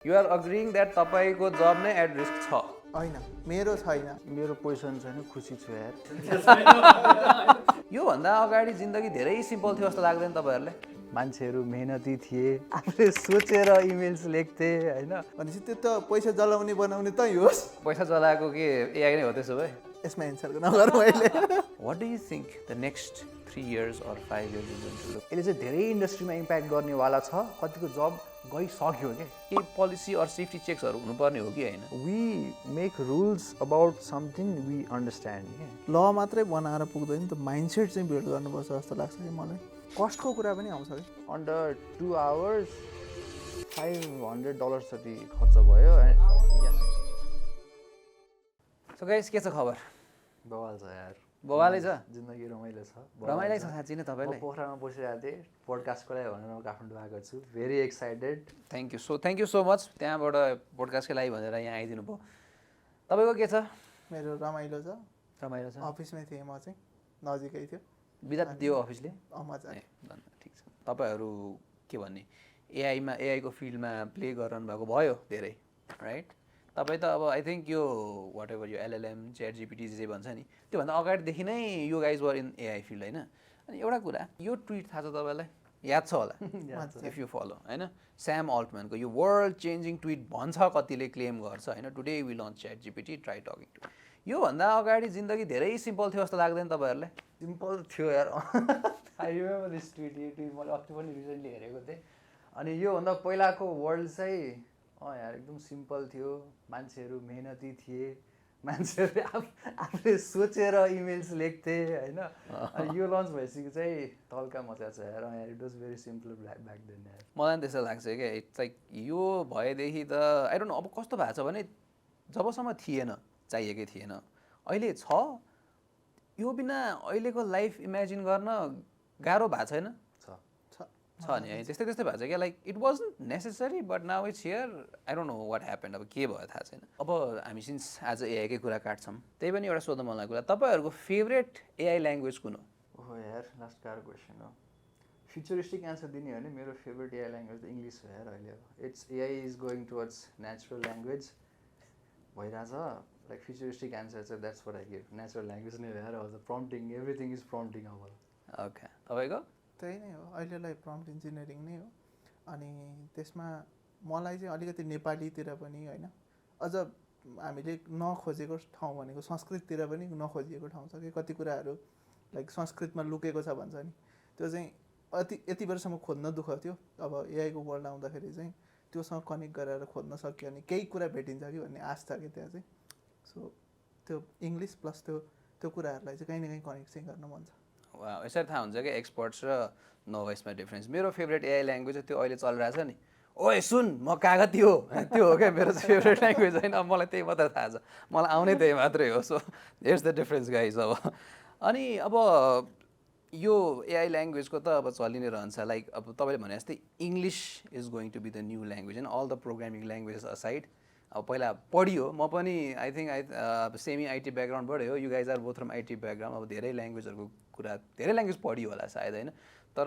You are agreeing that तपाईँको जब नै at risk छ? होइन, मेरो छैन। मेरो पोजिसन छैन, खुसी छु यार। योभन्दा अगाडि जिन्दगी धेरै सिम्पल थियो जस्तो लाग्दैन तपाईँहरूलाई? मान्छेहरू मेहनती थिए, आफूले सोचेर इमेल्स लेख्थे होइन। भनेपछि त्यो त पैसा जलाउने बनाउने तै होस्। पैसा चलाएको के एआई नै हो त्यसो भए? यसमा एन्सर नगरौँ अहिले। What do you think the next 3 years or 5 years is going to look? यसले चाहिँ धेरै इन्डस्ट्रीमा इम्प्याक्ट गर्नेवाला छ, कतिको जब गइसक्यो क्या। केही पोलिसी अर सेफ्टी चेक्सहरू हुनुपर्ने हो कि होइन? We make rules about something we understand क्या। ल मात्रै बनाएर पुग्दैन त, माइन्डसेट चाहिँ बिल्ड गर्नुपर्छ जस्तो लाग्छ कि मलाई। कस्टको कुरा पनि आउँछ कि। अन्डर 2 hours $500 जति खर्च भयो। सो गाइस, के छ खबर? बवाल छ यार, बवालै छ? जिन्दगी रमाइलो छ। रमाइलो छ साँच्ची नै म तपाईँलाई? पोखरामा बसिरहेको थिएँ, पोडकास्टको लागि भनेर म काठमाडौँ आएको छु। Very excited. Thank you so much त्यहाँबाट पोडकास्टकै लागि भनेर यहाँ आइदिनु भयो। तपाईँको के छ? मेरो रमाइलो छ। रमाइलो छ? अफिसमै थिएँ म चाहिँ, नजिकै थियो। बिदा दियो अफिसले? मजा। ठिक छ। तपाईँहरू के भन्ने एआईको फिल्डमा प्ले गरिरहनु भएको भयो धेरै, राइट? तपाईँ त अब आई थिङ्क यो वाट एभर यो एलएलएम च्याट जिपिटी जे भन्छ नि, त्योभन्दा अगाडिदेखि नै यो guys were in AI field होइन? अनि एउटा कुरा, यो ट्विट थाहा छ तपाईँलाई? याद छ होला इफ यु फलो होइन? स्याम अल्टम्यानको यो वर्ल्ड चेन्जिङ ट्विट भन्छ, कतिले क्लेम गर्छ होइन, today we launch chat GPT, try talking to. योभन्दा अगाडि जिन्दगी धेरै सिम्पल थियो जस्तो लाग्दैन तपाईँहरूलाई? सिम्पल थियो यार। I remember this tweet. यो ट्विट मैले अस्ति पनि रिसेन्टली हेरेको थिएँ। अनि योभन्दा पहिलाको वर्ल्ड चाहिँ यार एकदम सिम्पल थियो। मान्छेहरू मेहनती थिए, मान्छेहरूले आफूले सोचेर इमेल्स लेख्थे होइन। अनि यो लन्च भइसक्यो चाहिँ तल्का मचा छ यार। यार it was very simple back then यार। मलाई पनि त्यस्तो लाग्छ क्या। इट्स लाइक यो भएदेखि त आई डोन्ट नो अब कस्तो भएको छ भने, जबसम्म थिएन चाहिएकै थिएन, अहिले छ, यो बिना अहिलेको लाइफ इमेजिन गर्न गाह्रो भएको छैन? छ नि है, त्यस्तै भएको छ क्या। Like it wasn't necessary but now it's here. I don't know what happened, अब के भयो थाहा छैन। अब हामी सिन्स आज एआईकै कुरा काट्छौँ, त्यही पनि एउटा सोध्नु मन लागेको कुरा, तपाईँहरूको फेभरेट एआई ल्याङ्ग्वेज कुन हो? ओहो यार, लास्ट गाह्रो क्वेसन हो। फ्युचरिस्टिक एन्सर दिने हो भने मेरो फेभरेट एआई ल्याङ्ग्वेज त इङ्ग्लिस हो यार अहिले। It's AI is going towards natural language भइरहेछ। लाइक फ्युचरिस्टिक एन्सर चाहिँ that's what I give, natural language नै हो यार। अब प्रम्प्टिङ, एभ्रिथिङ इज प्रम्प्टिङ अब। ओके, तपाईँको? त्यही नै हो अहिलेलाई, प्रम्प्ट इन्जिनियरिङ नै हो। अनि त्यसमा मलाई चाहिँ अलिकति नेपालीतिर पनि होइन, अझ हामीले नखोजेको ठाउँ भनेको संस्कृततिर पनि नखोजिएको ठाउँ छ कि कति कुराहरू लाइक संस्कृतमा लुकेको छ भन्छ नि, त्यो चाहिँ यति वर्षसम्म खोज्न दुःख थियो। अब एआईको वर्ल्ड आउँदाखेरि चाहिँ त्योसँग कनेक्ट गरेर खोज्न सक्यो भने केही कुरा भेटिन्छ कि भन्ने आश छ कि त्यहाँ चाहिँ। सो त्यो इङ्ग्लिस प्लस त्यो कुराहरूलाई चाहिँ कहीँ न कहीँ कनेक्ट चाहिँ गर्न मन छ। वा, यसरी थाहा हुन्छ क्या एक्सपर्ट्स र नोभाइसमा डिफ्रेन्स। मेरो फेभरेट एआई ल्याङ्ग्वेज त्यो अहिले चलिरहेछ नि, ओए सुन म कागती हो, त्यो हो क्या मेरो चाहिँ फेभरेट ल्याङ्ग्वेज होइन। मलाई त्यही मात्रै थाहा छ, मलाई आउने त्यही मात्रै हो। So it's the difference guys. अब अनि अब यो एआई ल्याङ्ग्वेजको त अब चलि नै रहन्छ। लाइक अब तपाईँले भने जस्तै English is going to be the new language होइन, all the programming languages aside. अब पहिला पढियो, म पनि आई थिङ्क सेमी आइटी ब्याकग्राउन्डबाटै हो, you guys are both from IT background. अब धेरै ल्याङ्ग्वेजहरूको कुरा, धेरै ल्याङ्ग्वेज पढियो होला सायद होइन, तर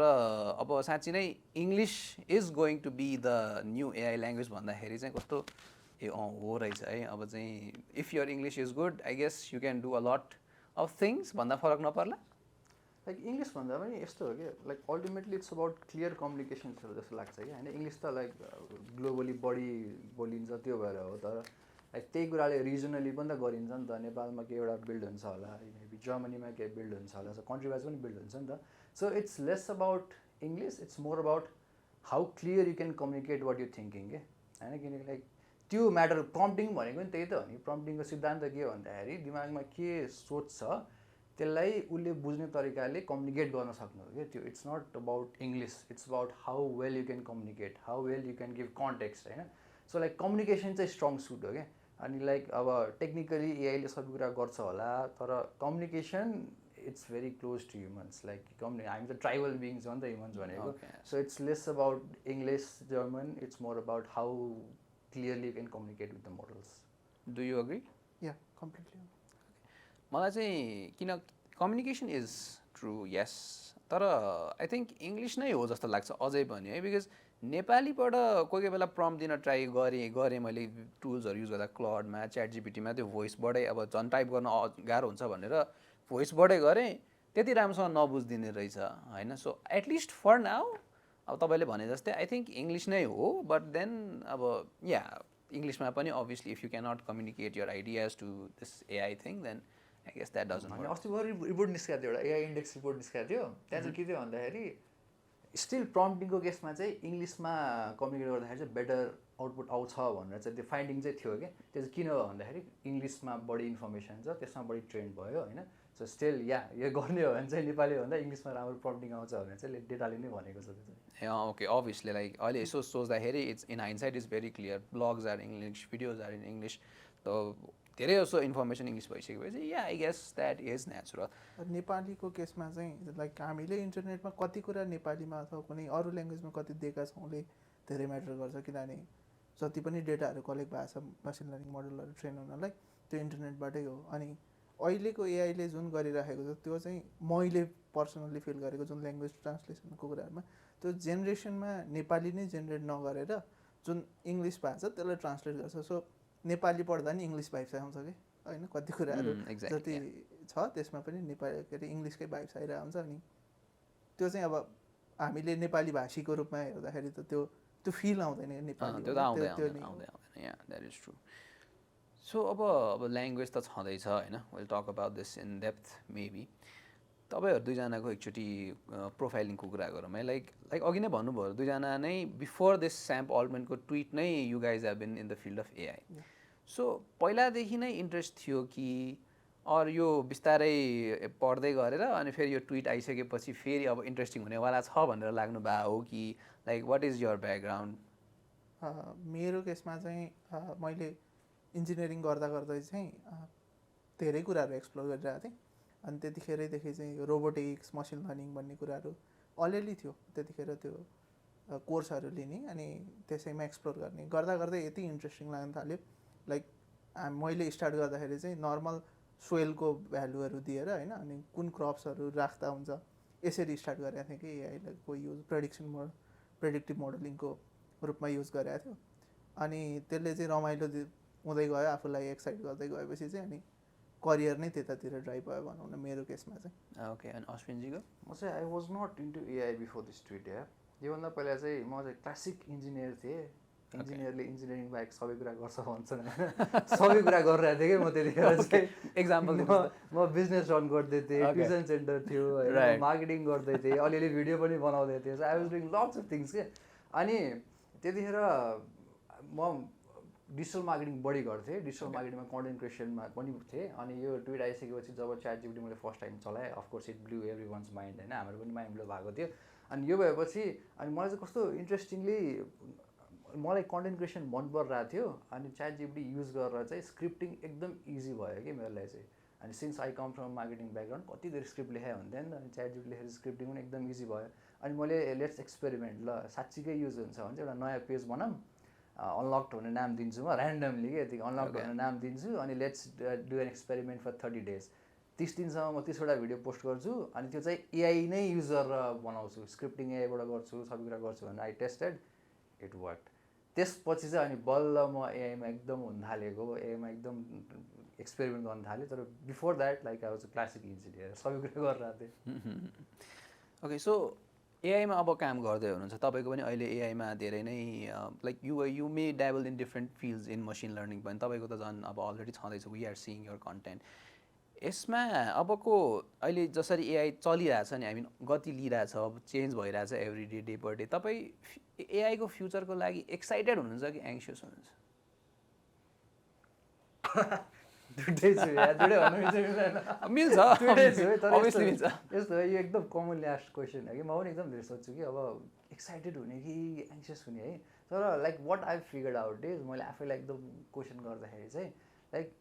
अब साँच्ची नै English is going to be the new AI language भन्दाखेरि चाहिँ कस्तो हो रहेछ है। अब चाहिँ if your English is good, I guess you can do a lot of things भन्दा फरक नपर्ला। लाइक इङ्ग्लिस भन्दा पनि यस्तो हो कि like ultimately it's about clear communication थियो जस्तो लाग्छ कि होइन। इङ्ग्लिस त लाइक ग्लोबली बढी बोलिन्छ त्यो भएर हो, तर लाइक त्यही कुराले रिजनली पनि त गरिन्छ नि त। नेपालमा केही एउटा बिल्ड हुन्छ होला, मेबी जर्मनीमा केही बिल्ड हुन्छ होला, सो कन्ट्री वाइज पनि बिल्ड हुन्छ नि त। So it's less about English, it's more about how clear you can communicate what you thinking के होइन। किनकि लाइक त्यो म्याटर, प्रम्प्टिङ भनेको पनि त्यही त हो नि। प्रम्प्टिङको सिद्धान्त के हो भन्दाखेरि दिमागमा के सोच छ त्यसलाई उसले बुझ्ने तरिकाले कम्युनिकेट गर्न सक्नु हो क्या त्यो। It's not about English, it's about how well you can communicate, how well you can give context होइन। सो लाइक कम्युनिकेसन चाहिँ स्ट्रङ सुट हो क्या। अनि लाइक अब टेक्निकली एआईले सबै कुरा गर्छ होला, तर communication it's very close to humans. Like हामी त ट्राइबल बिङ्स हो नि त ह्युमन्स भनेको। So it's less about English German, it's more about how clearly you can communicate with the models. Do you agree? Yeah completely. मलाई चाहिँ किन communication is true, यस, तर आई थिङ्क इङ्ग्लिस नै हो जस्तो लाग्छ अझै पनि है। बिकज नेपालीबाट कोही कोही बेला प्रम्प्ट दिन ट्राई गरेँ मैले टुल्सहरू युज गर्दा क्लडमा च्याट जिपिटीमा त्यो भोइसबाटै अब झन् टाइप गर्न गाह्रो हुन्छ भनेर भोइसबाटै गरेँ त्यति राम्रोसँग नबुझिदिने रहेछ होइन सो एटलिस्ट फर नाउ अब तपाईँले भने जस्तै आई थिङ्क इङ्ग्लिस नै हो बट देन अब या इङ्ग्लिसमा पनि obviously if you can't communicate your ideas to this AI thing then I guess that doesn't अनि अस्ति भर्खर रिपोर्ट निस्केको थियो एउटा एआई इन्डेक्स रिपोर्ट निस्केको थियो त्यहाँ चाहिँ के थियो भन्दाखेरि स्टिल प्रम्प्टिङको केसमा चाहिँ इङ्ग्लिसमा कम्युनिकेट गर्दाखेरि चाहिँ बेटर आउटपुट आउँछ भनेर चाहिँ त्यो फाइन्डिङ चाहिँ थियो क्या त्यो चाहिँ किन हो भन्दाखेरि इङ्ग्लिसमा बढी इन्फर्मेसन छ त्यसमा बढी ट्रेन्ड भयो होइन सो स्टिल यो गर्ने हो भने चाहिँ नेपाली भन्दा इङ्ग्लिसमा राम्रो प्रम्प्टिङ आउँछ भनेर चाहिँ डेटाले नै भनेको छ त्यो चाहिँ ओके अभियसली लाइक अहिले यसो सोच्दाखेरि it's in hindsight is very clear blogs are English videos are in English त धेरै जसो इन्फर्मेसन इङ्ग्लिस भइसकेपछि या I guess that is natural नेपालीको केसमा चाहिँ लाइक हामीले इन्टरनेटमा कति कुरा नेपालीमा अथवा कुनै अरू ल्याङ्ग्वेजमा कति दिएका छौँले धेरै म्याटर गर्छ किनभने जति पनि डेटाहरू कलेक्ट भएको छ मसिन लर्निङ मोडलहरू ट्रेन हुनलाई त्यो इन्टरनेटबाटै हो अनि अहिलेको एआईले जुन गरिराखेको छ त्यो चाहिँ मैले पर्सनल्ली फिल गरेको जुन ल्याङ्ग्वेज ट्रान्सलेसनको कुराहरूमा त्यो जेनेरेसनमा नेपाली नै जेनेरेट नगरेर जुन इङ्ग्लिस भएको छ त्यसलाई ट्रान्सलेट गर्छ सो नेपाली पढ्दा नि इङ्ग्लिस भाइब्स आउँछ कि होइन कति कुराहरू जति छ त्यसमा पनि नेपाली के अरे इङ्ग्लिसकै भाइब्स आइरहेको हुन्छ अनि त्यो चाहिँ अब हामीले नेपाली भाषीको रूपमा हेर्दाखेरि त त्यो फिल आउँदैन नेपाली त्यो त आउँदैन yeah that is true so अब ल्याङ्ग्वेज त छँदैछ होइन we'll talk about this in depth maybe तपाईँहरू दुईजनाको एकचोटि प्रोफाइलिङको कुरा गरौँ है लाइक अघि नै भन्नुभयो दुईजना नै बिफोर दिस स्याम्प अल्टमेन्टको ट्विट नै you guys have been in the field of AI so पहिलादेखि नै इन्ट्रेस्ट थियो कि अरू यो बिस्तारै पढ्दै गरेर अनि फेरि यो ट्विट आइसकेपछि फेरि अब इन्ट्रेस्टिङ हुनेवाला छ भनेर लाग्नु भएको हो कि like what is your background मेरो केसमा चाहिँ मैले इन्जिनियरिङ गर्दा गर्दै चाहिँ धेरै कुराहरू एक्सप्लोर गरिरहेको थिएँ अनि त्यतिखेरैदेखि चाहिँ रोबोटिक्स मसिन लर्निङ भन्ने कुराहरू अलिअलि थियो त्यतिखेर त्यो कोर्सहरू लिने अनि त्यसैमा एक्सप्लोर गर्ने गर्दा गर्दै यति इन्ट्रेस्टिङ लाग्न थाल्यो लाइक मैले स्टार्ट गर्दाखेरि चाहिँ नर्मल सोइलको भ्यालुहरू दिएर होइन अनि कुन क्रप्सहरू राख्दा हुन्छ यसरी स्टार्ट गरेको थिएँ कि एआईको युज प्रेडिक्टिभ मोडलिङको रूपमा युज गरेको थियो अनि त्यसले चाहिँ रमाइलो हुँदै गयो आफूलाई एक्साइट गर्दै गएपछि चाहिँ अनि करियर नै त्यतातिर ड्राइभ भयो भनौँ न मेरो केसमा चाहिँ ओके अनि अश्विनजीको म चाहिँ I was not into AI before this tweet या योभन्दा पहिला चाहिँ म चाहिँ क्लासिक इन्जिनियर थिएँ इन्जिनियरले इन्जिनियरिङ बाहेक सबै कुरा गर्छ भन्छन् होइन सबै कुरा गरिरहेको थिएँ कि म त्यतिखेर चाहिँ एक्जाम्पल म बिजनेस रन गर्दै थिएँ ट्युसन सेन्टर थियो होइन मार्केटिङ गर्दै थिएँ अलिअलि भिडियो पनि बनाउँदै थिएँ so I was doing lots of things के अनि त्यतिखेर म डिजिटल मार्केटिङ बढी गर्थेँ डिजिटल मार्केटिङमा कन्टेन्ट क्रिएसनमा पनि थिएँ अनि यो ट्विट आइसकेपछि जब च्याट जिपिटी मैले फर्स्ट टाइम चलाएँ of course it blew everyone's mind होइन हाम्रो पनि माइन्ड ब्लो भएको थियो अनि यो भएपछि अनि मलाई चाहिँ कस्तो इन्ट्रेस्टिङली मलाई कन्टेन्ट क्रिएसन मन परिरहेको थियो अनि च्याट जिपिटी युज गरेर चाहिँ स्क्रिप्टिङ एकदम इजी भयो कि मेरो लागि चाहिँ अनि since I come from marketing background कति धेरै स्क्रिप्ट लेखायो हुन्थ्यो नि त अनि च्याट जिपिटी लेखेर स्क्रिप्टिङ पनि एकदम इजी भयो अनि मैले लेट्स एक्सपेरिमेन्ट ल साँच्चीकै युज हुन्छ भने चाहिँ एउटा नयाँ पेज बनाऊँ अनलक्ड हुने नाम दिन्छु म ऱ्यान्डमली कि यतिको अनलक्ड हुने नाम दिन्छु अनि let's do an experiment for 30 days 30 दिनसम्म म 30वटा भिडियो पोस्ट गर्छु अनि त्यो चाहिँ एआई नै युज गरेर बनाउँछु स्क्रिप्टिङ एआईबाट गर्छु सबै कुरा गर्छु भनेर आई टेस्टेड इट वर्क त्यसपछि चाहिँ अनि बल्ल म एआईमा एकदम हुन थालेको एआईमा एकदम एक्सपेरिमेन्ट गर्न थालेँ तर before that like I was classic engineer सबै कुरा गरिरहेको थिएँ ओके सो एआईमा अब काम गर्दै हुनुहुन्छ तपाईँको पनि अहिले एआईमा धेरै नै like you may dabble in different fields in machine learning पनि तपाईँको त झन् अब अलरेडी छँदैछ we are seeing your content यसमा अबको अहिले जसरी एआई चलिरहेछ नि हामी गति लिइरहेछ अब चेन्ज भइरहेछ every day day per day तपाईँ एआईको फ्युचरको लागि एक्साइटेड हुनुहुन्छ कि एङ्सियस हुनुहुन्छ दुइटै छु दुइटै भन्नु मिल्छ दुइटै छु है तर अभियसली मिल्छ यस्तो है यो एकदम कमनली आस्क क्वेसन है कि म पनि एकदम धेरै सोध्छु कि अब एक्साइटेड हुने कि एङ्सियस हुने है तर like what I figured out is मैले आफैलाई एकदम क्वेसन गर्दाखेरि चाहिँ लाइक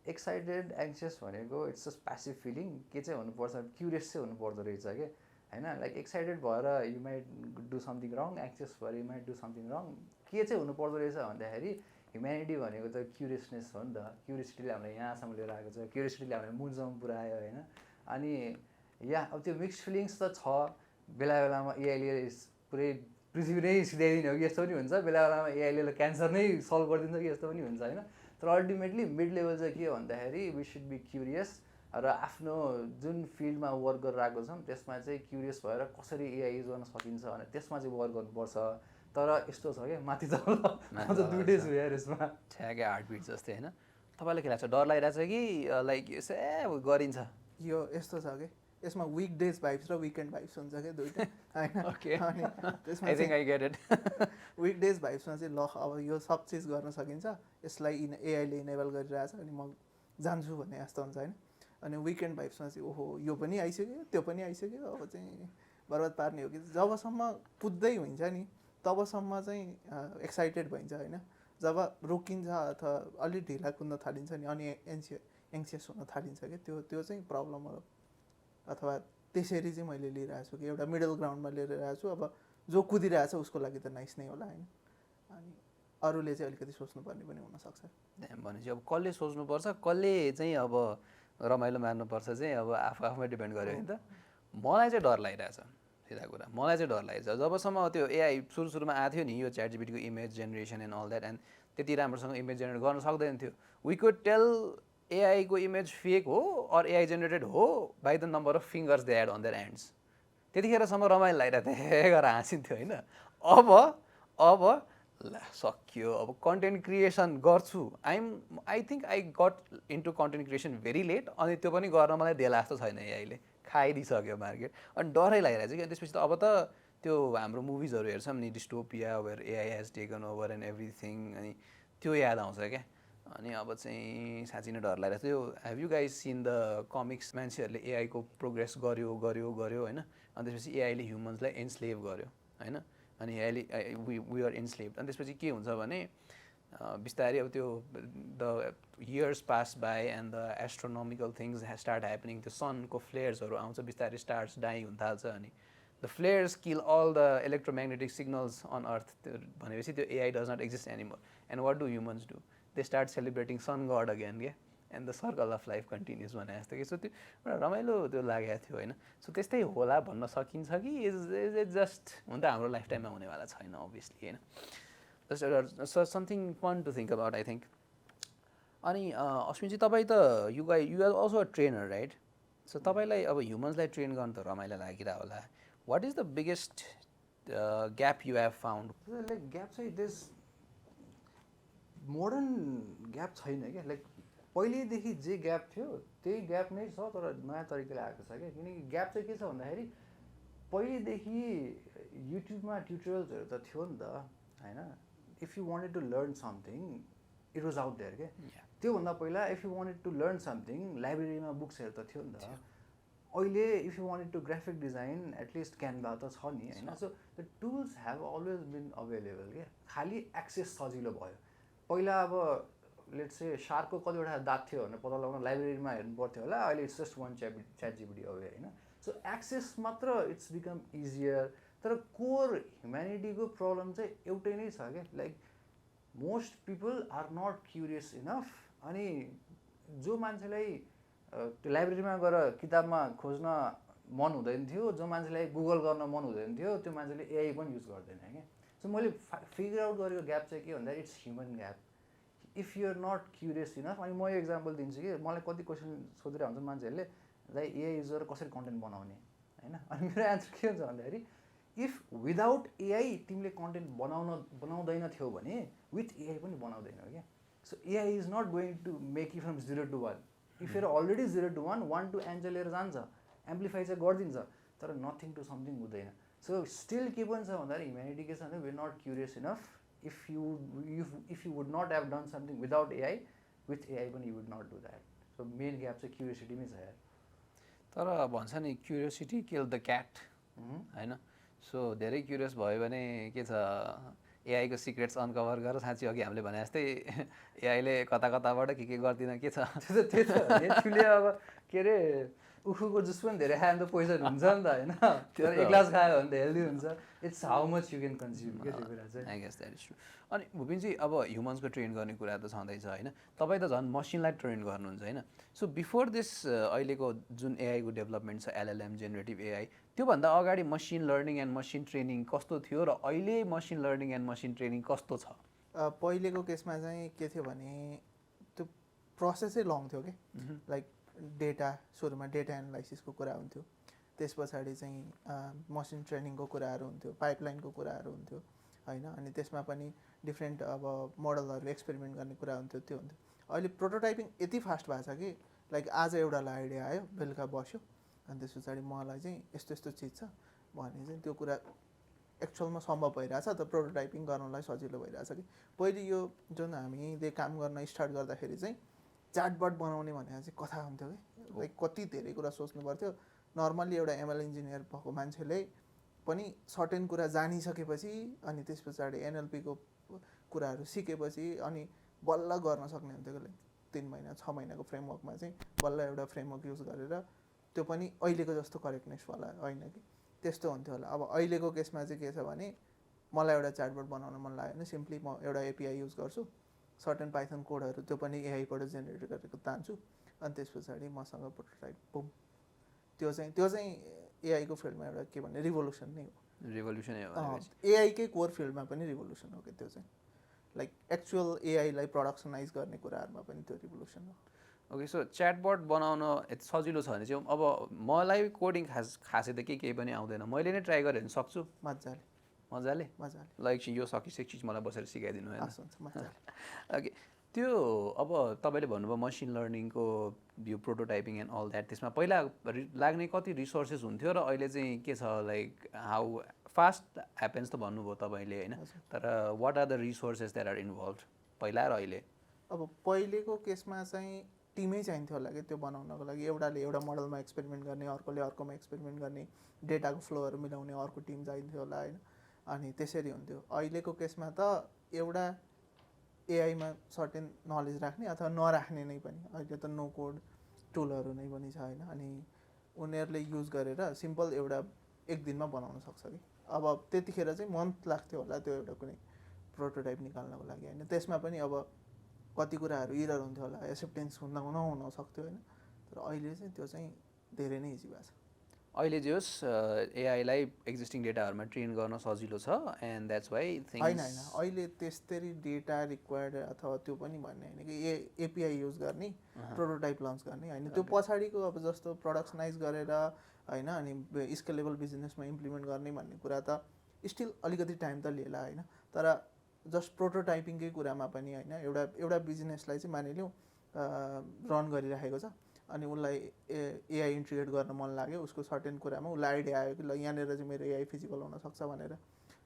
एक्साइटेड एङ्सियस भनेको इट्स जस्ट प्यासिभ फिलिङ के चाहिँ हुनुपर्छ क्युरियस चाहिँ हुनुपर्दो रहेछ कि होइन लाइक एक्साइटेड भएर you might do something wrong anxious भएर you might do something wrong के चाहिँ हुनुपर्दो रहेछ भन्दाखेरि ह्युम्यानिटी भनेको त क्युरियसनेस हो नि त क्युरियोसिटीले हामीलाई यहाँसम्म लिएर आएको छ क्युरियोसिटीले हामीलाई मुनसम्म पुऱ्यायो होइन अनि या अब त्यो मिक्स फिलिङ्स त छ बेला बेलामा एआईले पुरै पृथ्वी नै सिधाइदिने हो कि यस्तो पनि हुन्छ, बेला बेलामा एआईले क्यान्सर नै सल्भ गरिदिन्छ कि यस्तो पनि हुन्छ होइन। तर अल्टिमेटली मिड लेभल चाहिँ के हो भन्दाखेरि वी सुड बी क्युरियस र आफ्नो जुन फिल्डमा वर्क गरिरहेको छौँ त्यसमा चाहिँ क्युरियस भएर कसरी एआई युज गर्न सकिन्छ भने त्यसमा चाहिँ वर्क गर्नुपर्छ। तर यस्तो छ क्या माथि त म त दुइटै छु यार यसमा। ठ्याकै हार्टबिट जस्तै होइन। तपाईँलाई के लाग्छ, डर लागिरहेछ कि लाइक गरिन्छ? यो यस्तो छ कि यसमा विक डेज भाइब्स र विकेन्ड भाइब्स हुन्छ क्या दुइटा होइन। ओके, अनि त्यसमा I think I get it. Weekdays भाइब्समा चाहिँ ल अब यो सब चिज गर्न सकिन्छ, यसलाई एआईले इनेबल गरिरहेछ अनि म जान्छु भन्ने जस्तो हुन्छ होइन। अनि विकेन्ड भाइब्समा चाहिँ ओहो यो पनि आइसक्यो त्यो पनि आइसक्यो, अब चाहिँ बर्बाद पार्ने हो कि। जबसम्म कुद्दै हुन्छ नि तबसम्म चाहिँ एक्साइटेड भइन्छ होइन। जब रोकिन्छ अथवा अलिक ढिला कुद्न थालिन्छ नि अनि एङ्सियस हुन थालिन्छ क्या, त्यो चाहिँ प्रब्लम हो। अथवा त्यसरी चाहिँ मैले लिइरहेको छु कि एउटा मिडल ग्राउन्डमा लिइरहेको छु। अब जो कुदिरहेछ उसको लागि त नाइस नै होला होइन, अनि अरूले चाहिँ अलिकति सोच्नुपर्ने पनि हुनसक्छ। भनेपछि अब कसले सोच्नुपर्छ, कसले चाहिँ अब रमाइलो मार्नुपर्छ चाहिँ अब आफूमा डिपेन्ड गर्यो नि त। मलाई चाहिँ डर लागिरहेछ, सिधा कुरा मलाई चाहिँ डर लागिरहेछ। जबसम्म त्यो एआई सुरुमा आएको थियो नि यो च्याट जिपीटीको image generation and all that, and त्यति राम्रोसँग इमेज जेनेरेट गर्न सक्दैन थियो। वी कुड टेल एआई को इमेज फेक हो अर एआई जेनेरेटेड हो by the number of fingers they had on their hands. त्यतिखेरसम्म रमाइलो लागिरहेको थियो, हे गरेर हाँसिन्थ्यो होइन। अब ला सक्यो, अब कन्टेन्ट क्रिएसन गर्छु। I think I got into content creation very late, अनि त्यो पनि गर्न मलाई देला जस्तो छैन, एआईले खाइदिइसक्यो मार्केट। अनि डरै लागिरहेको छ कि त्यसपछि त अब त त्यो हाम्रो मुभिजहरू हेर्छौँ नि dystopia where AI has taken over and everything, अनि त्यो याद आउँछ क्या। अनि अब चाहिँ साँच्चै नै डर लागिरहेको थियो। Have you guys seen the comics, मान्छेहरूले एआईको प्रोग्रेस गर्यो होइन, अनि त्यसपछि एआईले ह्युमन्सलाई एन्स्लेभ गर्यो होइन, अनि एआईले वी आर एन्स्लेभ। अनि त्यसपछि के हुन्छ भने बिस्तारै अब त्यो the years pass by and the astronomical things start happening, त्यो सनको फ्लेयर्सहरू आउँछ, बिस्तारै स्टार्स डाइङ हुन थाल्छ, अनि the flares kill all the electromagnetic signals on earth. भनेपछि त्यो AI does not exist anymore, and what do humans do, they start celebrating sun god again क्या, and the circle of life continues भने जस्तो कि। So त्यो एउटा रमाइलो त्यो लागेको थियो होइन। सो त्यस्तै होला भन्न सकिन्छ कि इज इट जस्ट हुन त हाम्रो लाइफ टाइममा हुनेवाला छैन अभियसली होइन, जस्ट एउटा something fun to think about I think. अनि अश्विनजी तपाईँ त you are also a trainer right? So तपाईँलाई अब ह्युमन्सलाई ट्रेन गर्नु त रमाइलो लागिरह होला। What is the biggest gap you have found? Like gap चाहिँ दिस मोडर्न ग्याप छैन क्या। लाइक पहिलेदेखि जे ग्याप थियो त्यही ग्याप नै छ, तर नयाँ तरिकाले आएको छ क्या। किनकि ग्याप चाहिँ के छ भन्दाखेरि पहिलेदेखि युट्युबमा ट्युटोरियल्सहरू त थियो नि त होइन। If you wanted to learn something it was out there क्या। त्योभन्दा पहिला if you wanted to learn something लाइब्रेरीमा बुक्सहरू त थियो नि त। अहिले if you wanted to graphic design at least Canva त छ नि होइन। So the tools have always been available क्या, खालि एक्सेस सजिलो भयो। पहिला अब लेट्स से शार्कको कतिवटा दाँत थियो भनेर पत्ता लगाउन लाइब्रेरीमा हेर्नु पर्थ्यो होला, अहिले it's just one chat GPT away होइन। सो एक्सेस मात्र इट्स बिकम इजियर, तर कोर ह्युम्यानिटीको प्रब्लम चाहिँ एउटै नै छ क्या। Like most people are not curious enough. अनि जो मान्छेलाई त्यो लाइब्रेरीमा गएर किताबमा खोज्न मन हुँदैन थियो, जो मान्छेलाई गुगल गर्न मन हुँदैन थियो, त्यो मान्छेले एआई पनि युज गर्दैन क्या। सो मैले फिगर आउट गरेको ग्याप चाहिँ के भन्दा it's human gap. If you are not curious enough, अनि म यो इक्जाम्पल दिन्छु कि मलाई कति क्वेसन सोधिरहेको हुन्छ मान्छेहरूले, लाइक एआई युज गरेर कसरी कन्टेन्ट बनाउने होइन। अनि मेरो एन्सर के हुन्छ भन्दाखेरि इफ विदाउट एआई तिमीले कन्टेन्ट बनाउँदैन थियौ भने विथ एआई पनि बनाउँदैनौ क्या। So AI is not going to make you from 0 to 1। If you're already 0 to 1, 1 to n चाहिँ लिएर जान्छ, एम्प्लिफाई चाहिँ गरिदिन्छ, तर नथिङ टु समथिङ हुँदैन। सो स्टिल के पनि छ भन्दाखेरि ह्युम्यानिटी के छ भने we are not curious enough. If you would not have done something without AI, with AI पनि you would not do that. So main gap चाहिँ क्युरियोसिटीमै छ यार। तर भन्छ नि क्युरियोसिटी किल द क्याट होइन। सो धेरै क्युरियस भयो भने के छ, एआईको सिक्रेट्स अनकभर गरेर साँच्ची अघि हामीले भने जस्तै एआईले कता कताबाट के गर्दिनँ के छ त्यही त नेटफ्लिक्सले अब के अरे उखुको जुस पनि धेरै खायो भने त पोइजन हुन्छ नि त होइन तर एक ग्लास खायो भने त हेल्दी हुन्छ it's how much you can consume क्या त्यो कुरा चाहिँ I guess that is true अनि भुपिनजी अब ह्युमन्सको ट्रेन गर्ने कुरा त छँदैछ होइन तपाईँ त झन् मसिनलाई ट्रेन गर्नुहुन्छ होइन सो बिफोर दिस अहिलेको जुन एआईको डेभलपमेन्ट छ एलएलएम जेनेरेटिभ एआई त्योभन्दा अगाडि machine learning and machine training कस्तो थियो र अहिले machine learning and machine training कस्तो छ पहिलेको केसमा चाहिँ के थियो भने त्यो प्रोसेसै लङ थियो कि लाइक डेटा सुरुमा डेटा एनालाइसिसको कुरा हुन्थ्यो त्यस पछाडि चाहिँ मसिन ट्रेनिङको कुराहरू हुन्थ्यो पाइपलाइनको कुराहरू हुन्थ्यो होइन अनि त्यसमा पनि डिफ्रेन्ट अब मोडलहरू एक्सपेरिमेन्ट गर्ने कुरा हुन्थ्यो त्यो हुन्थ्यो अहिले प्रोटोटाइपिङ यति फास्ट भएको छ कि लाइक आज एउटालाई आइडिया आयो बेलुका बस्यो अनि त्यस पछाडि मलाई चाहिँ यस्तो यस्तो चिज छ भने चाहिँ त्यो कुरा एक्चुअलमा सम्भव भइरहेछ त प्रोटोटाइपिङ गर्नलाई सजिलो भइरहेछ कि पहिले यो जुन हामीले काम गर्न स्टार्ट गर्दाखेरि चाहिँ च्याटबट बनाउने भनेर चाहिँ कथा हुन्थ्यो कि लाइक कति धेरै कुरा सोच्नु पर्थ्यो नर्मल्ली एउटा एमएल इन्जिनियर भएको मान्छेले पनि सर्टेन कुरा जानिसकेपछि अनि त्यस पछाडि एनएलपीको कुराहरू सिकेपछि अनि बल्ल गर्न सक्ने हुन्थ्यो कि 3 महिना 6 महिनाको फ्रेमवर्कमा चाहिँ बल्ल एउटा फ्रेमवर्क युज गरेर त्यो पनि अहिलेको जस्तो करेक्टनेसवाला होइन कि त्यस्तो हुन्थ्यो होला अब अहिलेको केसमा चाहिँ के छ भने मलाई एउटा च्याटबट बनाउन मन लाग्यो भने सिम्पली म एउटा एपिआई युज गर्छु सर्टेन पाइथन कोडहरू त्यो पनि एआईबाट जेनेरेट गरेको तान्छु अनि त्यस पछाडि मसँग प्रोटोटाइप बुम त्यो चाहिँ एआईको फिल्डमा एउटा के भन्ने रिभोल्युसन नै हो रिभोल्युसनै हो एआईकै कोर फिल्डमा पनि रिभोल्युसन हो कि त्यो चाहिँ लाइक एक्चुअल एआईलाई प्रडक्सनाइज गर्ने कुराहरूमा पनि त्यो रिभोल्युसन हो ओके सो च्याटबट बनाउन यति सजिलो छ भने चाहिँ अब मलाई कोडिङ खासै त केही पनि आउँदैन मैले नै ट्राई गरेर सक्छु मजाले लाइक यो सकिसकेपछि मलाई बसेर सिकाइदिनु होइन मजाले ओके त्यो अब तपाईँले भन्नुभयो मसिन लर्निङको यो प्रोटोटाइपिङ एन्ड अल द्याट त्यसमा पहिला लाग्ने कति रिसोर्सेस हुन्थ्यो र अहिले चाहिँ के छ लाइक हाउ फास्ट ह्यापन्स त भन्नुभयो तपाईँले होइन तर what are the resources that are involve पहिला र अहिले अब पहिलेको केसमा चाहिँ टिमै चाहिन्थ्यो होला कि त्यो बनाउनको लागि एउटाले एउटा मोडलमा एक्सपेरिमेन्ट गर्ने अर्कोले अर्कोमा एक्सपेरिमेन्ट गर्ने डेटाको फ्लोहरू मिलाउने अर्को टिम चाहिन्थ्यो होला होइन अनि त्यसरी हुन्थ्यो अहिलेको केसमा त एउटा एआईमा सर्टेन नलेज राख्ने अथवा नराख्ने नै पनि अहिले त नो कोड टुलहरू नै पनि छ होइन अनि उनीहरूले युज गरेर सिम्पल एउटा एक दिनमा बनाउन सक्छ कि अब त्यतिखेर चाहिँ मन्थ लाग्थ्यो होला त्यो एउटा कुनै प्रोटोटाइप निकाल्नको लागि होइन त्यसमा पनि अब कति कुराहरू इरर हुन्थ्यो होला एक्सेप्टेन्स नहुन सक्थ्यो होइन तर अहिले चाहिँ त्यो चाहिँ धेरै नै इजी भएको छ अहिले जे होस् एआईलाई एक्जिस्टिङ डेटाहरूमा ट्रेन गर्न सजिलो छ एन्ड द्याट्स वाइ होइन अहिले त्यस्तरी डेटा रिक्वायर्ड अथवा त्यो पनि भन्ने होइन कि एपिआई युज गर्ने प्रोटोटाइप लन्च गर्ने होइन त्यो पछाडिको अब जस्तो प्रडक्सनाइज गरेर होइन अनि स्केलेबल बिजनेसमा इम्प्लिमेन्ट गर्ने भन्ने कुरा त स्टिल अलिकति टाइम त लिएला होइन तर जस्ट प्रोटोटाइपिङकै कुरामा पनि होइन एउटा बिजनेसलाई चाहिँ मानिलिउँ रन गरिराखेको छ अनि उसलाई एआई इन्टिग्रेट गर्न मन लाग्यो उसको सर्टेन कुरामा उसलाई आइडिया आयो कि ल यहाँनिर चाहिँ मेरो एआई फिजिबल हुनसक्छ भनेर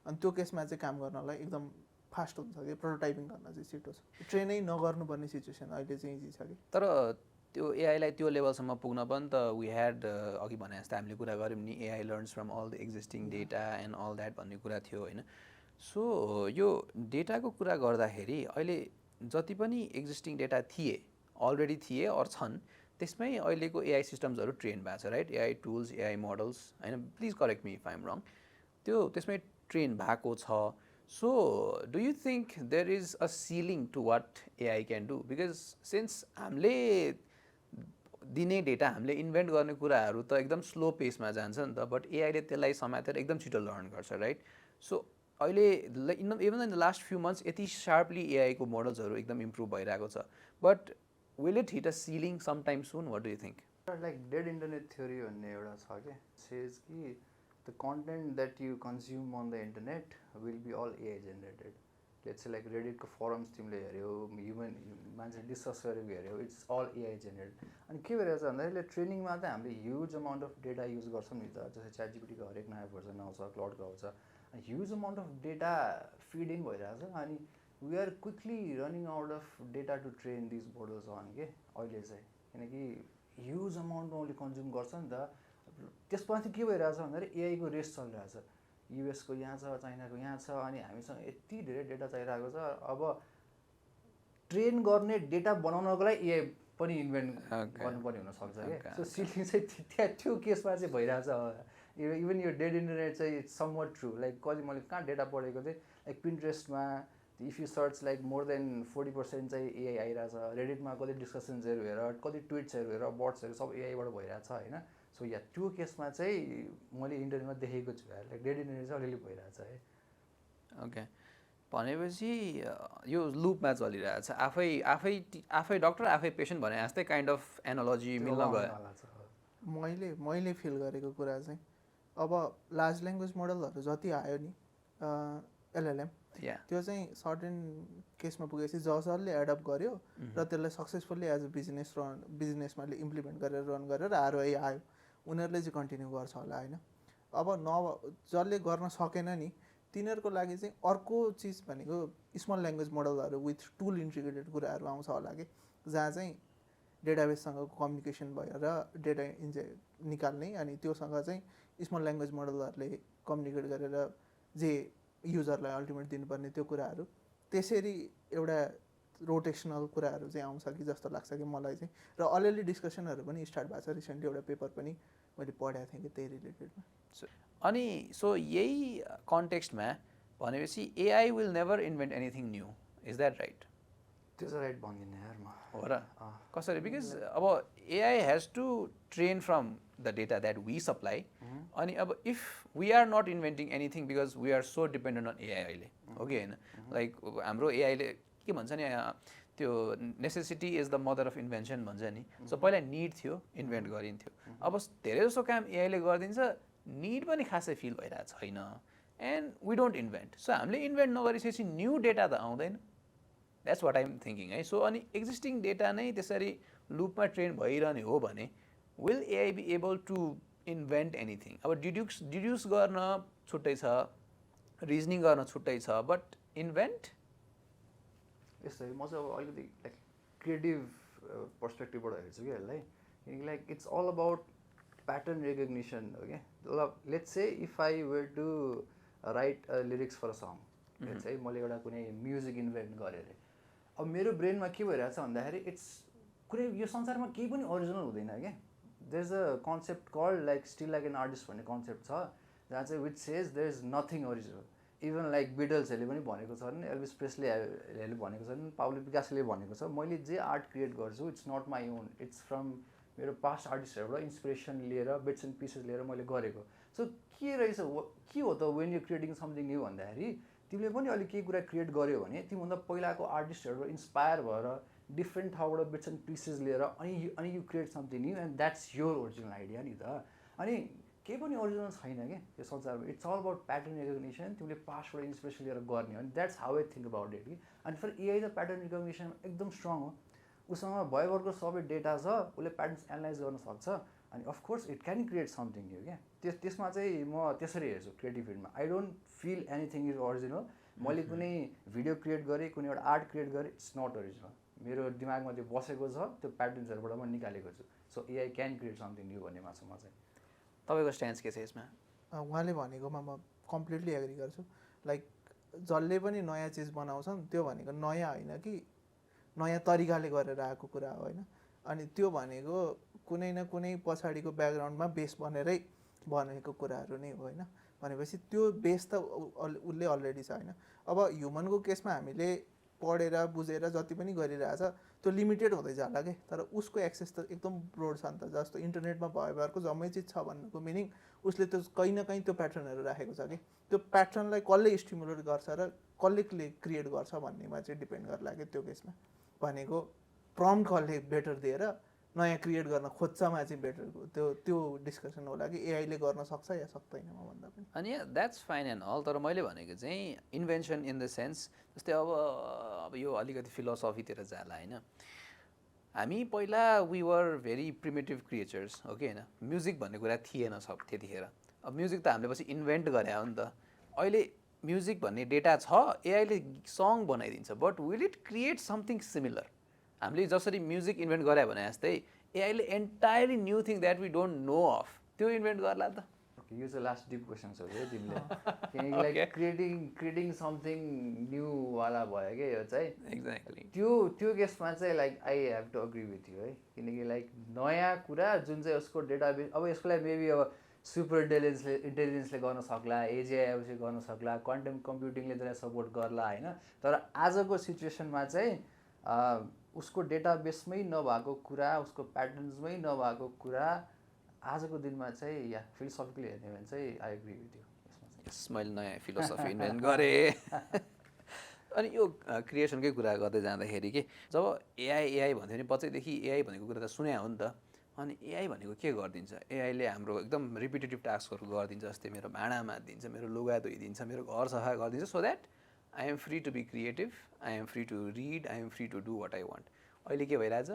अनि त्यो केसमा चाहिँ काम गर्नलाई एकदम फास्ट हुन्छ कि प्रोटोटाइपिङ गर्न चाहिँ छिटो छ ट्रेनै नगर्नुपर्ने सिचुएसन अहिले चाहिँ इजी छ कि तर त्यो एआईलाई त्यो लेभलसम्म पुग्न पनि त वी ह्याड अघि भने जस्तो हामीले कुरा गऱ्यौँ नि AI learns from all the existing data and all that भन्ने कुरा थियो होइन सो यो डेटाको कुरा गर्दाखेरि अहिले जति पनि एक्जिस्टिङ डेटा अलरेडी थिए अर छन् त्यसमै अहिलेको एआई सिस्टम्सहरू ट्रेन भएको छ right AI tools AI models होइन please correct me if I am wrong त्यसमै ट्रेन भएको छ so do you think there is a ceiling to what AI can do because since हामीले दिने डेटा हामीले इन्भेन्ट गर्ने कुराहरू त एकदम स्लो पेसमा जान्छ नि त बट एआईले त्यसलाई समातेर एकदम छिटो लर्न गर्छ राइट सो अहिले even in the last few months यति सार्पली एआईको मोडल्सहरू एकदम इम्प्रुभ भइरहेको छ but will it hit a ceiling sometime soon? What do you think? Like dead internet theory भन्ने एउटा छ क्या says कि the content that you consume on the internet will be all AI generated. Let's say like Reddit को forums तिमीले हेऱ्यौ मान्छे discuss गरेको हेऱ्यौ it's all AI generated. अनि के भइरहेछ भन्दाखेरि ट्रेनिङमा त हामीले huge amount of data use गर्छौँ नि त जस्तै च्याटजिपिटीको हरेक नयाँ भर्जन आउँछ क्लाउडको आउँछ huge amount of data feed in भइरहेछ अनि we are quickly running out of data to train these models on के अहिले चाहिँ किनकि ह्युज अमाउन्टमा उसले कन्ज्युम गर्छ नि त त्यसमा चाहिँ के भइरहेछ भन्दाखेरि एआईको रेस चलिरहेछ युएसको यहाँ छ चाइनाको यहाँ छ अनि हामीसँग यति धेरै डेटा चाहिरहेको छ अब ट्रेन गर्ने डेटा बनाउनको लागि एआई पनि इन्भेन्ट Okay. गर्नुपर्ने हुनसक्छ Okay, क्या. सो सिलिङ चाहिँ त्यहाँ त्यो केसमा चाहिँ भइरहेछ. इभन यो डेड इन्टरनेट चाहिँ इट्स समवट ट्रु. लाइक कति मैले कहाँ डेटा पढेको चाहिँ लाइक पिन्ट्रेस्टमा if you search like more than 40% चाहिँ एआई आइरहेछ. रेडिटमा कति डिस्कसन्सहरू हेर, कति ट्विट्सहरू हेर, बट्सहरू सब एआईबाट भइरहेछ होइन. सो या त्यो केसमा चाहिँ मैले इन्टरनेटमा देखेको छु यार, लाइक डेड इन्टरनेट चाहिँ अलिअलि भइरहेछ है. ओके, भनेपछि यो लुपमा चलिरहेछ. आफै डक्टर आफै पेसेन्ट भने जस्तै काइन्ड अफ एनालोजी मिल्न गयो. मैले फिल गरेको कुरा चाहिँ अब लार्ज ल्याङ्ग्वेज मोडलहरू जति आयो नि एलएलएम त्यो चाहिँ सर्टेन केसमा पुगेपछि जसले एडप्ट गर्यो र त्यसलाई सक्सेसफुल्ली एज अ बिजनेसमा इम्प्लिमेन्ट गरेर रन गरेर आरओआई आयो, उनीहरूले चाहिँ कन्टिन्यू गर्छ होला होइन. अब जसले गर्न सकेन नि तिनीहरूको लागि चाहिँ अर्को चिज भनेको स्मल ल्याङ्ग्वेज मोडलहरू विथ टुल इन्टिग्रेटेड कुराहरू आउँछ होला कि, जहाँ चाहिँ डेटाबेससँग कम्युनिकेसन भएर डेटा निकाल्ने अनि त्योसँग चाहिँ स्मल ल्याङ्ग्वेज मोडलहरूले कम्युनिकेट गरेर जे युजरलाई अल्टिमेट दिनुपर्ने त्यो कुराहरू त्यसरी एउटा रोटेसनल कुराहरू चाहिँ आउँछ कि जस्तो लाग्छ कि मलाई चाहिँ. र अलिअलि डिस्कसनहरू पनि स्टार्ट भएको छ. रिसेन्टली एउटा पेपर पनि मैले पढेको थिएँ कि त्यही रिलेटेडमा. अनि सो यही कन्टेक्स्टमा भनेपछि AI will never invent anything new, is that right? त्यो चाहिँ राइट भन्दिनँ यार म. हो र कसरी? बिकज अब AI has to train from the data that we supply. अनि अब if we are not inventing anything because we are so dependent on AI अहिले, हो कि होइन? लाइक हाम्रो एआईले के भन्छ नि, त्यो necessity is the mother of invention भन्छ नि. सो पहिला निड थियो, इन्भेन्ट गरिन्थ्यो. अब धेरै जसो काम एआईले गरिदिन्छ, निड पनि खासै फिल भइरहेको छैन and we don't invent. So हामीले इन्भेन्ट नगरिसकेपछि न्यू डेटा त आउँदैन. द्याट्स वाट आइम थिङ्किङ है. सो अनि एक्जिस्टिङ डेटा नै त्यसरी लुपमा ट्रेन भइरहने हो भने will AI be able to invent anything? अब डिड्युस गर्न छुट्टै छ, रिजनिङ गर्न छुट्टै छ, बट इन्भेन्ट यस्तो है. म चाहिँ अब अलिकति लाइक क्रिएटिभ पर्सपेक्टिभबाट हेर्छु कि यसलाई. किनकि like it's all about pattern recognition हो क्या. Let's say if I were to write lyrics for a song, let's है मैले एउटा कुनै म्युजिक इन्भेन्ट गरेँ अरे. अब मेरो ब्रेनमा के भइरहेछ भन्दाखेरि इट्स कुनै यो संसारमा केही पनि ओरिजिनल हुँदैन क्या. There is a concept called like still like an artist भन्ने कन्सेप्ट छ, जहाँ चाहिँ which says there is nothing original. Even like बिटल्सहरूले पनि भनेको छ नि, एल्भिस प्रेस्लीहरूले भनेको छ नि, पाब्लो पिकासोले भनेको छ, मैले जे आर्ट क्रिएट गर्छु it's not my own, it's from मेरो पास्ट आर्टिस्टहरूबाट इन्सपिरेसन लिएर बिट्स एन्ड पिसेस लिएर मैले गरेको. सो के रहेछ के हो त when you creating something new भन्दाखेरि तिमीले पनि अलिक केही कुरा क्रिएट गर्यो भने तिमीभन्दा पहिलाको आर्टिस्टहरूबाट इन्सपायर भएर डिफ्रेन्ट ठाउँबाट बिट्स एन्ड पिसेस लिएर अनि you create something new and that's your original idea नि त. अनि केही पनि ओरिजिनल छैन क्या यो संसारमा. It's all about pattern recognition. तिमीले पास्टबाट इन्सपिरेसन लिएर गर्ने हो. अनि that's how I think about it कि. अनि फेरि एआई त प्याटर्न रिकग्निसन एकदम स्ट्रङ हो. उसँग भयोभरको सबै डेटा छ, उसले प्याटर्न्स एनालाइज गर्न सक्छ. अनि of course it can create something new क्या. त्यसमा चाहिँ म त्यसरी हेर्छु क्रिएटिभ फिल्डमा. I don't feel anything is original. मैले कुनै भिडियो क्रिएट गरेँ, कुनै एउटा आर्ट क्रिएट गरेँ, इट्स नट ओरिजिनल. मेरो दिमागमा त्यो बसेको छ, त्यो प्याटर्न्सहरूबाट म निकालेको छु. So AI can create something new भन्नेमा छु म चाहिँ. तपाईँको स्ट्यान्स के छ यसमा? उहाँले भनेकोमा म कम्प्लिटली एग्री गर्छु. लाइक जसले पनि नयाँ चिज बनाउँछन् त्यो भनेको नयाँ होइन कि नयाँ तरिकाले गरेर आएको कुरा हो होइन. अनि त्यो भनेको कुनै न कुनै पछाडिको ब्याकग्राउन्डमा बेस बनेरै बनेको कुराहरू नै हो होइन. भनेपछि त्यो बेस त उसले अलरेडी छ होइन. अब ह्युमनको केसमा हामीले पढेर बुझेर जति पनि गरिरहेछ त्यो लिमिटेड हुँदै जाला कि, तर उसको एक्सेस त एकदम ब्रोड छ नि त. जस्तो इन्टरनेटमा भरको जम्मै चिज छ भन्नुको मिनिङ उसले त्यो कहीँ न कहीँ त्यो प्याटर्नहरू राखेको छ कि त्यो प्याटर्नलाई कसले स्टिमुलेट गर्छ र कसले क्रिएट गर्छ भन्नेमा चाहिँ डिपेन्ड गर्ला कि त्यो केसमा. भनेको प्रम्प्ट कसले बेटर दिएर नयाँ क्रिएट गर्न खोज्छमा चाहिँ बेटर त्यो डिस्कसन होला कि एआईले गर्न सक्छ या सक्दैन म भन्दा पनि. अनि द्याट्स फाइन एन्ड अल. तर मैले भनेको चाहिँ इन्भेन्सन इन द सेन्स जस्तै अब यो अलिकति फिलोसफीतिर जाला होइन. हामी पहिला we were very primitive creatures हो कि होइन. म्युजिक भन्ने कुरा थिएन त्यतिखेर. अब म्युजिक त हामीले पछि इन्भेन्ट गरे हो नि त. अहिले म्युजिक भन्ने डेटा छ, एआईले सङ बनाइदिन्छ, but will it create something similar? हामीले जसरी म्युजिक इन्भेन्ट गरे भने जस्तै एआईले entirely new thing that we don't know of त्यो इन्भेन्ट गर्ला त. ओके यो चाहिँ लास्ट डिप क्वेसन हो है तिमीले किनकि लाइक क्रिएटिङ समथिङ न्यूवाला भयो क्या यो चाहिँ एक्ज्याक्टली त्यो केसमा चाहिँ like I have to agree with you है किनकि लाइक नयाँ कुरा जुन चाहिँ उसको डेटाबेस अब यसको लागि मेबी अब सुपर इन्टेलिजेन्सले गर्न सक्ला एजिआई आएपछि गर्न सक्ला क्वान्टम कम्प्युटिङले त्यसलाई सपोर्ट गर्ला होइन तर आजको सिचुएसनमा चाहिँ उसको डेटाबेसमै नभएको कुरा उसको प्याटर्न्समै नभएको कुरा आजको दिनमा चाहिँ या फिलोसफिकली हेर्ने भने चाहिँ आई एग्री विथ यु यसमा यस मैले नयाँ फिलोसफी इन्भेन्ट गरेँ अनि यो क्रिएसनकै कुरा गर्दै जाँदाखेरि के जब एआई भन्थ्यो भने बच्चैदेखि एआई भनेको कुरा त सुने हो नि त अनि एआई भनेको के गरिदिन्छ एआईले हाम्रो एकदम रिपिटेटिभ टास्कहरू गरिदिन्छ जस्तै मेरो भाँडा माझिदिन्छ मेरो लुगा धोइदिन्छ मेरो घर सफा गरिदिन्छ so that I am free to be creative I am free to read I am free to do what I want अहिले के भइरहेछ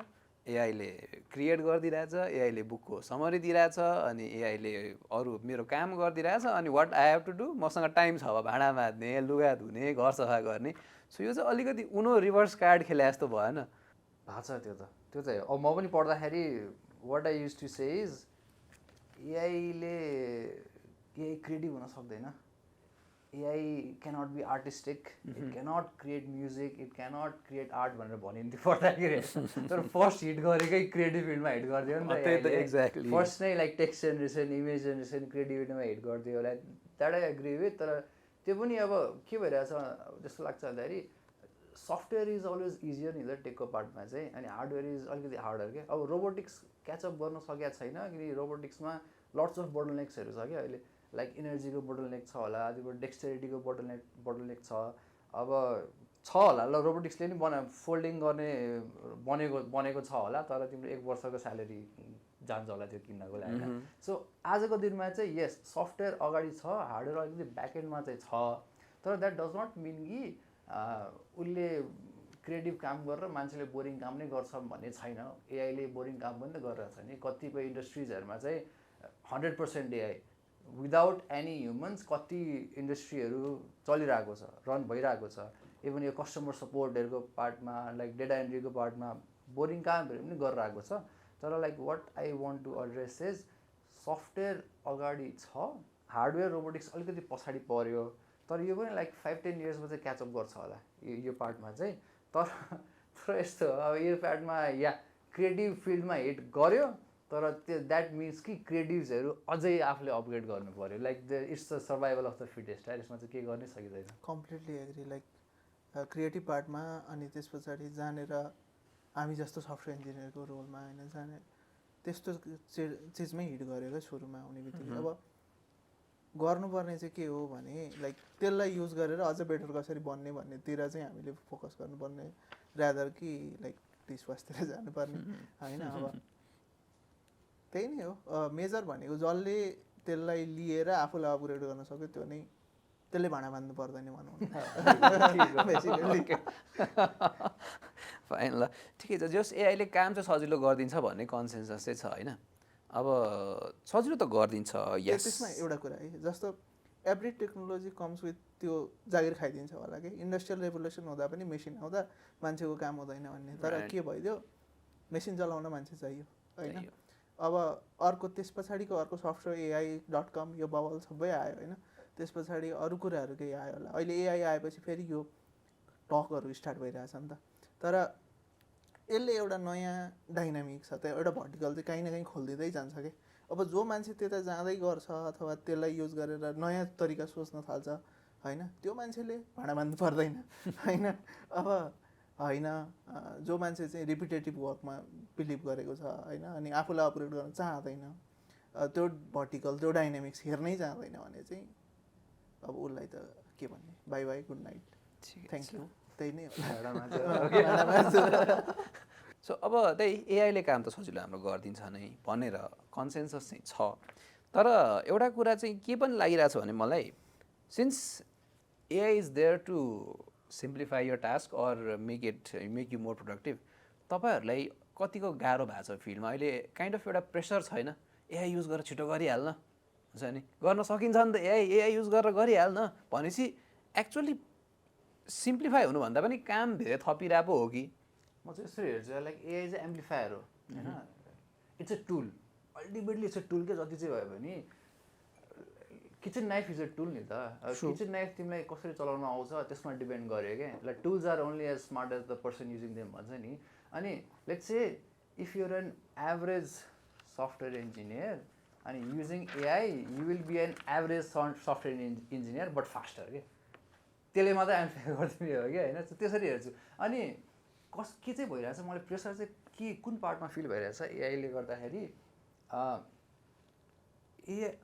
एआईले क्रिएट गरिदिरहेछ एआईले बुकको समरी दिइरहेछ अनि एआईले अरू मेरो काम गरिदिरहेछ अनि what I have to do मसँग टाइम छ अब भाँडा माझ्ने लुगा धुने घर सफा गर्ने सो यो चाहिँ अलिकति उनो रिभर्स कार्ड खेले जस्तो भएन भएको छ त्यो चाहिँ अब म पनि पढ्दाखेरि what I used to say is एआईले केही क्रिएटिभ हुन सक्दैन AI cannot be artistic it cannot create music it cannot create art भनेर भनिन्थ्यो पढ्दाखेरि तर फर्स्ट हिट गरेकै क्रिएटिभ फिल्डमा हिट गरिदियो नि त एक्ज्याक्टली फर्स्ट नै like text generation image generation क्रिएटिभिटीमा हिट गरिदियो like that I agree with तर त्यो पनि अब के भइरहेछ जस्तो लाग्छ भन्दाखेरि सफ्टवेयर इज अलवेज इजियर नि त टेकको पार्टमा चाहिँ अनि हार्डवेयर इज अलिकति हार्डर क्या अब रोबोटिक्स क्याचअप गर्न सकेको छैन किनकि रोबोटिक्समा लट्स अफ बोटलनेक्सहरू छ क्या अहिले लाइक इनर्जीको बोटलनेक छ होला त्यो डेक्सटेरिटीको बोटलनेक छ अब छ होला ल रोबोटिक्सले नि फोल्डिङ गर्ने बनेको छ होला तर तिम्रो 1 वर्षको स्यालेरी जान्छ होला त्यो किन्नको लागि होइन सो आजको दिनमा चाहिँ यस सफ्टवेयर अगाडि छ हार्डवेयर अलिकति ब्याकएन्डमा चाहिँ छ तर द्याट डज नट मिन कि उसले क्रिएटिभ काम गरेर मान्छेले बोरिङ काम नै गर्छ भन्ने छैन एआईले बोरिङ काम पनि त गरिरहेको छ नि कतिपय इन्डस्ट्रिजहरूमा चाहिँ 100% एआई विदाउट एनी ह्युमन्स कति इन्डस्ट्रीहरू चलिरहेको छ रन भइरहेको छ इभन यो कस्टमर सपोर्टहरूको पार्टमा लाइक डेटा एन्ट्रीको पार्टमा बोरिङ कामहरू पनि गरिरहेको छ तर like what I want to address is software अगाडि छ हार्डवेयर रोबोटिक्स अलिकति पछाडि पर्यो तर यो पनि लाइक 5-10 इयर्समा चाहिँ क्याचअप गर्छ होला यो पार्टमा चाहिँ तर यस्तो अब यो पार्टमा या क्रिएटिभ फिल्डमा हिट गर्यो तर त्यो द्याट मिन्स कि क्रिएटिभ्सहरू अझै आफूले अपग्रेड गर्नु पऱ्यो like it's the survival of the fittest यसमा चाहिँ के गर्नै सकिँदैन कम्प्लिटली एग्री लाइक क्रिएटिभ पार्टमा अनि त्यस पछाडि जानेर हामी जस्तो सफ्टवेयर इन्जिनियरको रोलमा होइन जाने त्यस्तो चिजमै हिट गर्यो क्या सुरुमा आउने बित्तिकै अब गर्नुपर्ने चाहिँ के हो भने लाइक त्यसलाई युज गरेर अझ बेटर कसरी बन्ने भन्नेतिर चाहिँ हामीले फोकस गर्नुपर्ने रादर कि लाइक डिसवासतिर जानुपर्ने होइन अब त्यही नै हो मेजर भनेको जसले त्यसलाई लिएर आफूलाई अपग्रेड गर्न सक्यो त्यो नै त्यसले भाँडा मान्नु पर्दैन भनौँ बेसिकली फाइन ल ठिकै छ जस एआईले काम चाहिँ सजिलो गरिदिन्छ भन्ने कन्सेन्सस चाहिँ छ होइन अब सजिलो त गरिदिन्छ यस त्यसमा एउटा कुरा है जस्तो एभ्री टेक्नोलोजी कम्स विथ त्यो जागिर खाइदिन्छ होला कि इन्डस्ट्रियल रेभोल्युसन हुँदा पनि मेसिन आउँदा मान्छेको काम हुँदैन भन्ने तर के भइदियो मेसिन चलाउन मान्छे चाहियो होइन अब अर्को त्यस पछाडिको अर्को सफ्टवेयर AI.com यो बबल सबै आयो होइन त्यस पछाडि अरू कुराहरू केही आयो होला अहिले एआई आएपछि फेरि यो टकहरू स्टार्ट भइरहेछ नि त तर यसले एउटा नयाँ डाइनामिक छ त्यो एउटा भर्टिकल चाहिँ कहीँ न कहीँ खोलिदिँदै जान्छ कि अब जो मान्छे त्यता जाँदै गर्छ अथवा त्यसलाई युज गरेर नयाँ तरिका सोच्न थाल्छ होइन त्यो मान्छेले भाँडा मान्नु पर्दैन होइन अब होइन जो मान्छे चाहिँ रिपिटेटिभ वर्कमा बिलिभ गरेको छ होइन अनि आफूलाई अपग्रेड गर्न चाहँदैन त्यो भर्टिकल त्यो डाइनामिक्स हेर्नै चाहँदैन भने चाहिँ अब उसलाई त के भन्ने by by good night thank you त्यही नै हो सो अब त्यही एआईले काम त सजिलो हाम्रो गरिदिन्छ नै भनेर कन्सेन्सस चाहिँ छ तर एउटा कुरा चाहिँ के पनि लागिरहेछ भने मलाई since AI is there to simplify your task or make you more productive तपाईँहरूलाई कतिको गाह्रो भएको छ फिल्डमा अहिले काइन्ड अफ एउटा प्रेसर छैन एआई युज गरेर छिटो गरिहाल्न हुन्छ नि गर्न सकिन्छ नि त एआई युज गरेर गरिहाल्न भनेपछि एक्चुअली सिम्प्लिफाई हुनुभन्दा पनि काम धेरै थपिरहेको पो हो कि म चाहिँ यसरी हेर्छु लाइक एआई चाहिँ एम्प्लिफायर हो होइन it's a tool ultimately it's a tool के जति चाहिँ भयो भने kitchen knife is a tool नि त किचन नाइफ तिमीलाई कसरी चलाउन आउँछ त्यसमा डिपेन्ड गर्यो क्या like tools are only as smart as the person using them भन्छ नि अनि let's say if you're an average software engineer अनि using AI you will be an average software engineer but faster के त्यसले मात्रै amplify गरिदिने हो क्या होइन त्यसरी हेर्छु अनि के चाहिँ भइरहेछ मलाई प्रेसर चाहिँ के कुन पार्टमा फिल भइरहेछ एआईले गर्दाखेरि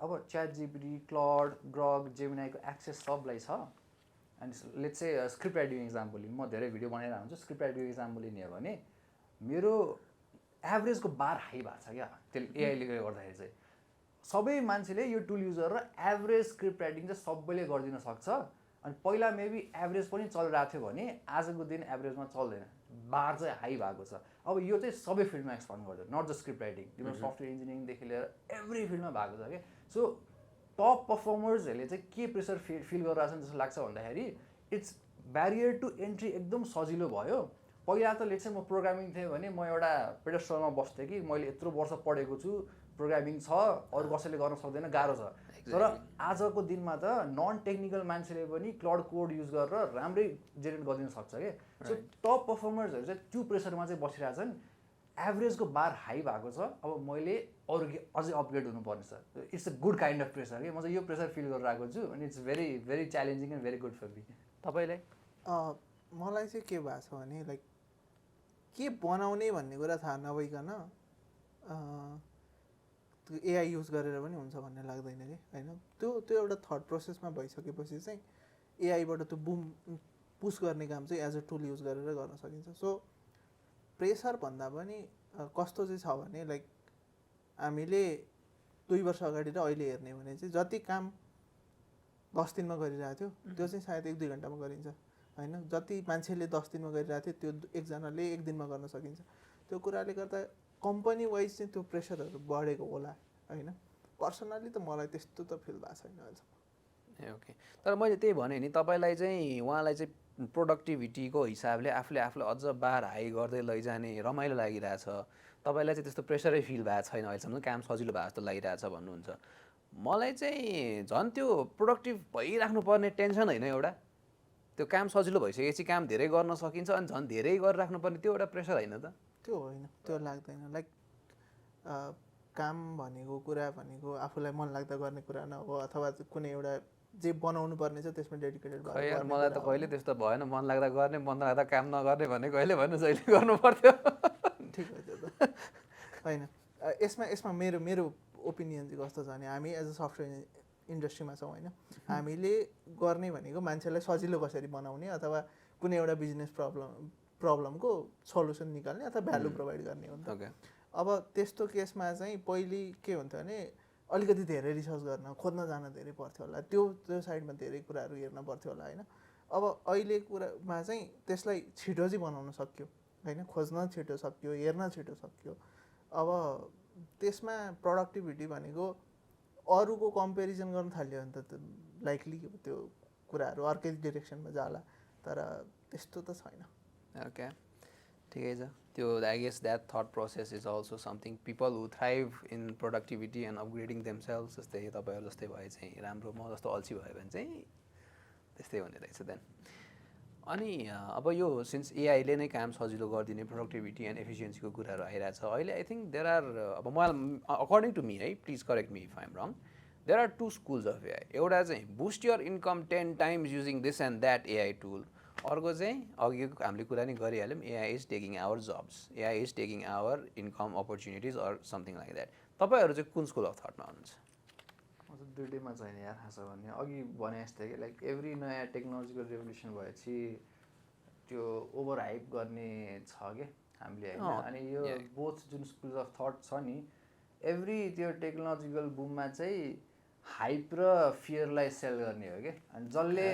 अब च्याट जिपिटी क्लड ग्रग जेमिनाईको एक्सेस सबलाई छ अनि लेट्स चाहिँ स्क्रिप्ट राइटिङ इक्जाम्पल लिनु म धेरै भिडियो बनाएर हुन्छु स्क्रिप्ट राइटिङ इक्जाम्पल लिने हो भने मेरो एभरेजको बार हाई भएको छ क्या त्यसले एआईले गर्दाखेरि चाहिँ सबै मान्छेले यो टुल युज गरेर एभरेज स्क्रिप्ट राइटिङ चाहिँ सबैले गरिदिन सक्छ अनि पहिला मेबी एभरेज पनि चलिरहेको थियो भने आजको दिन एभरेजमा चल्दैन बार चाहिँ हाई भएको छ अब यो चाहिँ सबै फिल्डमा एक्सपान्ड गर्छ नट जस्ट स्क्रिप्ट राइटिङ तिम्रो सफ्टवेयर इन्जिनियरिङदेखि लिएर एभ्री फिल्डमा भएको छ क्या सो टप पर्फर्मर्सहरूले चाहिँ के प्रेसर फिल गरिरहेछन् जस्तो लाग्छ भन्दाखेरि इट्स ब्यारियर टु एन्ट्री एकदम सजिलो भयो पहिला त लेट्स चाहिँ म प्रोग्रामिङ थिएँ भने म एउटा पेडेस्टलमा बस्थेँ कि मैले यत्रो वर्ष पढेको छु प्रोग्रामिङ छ अरू कसैले गर्न सक्दैन गाह्रो छ तर आजको दिनमा त नन टेक्निकल मान्छेले पनि क्लाउड कोड युज गरेर राम्रै जेनेरेट गरिदिन सक्छ क्या सो टप पर्फर्मर्सहरू चाहिँ त्यो प्रेसरमा चाहिँ बसिरहेछन् एभरेजको बार हाई भएको छ अब मैले अरू अझै अपग्रेड हुनुपर्ने छ it's a good kind of pressure कि म चाहिँ यो प्रेसर फिल गरिरहेको छु अनि it's very very challenging and very good for me तपाईँलाई मलाई चाहिँ के भएको छ भने लाइक के बनाउने भन्ने कुरा थाहा नभइकन त्यो एआई युज गरेर पनि हुन्छ भन्ने लाग्दैन कि होइन त्यो एउटा थट प्रोसेसमा भइसकेपछि चाहिँ एआईबाट त्यो पुस गर्ने काम चाहिँ एज अ टुल युज गरेर गर्न सकिन्छ सो प्रेसर भन्दा पनि कस्तो चाहिँ छ भने लाइक हामीले 2 वर्ष अगाडि र अहिले हेर्ने भने चाहिँ जति काम 10 दिनमा गरिरहेको थियो त्यो चाहिँ सायद 1-2 घन्टामा गरिन्छ होइन जति मान्छेले 10 दिनमा गरिरहेको थियो त्यो एकजनाले 1 दिनमा गर्न सकिन्छ त्यो कुराले गर्दा कम्पनी वाइज चाहिँ त्यो प्रेसरहरू बढेको होला होइन पर्सनली त मलाई त्यस्तो त फिल भएको छैन अहिलेसम्म ए ओके तर मैले त्यही भने नि तपाईँलाई चाहिँ उहाँलाई चाहिँ प्रोडक्टिभिटीको हिसाबले आफूले अझ बार हाई गर्दै लैजाने रमाइलो लागिरहेछ तपाईँलाई चाहिँ त्यस्तो प्रेसरै फिल भएको छैन अहिलेसम्म काम सजिलो भएको जस्तो लागिरहेछ भन्नुहुन्छ मलाई चाहिँ झन् त्यो प्रोडक्टिभ भइराख्नुपर्ने टेन्सन होइन एउटा त्यो काम सजिलो भइसकेपछि काम धेरै गर्न सकिन्छ अनि झन् धेरै गरिराख्नुपर्ने त्यो एउटा प्रेसर होइन त त्यो होइन त्यो लाग्दैन लाइक काम भनेको कुरा भनेको आफूलाई मन लाग्दा गर्ने कुरा नहो अथवा कुनै एउटा जे बनाउनु पर्ने छ त्यसमा डेडिकेटेड भएर मलाई त कहिले त्यस्तो भएन मन लाग्दा गर्ने मन लाग्दा काम नगर्ने भने कहिले भन्नु जहिले गर्नु पर्थ्यो ठिक हो त्यो त होइन यसमा मेरो ओपिनियन चाहिँ कस्तो छ भने हामी एज अ सफ्टवेयर इन्डस्ट्रीमा छौँ होइन हामीले गर्ने भनेको मान्छेलाई सजिलो कसरी बनाउने अथवा कुनै एउटा बिजनेस प्रब्लमको सल्युसन निकाल्ने अथवा भ्यालु प्रोभाइड गर्ने हो नि त अब त्यस्तो केसमा चाहिँ पहिले के हुन्थ्यो भने अलिकति धेरै रिसर्च गर्न खोज्न जान धेरै पर्थ्यो होला त्यो साइडमा धेरै कुराहरू हेर्न पर्थ्यो होला होइन अब अहिले कुरामा चाहिँ त्यसलाई छिटो चाहिँ बनाउन सक्यो होइन खोज्न छिटो सक्यो हेर्न छिटो सक्यो अब त्यसमा प्रोडक्टिभिटी भनेको अरूको कम्पेरिजन गर्न थाल्यो भने त लाइकली त्यो कुराहरू अर्कै डिरेक्सनमा जाला तर त्यस्तो त छैन ओके ठिकै छ त्यो I guess that thought process is also something people who thrive in productivity and upgrading themselves जस्तै तपाईँहरू जस्तै भए चाहिँ राम्रो म जस्तो अल्छी भयो भने चाहिँ त्यस्तै हुने रहेछ देन अनि अब यो सिन्स एआईले नै काम सजिलो गरिदिने प्रोडक्टिभिटी एन्ड एफिसियन्सीको कुराहरू आइरहेछ अहिले आई थिङ्क देयर आर अब मलाई अकर्डिङ टु मी है please correct me if I am wrong there are 2 schools of AI एउटा चाहिँ boost your income 10 times using this and that AI tool अर्को चाहिँ अघि हामीले कुरा नि गरिहाल्यौँ AI is taking our jobs AI is taking our income opportunities or something like that तपाईँहरू चाहिँ कुन स्कुल अफ थटमा हुनुहुन्छ म त दुइटैमा छैन यार खास भने अघि भने जस्तै कि लाइक एभ्री नयाँ टेक्नोलोजिकल रेभोल्युसन भएपछि त्यो ओभर हाइप गर्ने छ क्या हामीले होइन अनि यो बोथ जुन स्कुल अफ थट छ नि एभ्री त्यो टेक्नोलोजिकल बुममा चाहिँ हाइप र फियरलाई सेल गर्ने हो क्या अनि जसले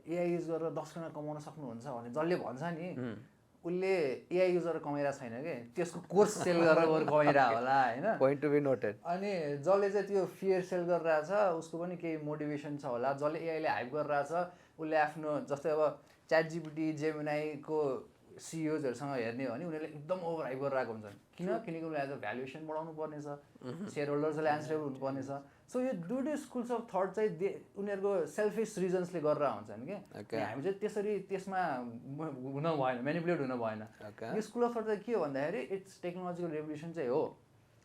एआई युज गरेर 10 गुणा कमाउन सक्नुहुन्छ भने जसले भन्छ नि उसले एआई युज गरेर कमाइरहेको छैन कि त्यसको कोर्स सेल गरेर कमाइरहेको होला होइन पोइन्ट टु बी नोटेड अनि जसले चाहिँ त्यो फियर सेल गरिरहेछ उसको पनि केही मोटिभेसन छ होला जसले एआईले हाइप गरिरहेछ उसले आफ्नो जस्तै अब च्याट जिपिटी जेमिनाईको सिइओजहरूसँग हेर्ने हो भने उनीहरूले एकदम ओभर हाइप गरेर आएको हुन्छन् किनकि उनीहरूले एज अ भ्यालुएसन बढाउनु पर्नेछ, सेयर होल्डर्सले एन्सरेबल हुनुपर्नेछ। सो यो दुइटै स्कुल्स अफ थट चाहिँ उनीहरूको सेल्फिस रिजन्सले गरेर हुन्छन् क्या। हामी चाहिँ त्यसरी त्यसमा हुन भएन, मेनिपुलेट हुन भएन। यो स्कुल अफ थट चाहिँ के हो भन्दाखेरि इट्स टेक्नोलोजिकल रेभोल्युसन चाहिँ हो,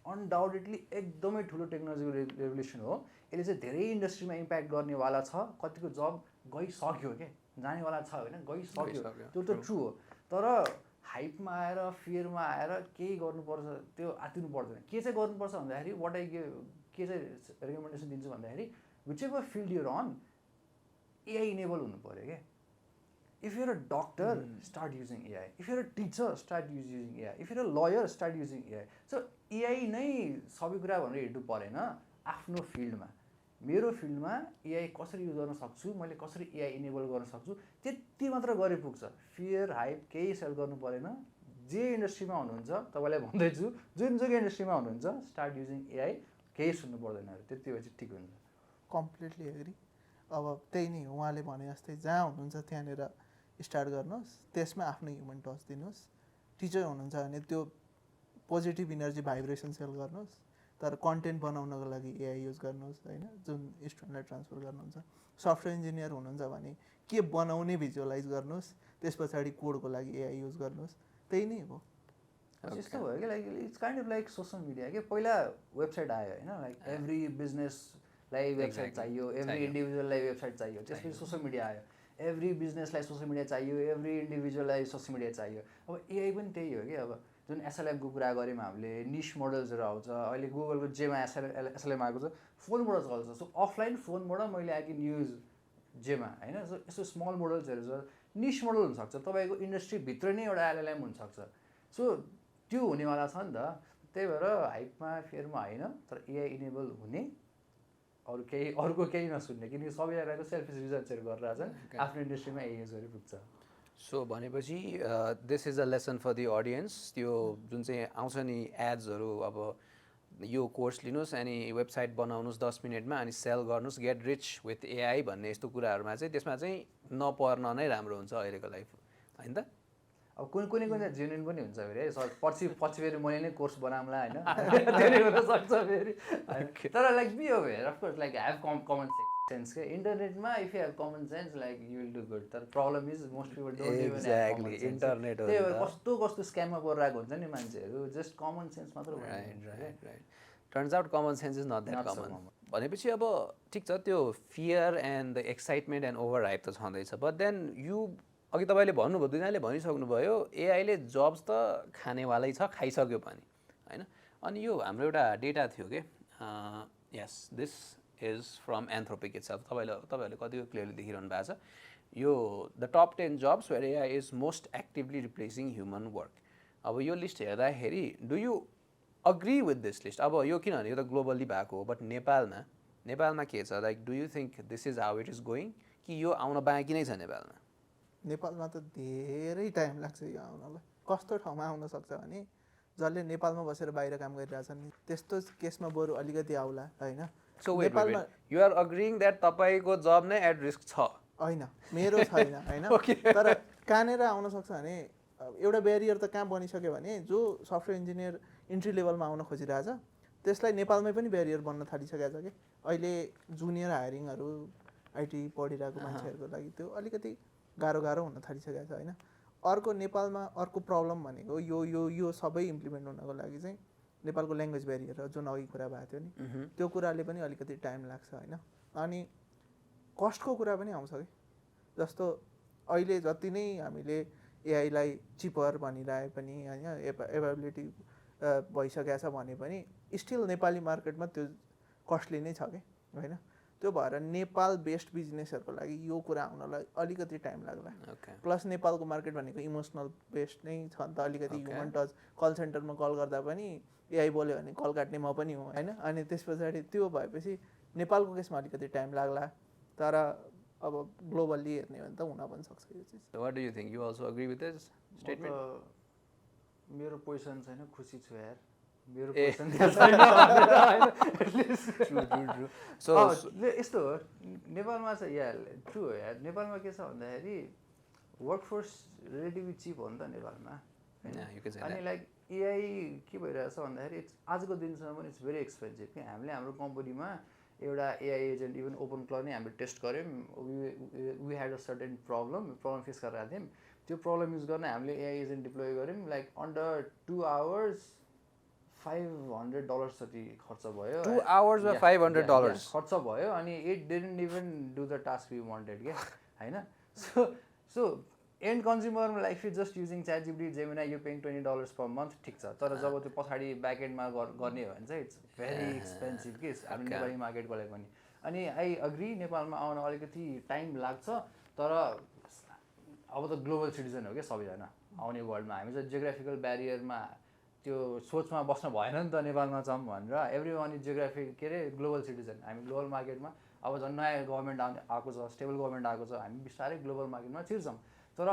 अनडाउटेडली एकदमै ठुलो टेक्नोलोजिकल रेभोल्युसन हो। यसले चाहिँ धेरै इन्डस्ट्रीमा इम्प्याक्ट गर्नेवाला छ, कतिको जब गइसक्यो क्या, जानेवाला छ होइन, गइसक्यो, त्यो त ट्रु हो। तर हाइपमा आएर फियरमा आएर केही गर्नुपर्छ त्यो आत्तिनु पर्दैन। के चाहिँ गर्नुपर्छ भन्दाखेरि के चाहिँ रेकमेन्डेसन दिन्छु भन्दाखेरि whichever field you're on AI enable हुनु पऱ्यो क्या। If you're a doctor start using AI, if you're a teacher start using AI, if you're a lawyer start using AI. So AI नै सबै कुरा भनेर हेर्नु परेन। आफ्नो फिल्डमा, मेरो फिल्डमा एआई कसरी युज गर्न सक्छु, मैले कसरी एआई इनेबल गर्न सक्छु, त्यति मात्र गरे पुग्छ। फियर हाइप केही सेल गर्नु परेन। जे इन्डस्ट्रीमा हुनुहुन्छ तपाईँलाई भन्दैछु, जुनसुकै इन्डस्ट्रीमा हुनुहुन्छ स्टार्ट युजिङ एआई, केही सुन्नु पर्दैन, त्यति भएपछि ठिक हुन्छ। Completely agree. अब त्यही नै हो, उहाँले भने जस्तै जहाँ हुनुहुन्छ त्यहाँनिर स्टार्ट गर्नुहोस्, त्यसमा आफ्नो ह्युमन टच दिनुहोस्। टिचर हुनुहुन्छ भने त्यो पोजिटिभ इनर्जी भाइब्रेसन सेल गर्नुहोस्, तर कन्टेन्ट बनाउनको लागि एआई युज गर्नुहोस् होइन, जुन स्टुडेन्टलाई ट्रान्सफर गर्नुहुन्छ। सफ्टवेयर इन्जिनियर हुनुहुन्छ भने के बनाउने भिजुअलाइज गर्नुहोस्, त्यस पछाडि कोडको लागि एआई युज गर्नुहोस्। त्यही नै हो। यस्तो भयो कि like it's kind of like social media के। पहिला वेबसाइट आयो होइन, लाइक एभ्री बिजनेसलाई वेबसाइट चाहियो, एभ्री इन्डिभिजुअललाई वेबसाइट चाहियो। त्यसपछि सोसल मिडिया आयो, एभ्री बिजनेसलाई सोसल मिडिया चाहियो, एभ्री इन्डिभिजुअललाई सोसल मिडिया चाहियो। अब एआई पनि त्यही हो कि। अब जुन एसएलएमको कुरा गऱ्यौँ हामीले, निश मोडल्सहरू आउँछ अहिले गुगलको जेमा एसएलएम आएको छ, फोनबाट चल्छ। सो अफलाइन फोनबाट मैले आई क्यान युज जेमा होइन। सो यस्तो स्मल मोडल्सहरू छ, निश मोडल हुनसक्छ, तपाईँको इन्डस्ट्रीभित्र नै एउटा एलएलएम हुनसक्छ। सो त्यो हुनेवाला छ नि त। त्यही भएर हाइपमा फियरमा होइन, तर एआई इनेबल हुने, अर्को केही नसुन्ने, किनकि सबैजनाको सेल्फिस रिजन्सहरू गरिरहेको छ, आफ्नो इन्डस्ट्रीमा एआई युज गरे पुग्छ। सो भनेपछि this is a lesson for the audience. त्यो जुन चाहिँ आउँछ नि एड्सहरू, अब यो कोर्स लिनुहोस् अनि वेबसाइट बनाउनुहोस् 10 मिनटमा अनि सेल गर्नुहोस्, गेट रिच विथ एआई भन्ने यस्तो कुराहरूमा चाहिँ त्यसमा चाहिँ नपर्न नै राम्रो हुन्छ अहिलेको लाइफ होइन त। अब कुनै जेन्युन पनि हुन्छ फेरि है, पछि फेरि मैले नै कोर्स बनाउँला होइन, त्यो हुनसक्छ फेरि। तर like be aware of course, like have common sense के। इन्टरनेटमा if you have common sense like you will do good. तर problem is most people don't even have common sense. Internet त्यही भएर कस्तो स्क्याममा परिरहेको हुन्छ नि मान्छेहरू, जस्ट कमन सेन्स मात्र right. Turns out common sense is not that common. भनेपछि अब ठिक छ, त्यो fear and the excitement and over hype त छँदैछ, बट देन यु अघि तपाईँले भन्नुभयो, दुईजनाले भनिसक्नुभयो एआईले जब्स त खानेवालै छ, खाइसक्यो पनि होइन। अनि यो हाम्रो एउटा डेटा थियो कि, yes this is from Anthropic itself. तपाईँहरूले कतिको क्लियरली देखिरहनु भएको छ। यो the top 10 jobs where AI is most actively replacing human work. अब यो लिस्ट हेर्दाखेरि do you agree with this list? अब यो किनभने यो त ग्लोबली भएको हो, बट नेपालमा के छ, like do you think this is how it is going, कि यो आउन बाँकी नै छ नेपालमा? नेपालमा त धेरै टाइम लाग्छ यो आउनलाई। कस्तो ठाउँमा आउन सक्छ भने जसले नेपालमा बसेर बाहिर काम गरिरहेछन् नि, त्यस्तो केसमा बरु अलिकति आउला होइन। सो नेपालमा यु आर अग्रिङ द्याट तपाईँको जब नै एट रिस्क छ? होइन, मेरो छैन होइन। तर कहाँनिर आउन सक्छ भने एउटा ब्यारियर त कहाँ बनिसक्यो भने जो सफ्टवेयर इन्जिनियर इन्ट्री लेभलमा आउन खोजिरहेछ त्यसलाई नेपालमै पनि ब्यारियर बन्न थालिसकेको छ कि। अहिले जुनियर हायरिङहरू आइटी पढिरहेको मान्छेहरूको लागि त्यो अलिकति गाह्रो हुन थालिसकेको छ होइन। अर्को नेपालमा अर्को प्रब्लम भनेको यो सबै इम्प्लिमेन्ट हुनको लागि चाहिँ नेपालको ल्याङ्ग्वेज ब्यारियर जुन अघि कुरा भएको थियो नि, त्यो कुराले पनि अलिकति टाइम लाग्छ होइन। अनि कस्टको कुरा पनि आउँछ कि, जस्तो अहिले जति नै हामीले एआईलाई चिपर भनिरहे पनि होइन, एभाइलेबिलिटी भइसकेको छ भने पनि स्टिल नेपाली मार्केटमा त्यो कस्टली नै छ कि होइन। त्यो भएर नेपाल बेस्ड बिजनेसहरूको लागि यो कुरा आउनलाई अलिकति टाइम लाग्ला। प्लस नेपालको मार्केट भनेको इमोसनल बेस्ड नै छ नि त, अलिकति ह्युमन टच। कल सेन्टरमा कल गर्दा पनि एआई बोल्यो भने कल काट्ने म पनि हो होइन। अनि त्यस पछाडि त्यो भएपछि नेपालको केसमा अलिकति टाइम लाग्ला, तर अब ग्लोबल्ली हेर्ने हो भने त हुन पनि सक्छ यो चिज। What do you think? You also agree with this statement? मेरो पोजिसन छैन, खुसी छु यार। मेरो सो यस्तो हो नेपालमा चाहिँ या ट्रु हो यार। नेपालमा के छ भन्दाखेरि वर्कफोर्स रिलेटिभली चिप हो नि त नेपालमा होइन? Yeah, you can say अनि that. लाइक एआई के भइरहेछ भन्दाखेरि आजको दिनसम्म पनि इट्स भेरी एक्सपेन्सिभ कि हामीले हाम्रो कम्पनीमा एउटा AI agent even open cloud नै हामीले टेस्ट गऱ्यौँ, we had a certain problem face गरिरहेको थियौँ, त्यो प्रब्लम युज गर्न हामीले एआई एजेन्ट डिप्लोय गऱ्यौँ, लाइक अन्डर 2 hours $500 जति खर्च भयो। 2 hours मा $500 खर्च भयो अनि it didn't even do the task we wanted क्या होइन? सो एन्ड कन्ज्युमरमा like if just using ChatGPT, Gemini, you paying $20 per month ठिक छ, तर जब त्यो पछाडि ब्याकएन्डमा गर्ने हो भने चाहिँ इट्स भेरी एक्सपेन्सिभ कि हाम्रो नेपाली मार्केटको लागि पनि। अनि आई अग्री नेपालमा आउन अलिकति टाइम लाग्छ, तर अब त ग्लोबल सिटिजन हो क्या सबैजना आउने वर्ल्डमा, हामी चाहिँ जियोग्राफिकल ब्यारियरमा त्यो सोचमा बस्न भएन नि त नेपालमा छौँ भनेर। एभ्री वान इज जियोग्राफिक के अरे ग्लोबल सिटिजन, हामी ग्लोबल मार्केटमा अब झन् नयाँ गभर्मेन्ट आएको छ, स्टेबल गभर्मेन्ट आएको छ, हामी बिस्तारै ग्लोबल मार्केटमा छिर्छौँ। तर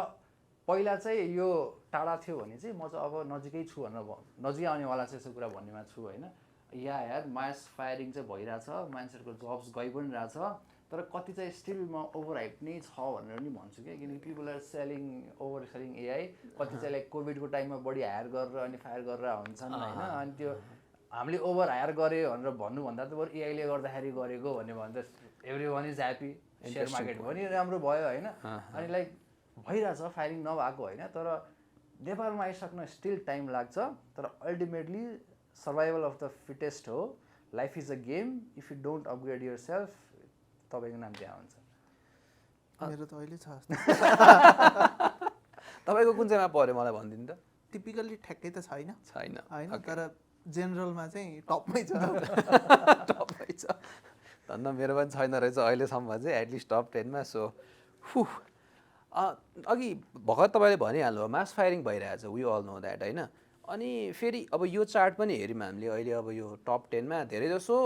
पहिला चाहिँ यो टाढा थियो भने चाहिँ म चाहिँ अब नजिकै छु भनेर नजिकै आउनेवाला चाहिँ यस्तो कुरा भन्नेमा छु होइन? यार मास फायरिङ चाहिँ भइरहेछ, मान्छेहरूको जब्स गइ पनि रहेछ, तर कति चाहिँ स्टिल म ओभर हाइप नै छ भनेर पनि भन्छु क्या, किनकि people are overselling AI. कति चाहिँ लाइक कोभिडको टाइममा बढी हायर गरेर अनि फायर गरेर हुन्छन् होइन? अनि त्यो हामीले ओभर हायर गऱ्यो भनेर भन्नुभन्दा त बरु एआईले गर्दाखेरि गरेको भन्यो भने त every one is happy, share market पनि राम्रो भयो होइन? अनि लाइक भइरहेछ, फायरिङ नभएको होइन, तर नेपालमा आइसक्न स्टिल टाइम लाग्छ, तर ultimately survival of the fittest हो। Life is a game, if you don't upgrade yourself तपाईँको नाम त्यहाँ हुन्छ। मेरो त अहिले छ तपाईँको कुन चाहिँमा पऱ्यो मलाई भनिदिनु त? टिपिकल्ली ठ्याक्कै त छैन छैन, तर जेनरलमा चाहिँ टपमै छ। टपमै छ धन्न, मेरो पनि छैन रहेछ अहिलेसम्म चाहिँ एटलिस्ट टप 10मा। सो अघि भर्खर तपाईँले भनिहाल्नु, मास फायरिङ भइरहेछ, वी अल नो द्याट होइन? अनि फेरि अब यो चार्ट पनि हेऱ्यौँ हामीले अहिले, अब यो टप 10मा धेरै जसो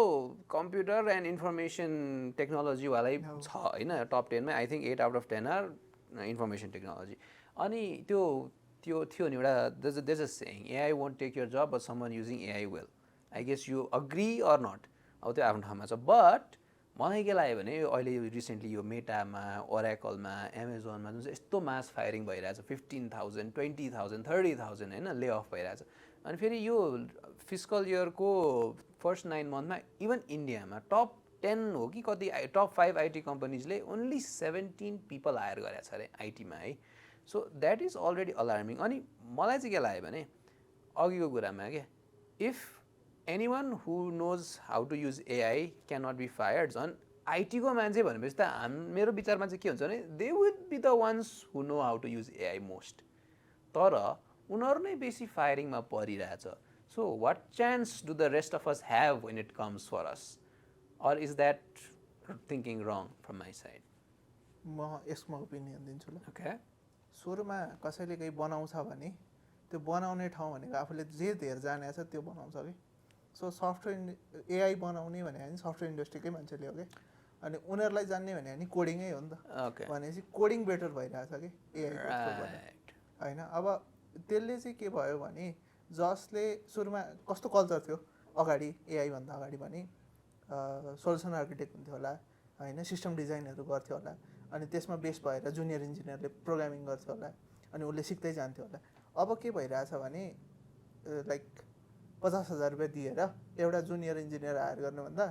कम्प्युटर एन्ड इन्फर्मेसन टेक्नोलोजीवालै छ होइन? टप 10मा I think 8 out of 10 are information technology. अनि त्यो थियो नि एउटा there a saying, AI won't take your job but someone using AI will. I guess you agree or not? अब त्यो आफ्नो ठाउँमा छ, बट मलाई के लाग्यो भने अहिले रिसेन्टली यो मेटामा, ओराकलमा, एमाजोनमा जुन चाहिँ यस्तो मास फायरिङ भइरहेछ, 15,000, 20,000, 30,000 होइन ले अफ भइरहेछ। अनि फेरि यो फिस्कल इयरको फर्स्ट 9 मन्थमा इभन इन्डियामा टप 10 हो कि कति टप 5 आइटी कम्पनीजले ओन्ली 17 पिपल हायर गरेको छ अरे आइटीमा है। So that is already alarming. अनि मलाई चाहिँ के लाग्यो भने अघिको कुरामा क्या, if anyone who knows how to use AI cannot be fired, झन् आइटीको मान्छे भनेपछि त मेरो विचारमा चाहिँ के हुन्छ भने they would be the ones who know how to use AI most, तर उनीहरू नै बेसी फायरिङमा परिरहेछ। So what chance do the rest of us have when it comes for us, or is that thinking wrong from my side? म यसमा opinion दिन्छु ल। ओके, सुरुमा कसैले केही बनाउँछ भने त्यो बनाउने ठाउँ भनेको आफूले जे धेर जाने छ त्यो बनाउँछ कि। सो सफ्टवेयर एआई बनाउने भने नि सफ्टवेयर इन्डस्ट्रीकै मान्छेले हो कि, अनि उनीहरूलाई जान्ने भने नि कोडिङै हो नि त। भनेपछि कोडिङ बेटर भइरहेछ कि एआई होइन? अब त्यसले चाहिँ के भयो भने जसले सुरुमा कस्तो कल्चर थियो अगाडि एआईभन्दा अगाडि भने सोल्युसन आर्किटेक्ट हुन्थ्यो होला होइन, सिस्टम डिजाइनहरू गर्थ्यो होला, अनि त्यसमा बेस भएर जुनियर इन्जिनियरले प्रोग्रामिङ गर्थ्यो होला, अनि उसले सिक्दै जान्थ्यो होला। अब के भइरहेछ भने लाइक 50,000 रुपियाँ दिएर एउटा जुनियर इन्जिनियर हायर गर्नुभन्दा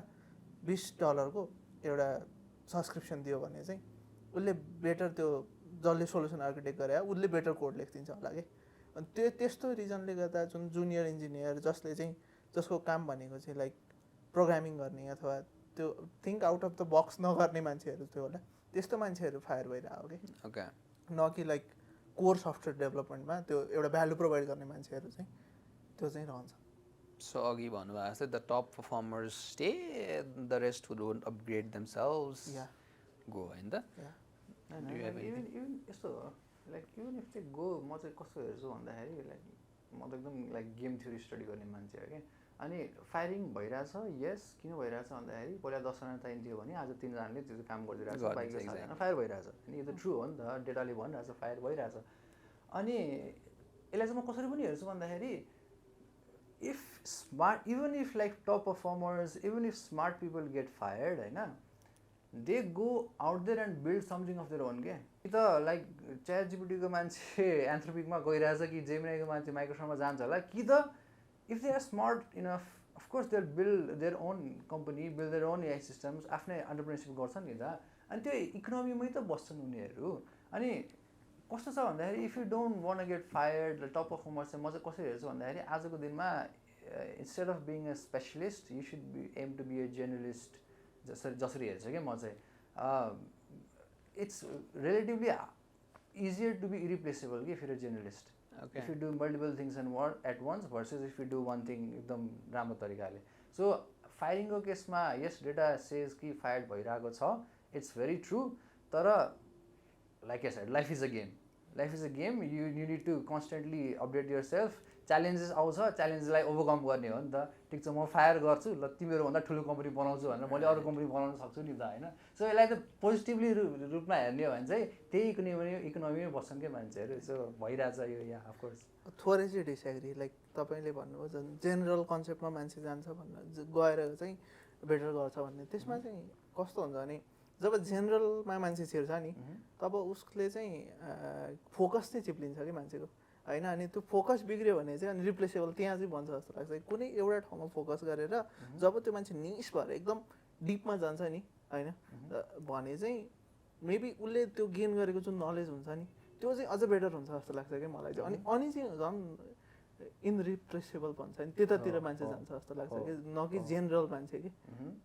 $20 को एउटा सब्सक्रिप्सन दियो भने चाहिँ उसले बेटर त्यो जसले सोल्युसन आर्किटेक्ट गरे उसले बेटर कोड लेखिदिन्छ होला कि। अनि त्यस्तो रिजनले गर्दा जुन जुनियर इन्जिनियर जसको काम भनेको चाहिँ लाइक प्रोग्रामिङ गर्ने अथवा त्यो think out of the box नगर्ने मान्छेहरू थियो होला, त्यस्तो मान्छेहरू फायर भइरहेको कि। ओके, न कि लाइक कोर सफ्टवेयर डेभलपमेन्टमा त्यो एउटा भ्यालु प्रोभाइड गर्ने मान्छेहरू चाहिँ त्यो चाहिँ रहन्छ। सो अघि भन्नुभएको जस्तै the top performers stay, the rest who don't upgrade themselves go होइन त? इभन यस्तो हो लाइक इभन इफ चाहिँ गो, म चाहिँ कस्तो हेर्छु भन्दाखेरि लाइक म त एकदम लाइक गेम थ्योरी स्टडी गर्ने मान्छे हो क्या। अनि फायरिङ भइरहेछ, यस किन भइरहेछ भन्दाखेरि पहिला 10जना चाहिन्थ्यो भने आज 3जनाले त्यो काम गरिदिरहेछ, बाइकले 7जना फायर भइरहेछ। अनि यो त ट्रु हो नि त, डेटाले भनिरहेछ फायर भइरहेछ। अनि यसलाई चाहिँ म कसरी पनि हेर्छु भन्दाखेरि if smart, even if like top performers, even if smart people get fired होइन, they go out there and build something of their own के कि त लाइक च्याट जिपिटीको मान्छे एन्थ्रोपिकमा गइरहेछ कि जेमिनाईको मान्छे माइक्रोसफ्टमा जान्छ होला कि त if they are smart enough of course they build their own company build their own AI systems आफ्नै अन्टरप्रेनरसिप गर्छन् नि त अनि त्यो इकोनोमीमै त बस्छन् उनीहरू अनि कस्तो छ भन्दाखेरि if you don't want get fired top performer चाहिँ म चाहिँ कसरी हेर्छु भन्दाखेरि आजको दिनमा instead of being a specialist you should be aim to be a journalist जसरी हेर्छु क्या म चाहिँ it's relatively easier to be irreplaceable कि if you journalist if you do multiple things at once versus if you do one thing एकदम राम्रो तरिकाले so फायरिङको केसमा यस डेटा सेज कि फायर्ड भइरहेको छ इट्स भेरी ट्रु तर like I said life is a game you need to constantly update yourself challenges आउँछ च्यालेन्जलाई ओभरकम गर्ने हो नि त ठिक छ म फायर गर्छु ल तिमीहरूभन्दा ठुलो कम्पनी बनाउँछु भनेर मैले अरू कम्पनी बनाउन सक्छु नि त होइन सो यसलाई त पोजिटिभली रूपमा हेर्ने हो भने चाहिँ त्यही इकोनोमीमै बस्छन् क्या मान्छेहरू सो भइरहेछ यो यहाँ अफकोर्स थोरै चाहिँ डिसएग्री लाइक तपाईँले भन्नुभयो झन् जेनरल कन्सेप्टमा मान्छे जान्छ भनेर गएर चाहिँ बेटर गर्छ भन्ने त्यसमा चाहिँ कस्तो हुन्छ भने जब जेनरलमा मान्छे छिर्छ नि तब उसले चाहिँ फोकस चाहिँ चिप्लिन्छ कि मान्छेको होइन अनि त्यो फोकस बिग्रियो भने चाहिँ अनि रिप्लेसेबल त्यहाँ चाहिँ भन्छ जस्तो लाग्छ कुनै एउटा ठाउँमा फोकस गरेर जब त्यो मान्छे निस भएर एकदम डिपमा जान्छ नि होइन भने चाहिँ मेबी उसले त्यो गेन गरेको जुन नलेज हुन्छ नि त्यो चाहिँ अझ बेटर हुन्छ जस्तो लाग्छ कि मलाई चाहिँ अनि चाहिँ झन् इनरिप्लेसेबल भन्छ नि त्यतातिर मान्छे जान्छ जस्तो लाग्छ कि न कि जेनरल मान्छे कि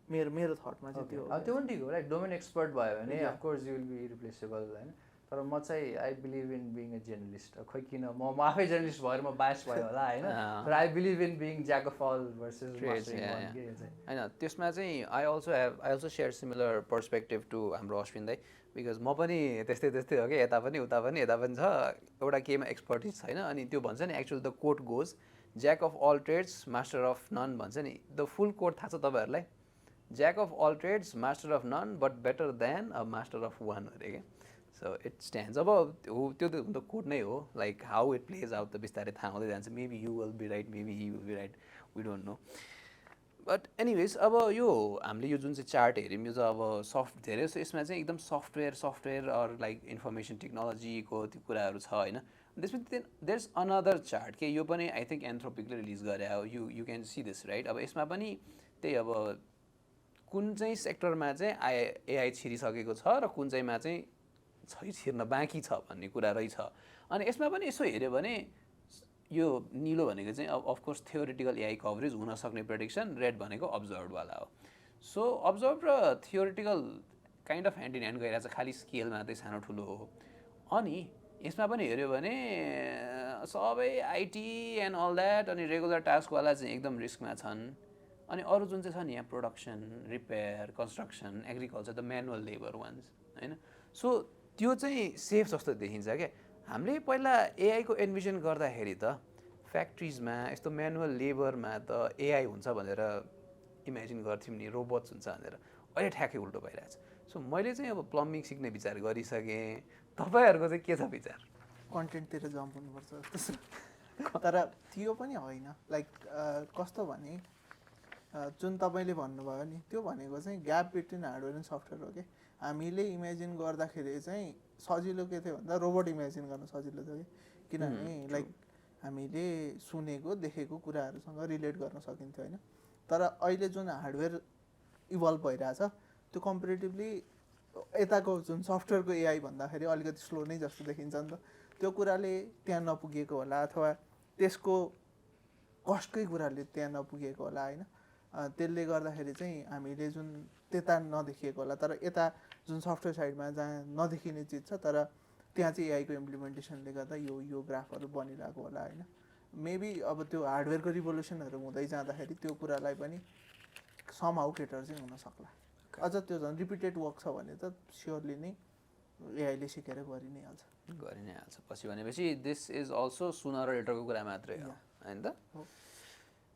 मेरो थटमा चाहिँ त्यो त्यो पनि ठिक हो लाइक डोमेन एक्सपर्ट भयो भने of course you will be irreplaceable होइन तर म चाहिँ I believe in being a journalist खोइ किन म आफै जर्नलिस्ट भएर म बायस भयो होला होइन तर I believe in being jack of all versus होइन त्यसमा चाहिँ I also share similar perspective to हाम्रो अश्विन दाई बिकज म पनि त्यस्तै हो कि यता पनि उता पनि छ एउटा केमा एक्सपर्टिज छैन अनि त्यो भन्छ नि actual the quote goes jack of all trades master of none भन्छ नि द फुल कोट थाहा छ तपाईँहरूलाई jack of all trades master of none but better than a master of one अरे क्या सो इट स्ट्यान्ड्स अब त्यो त कोट नै हो like how it plays out त बिस्तारै थाहा हुँदै जान्छ maybe you will be right maybe he will be right we don't know but anyways अब यो हामीले यो जुन चाहिँ चार्ट हेऱ्यौँ यो चाहिँ अब धेरै जस्तो यसमा चाहिँ एकदम सफ्टवेयर अर लाइक इन्फर्मेसन टेक्नोलोजीको त्यो कुराहरू छ होइन त्यसपछि देयर इज अनदर चार्ट के यो पनि आई थिङ्क एन्थ्रोपिकले रिलिज गरे हो you can see this right अब यसमा पनि त्यही अब कुन चाहिँ सेक्टरमा चाहिँ एआई छिरिसकेको छ र कुन चाहिँमा चाहिँ छिर्न बाँकी छ भन्ने कुरा रहेछ अनि यसमा पनि यसो हेऱ्यो भने यो निलो भनेको चाहिँ अब अफकोर्स थियोरिटिकल एआई कभरेज हुनसक्ने प्रेडिक्सन रेड भनेको अब्जर्भवाला हो सो अब्जर्भ र theoretical kind of hand in hand गइरहेको छ खालि स्केलमा चाहिँ सानो ठुलो हो अनि यसमा पनि हेऱ्यो भने सबै आइटी एन्ड अल द्याट अनि रेगुलर टास्कवाला चाहिँ एकदम रिस्कमा छन् अनि अरू जुन चाहिँ छ नि यहाँ production repair construction agriculture the manual labour ones होइन सो त्यो चाहिँ सेफ जस्तो देखिन्छ क्या हामीले पहिला एआईको एडमिसन गर्दाखेरि त फ्याक्ट्रिजमा यस्तो म्यानुअल लेबरमा त एआई हुन्छ भनेर इमेजिन गर्थ्यौँ नि रोबोट्स हुन्छ भनेर अहिले ठ्याक्कै उल्टो भइरहेछ सो मैले चाहिँ अब प्लम्बिङ सिक्ने विचार गरिसकेँ तपाईँहरूको चाहिँ के छ विचार कन्टेन्टतिर जम्प हुनुपर्छ जस्तो तर त्यो पनि होइन लाइक कस्तो भने जुन तपाईँले भन्नुभयो नि त्यो भनेको चाहिँ gap between hardware and software हो कि हामीले इमेजिन गर्दाखेरि चाहिँ सजिलो के थियो भन्दा रोबोट इमेजिन गर्न सजिलो थियो कि किनभने लाइक हामीले सुनेको देखेको कुराहरूसँग रिलेट गर्न सकिन्थ्यो होइन तर अहिले जुन हार्डवेयर इभल्भ भइरहेछ त्यो कम्पेरिटिभली यताको जुन सफ्टवेयरको एआई भन्दाखेरि अलिकति स्लो नै जस्तो देखिन्छ नि त त्यो कुराले त्यहाँ नपुगेको होला अथवा त्यसको कस्टकै कुराले त्यहाँ नपुगेको होला होइन त्यसले गर्दाखेरि चाहिँ हामीले जुन त्यता नदेखिएको होला तर यता जुन सफ्टवेयर साइडमा जहाँ नदेखिने चिज छ तर त्यहाँ चाहिँ एआईको इम्प्लिमेन्टेसनले गर्दा यो ग्राफहरू बनिरहेको होला होइन मेबी अब त्यो हार्डवेयरको रिभोल्युसनहरू हुँदै जाँदाखेरि त्यो कुरालाई पनि समहाउ केटर चाहिँ हुन सक्ला अझ त्यो झन् रिपिटेड वर्क छ भने त स्योरली नै एआईले सिकेर गरि नै हाल्छ पछि भनेपछि दिस इज अल्सो सुनर र लेटरको कुरा मात्रै हो होइन त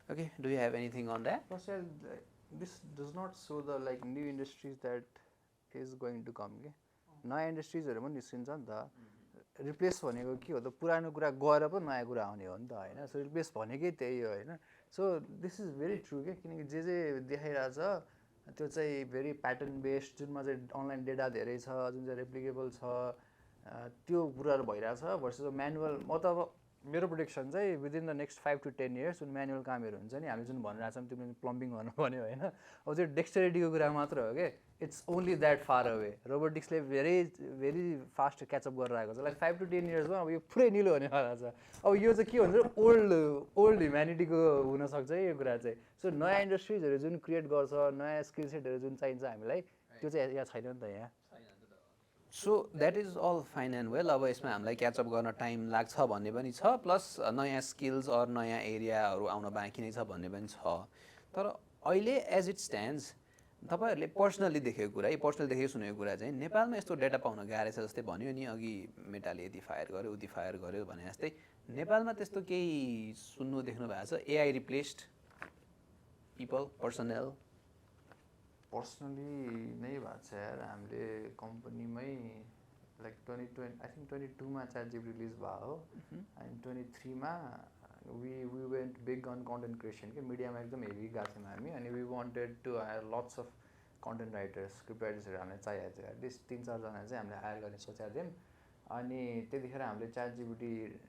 okay do you have anything on that this does not show the like new industries that is going to come के नयाँ इन्डस्ट्रिजहरू पनि निस्किन्छ नि त रिप्लेस भनेको के हो त पुरानो कुरा गएर पो नयाँ कुरा आउने हो नि त होइन सो रिप्लेस भनेकै त्यही हो होइन so this is very true के किनकि जे देखाइरहेछ त्यो चाहिँ भेरी प्याटर्न बेस्ड, जुनमा चाहिँ अनलाइन डेटा धेरै छ, जुन चाहिँ रेप्लिकेबल छ, त्यो कुराहरू भइरहेछ भर्सेस म्यानुअल। म त अब मेरो प्रोडिक्सन चाहिँ within the next 5 to 10 years जुन म्यानुअल कामहरू हुन्छ नि, हामी जुन भनिरहेको छौँ त्यो प्लम्बिङ गर्नु भन्यो होइन, अब त्यो डेक्सटेरिटीको कुरा मात्र हो कि it's only that far away. रोबोटिक्सले भेरी फास्ट क्याचअप गरेर आएको छ। लाइक 5 to 10 yearsमा अब यो पुरै निलो हुनेवाला छ। अब यो चाहिँ के भन्छ, ओल्ड ह्युम्यानिटीको हुनसक्छ है यो कुरा चाहिँ। सो नयाँ इन्डस्ट्रिजहरू जुन क्रिएट गर्छ, नयाँ स्किल सेटहरू जुन चाहिन्छ हामीलाई, त्यो चाहिँ यहाँ छैन नि त यहाँ। So that is all fine and well. अब यसमा हामीलाई क्याचअप गर्न टाइम लाग्छ भन्ने पनि छ, प्लस नयाँ स्किल्स अर नयाँ एरियाहरू आउन बाँकी नै छ भन्ने पनि छ। तर अहिले एज इट स्ट्यान्ड्स तपाईँहरूले पर्सनली देखेको कुरा, पर्सनली देखेको सुनेको कुरा चाहिँ नेपालमा यस्तो डेटा पाउन गाह्रो छ। जस्तै भन्यो नि अघि, मेटाले यति फायर गर्यो उति फायर गर्यो भने जस्तै नेपालमा त्यस्तो केही सुन्नु देख्नु भएको छ? AI replaced people, personal? Personally नै भएको छ यार। हामीले कम्पनीमै लाइक 2020 आई थिङ्क 22मा ChatGPT रिलिज भयो हो, एन्ड 23मा we went big on content creation कि मिडियामा एकदम हेभी गएको थियौँ हामी। अनि we wanted to hire lots of content writers, script राइटर्सहरू हामीलाई चाहिएको थियो। एटलिस्ट 3-4जना चाहिँ हामीले हायर गर्ने सोचेको थियौँ। अनि त्यतिखेर हामीले ChatGPT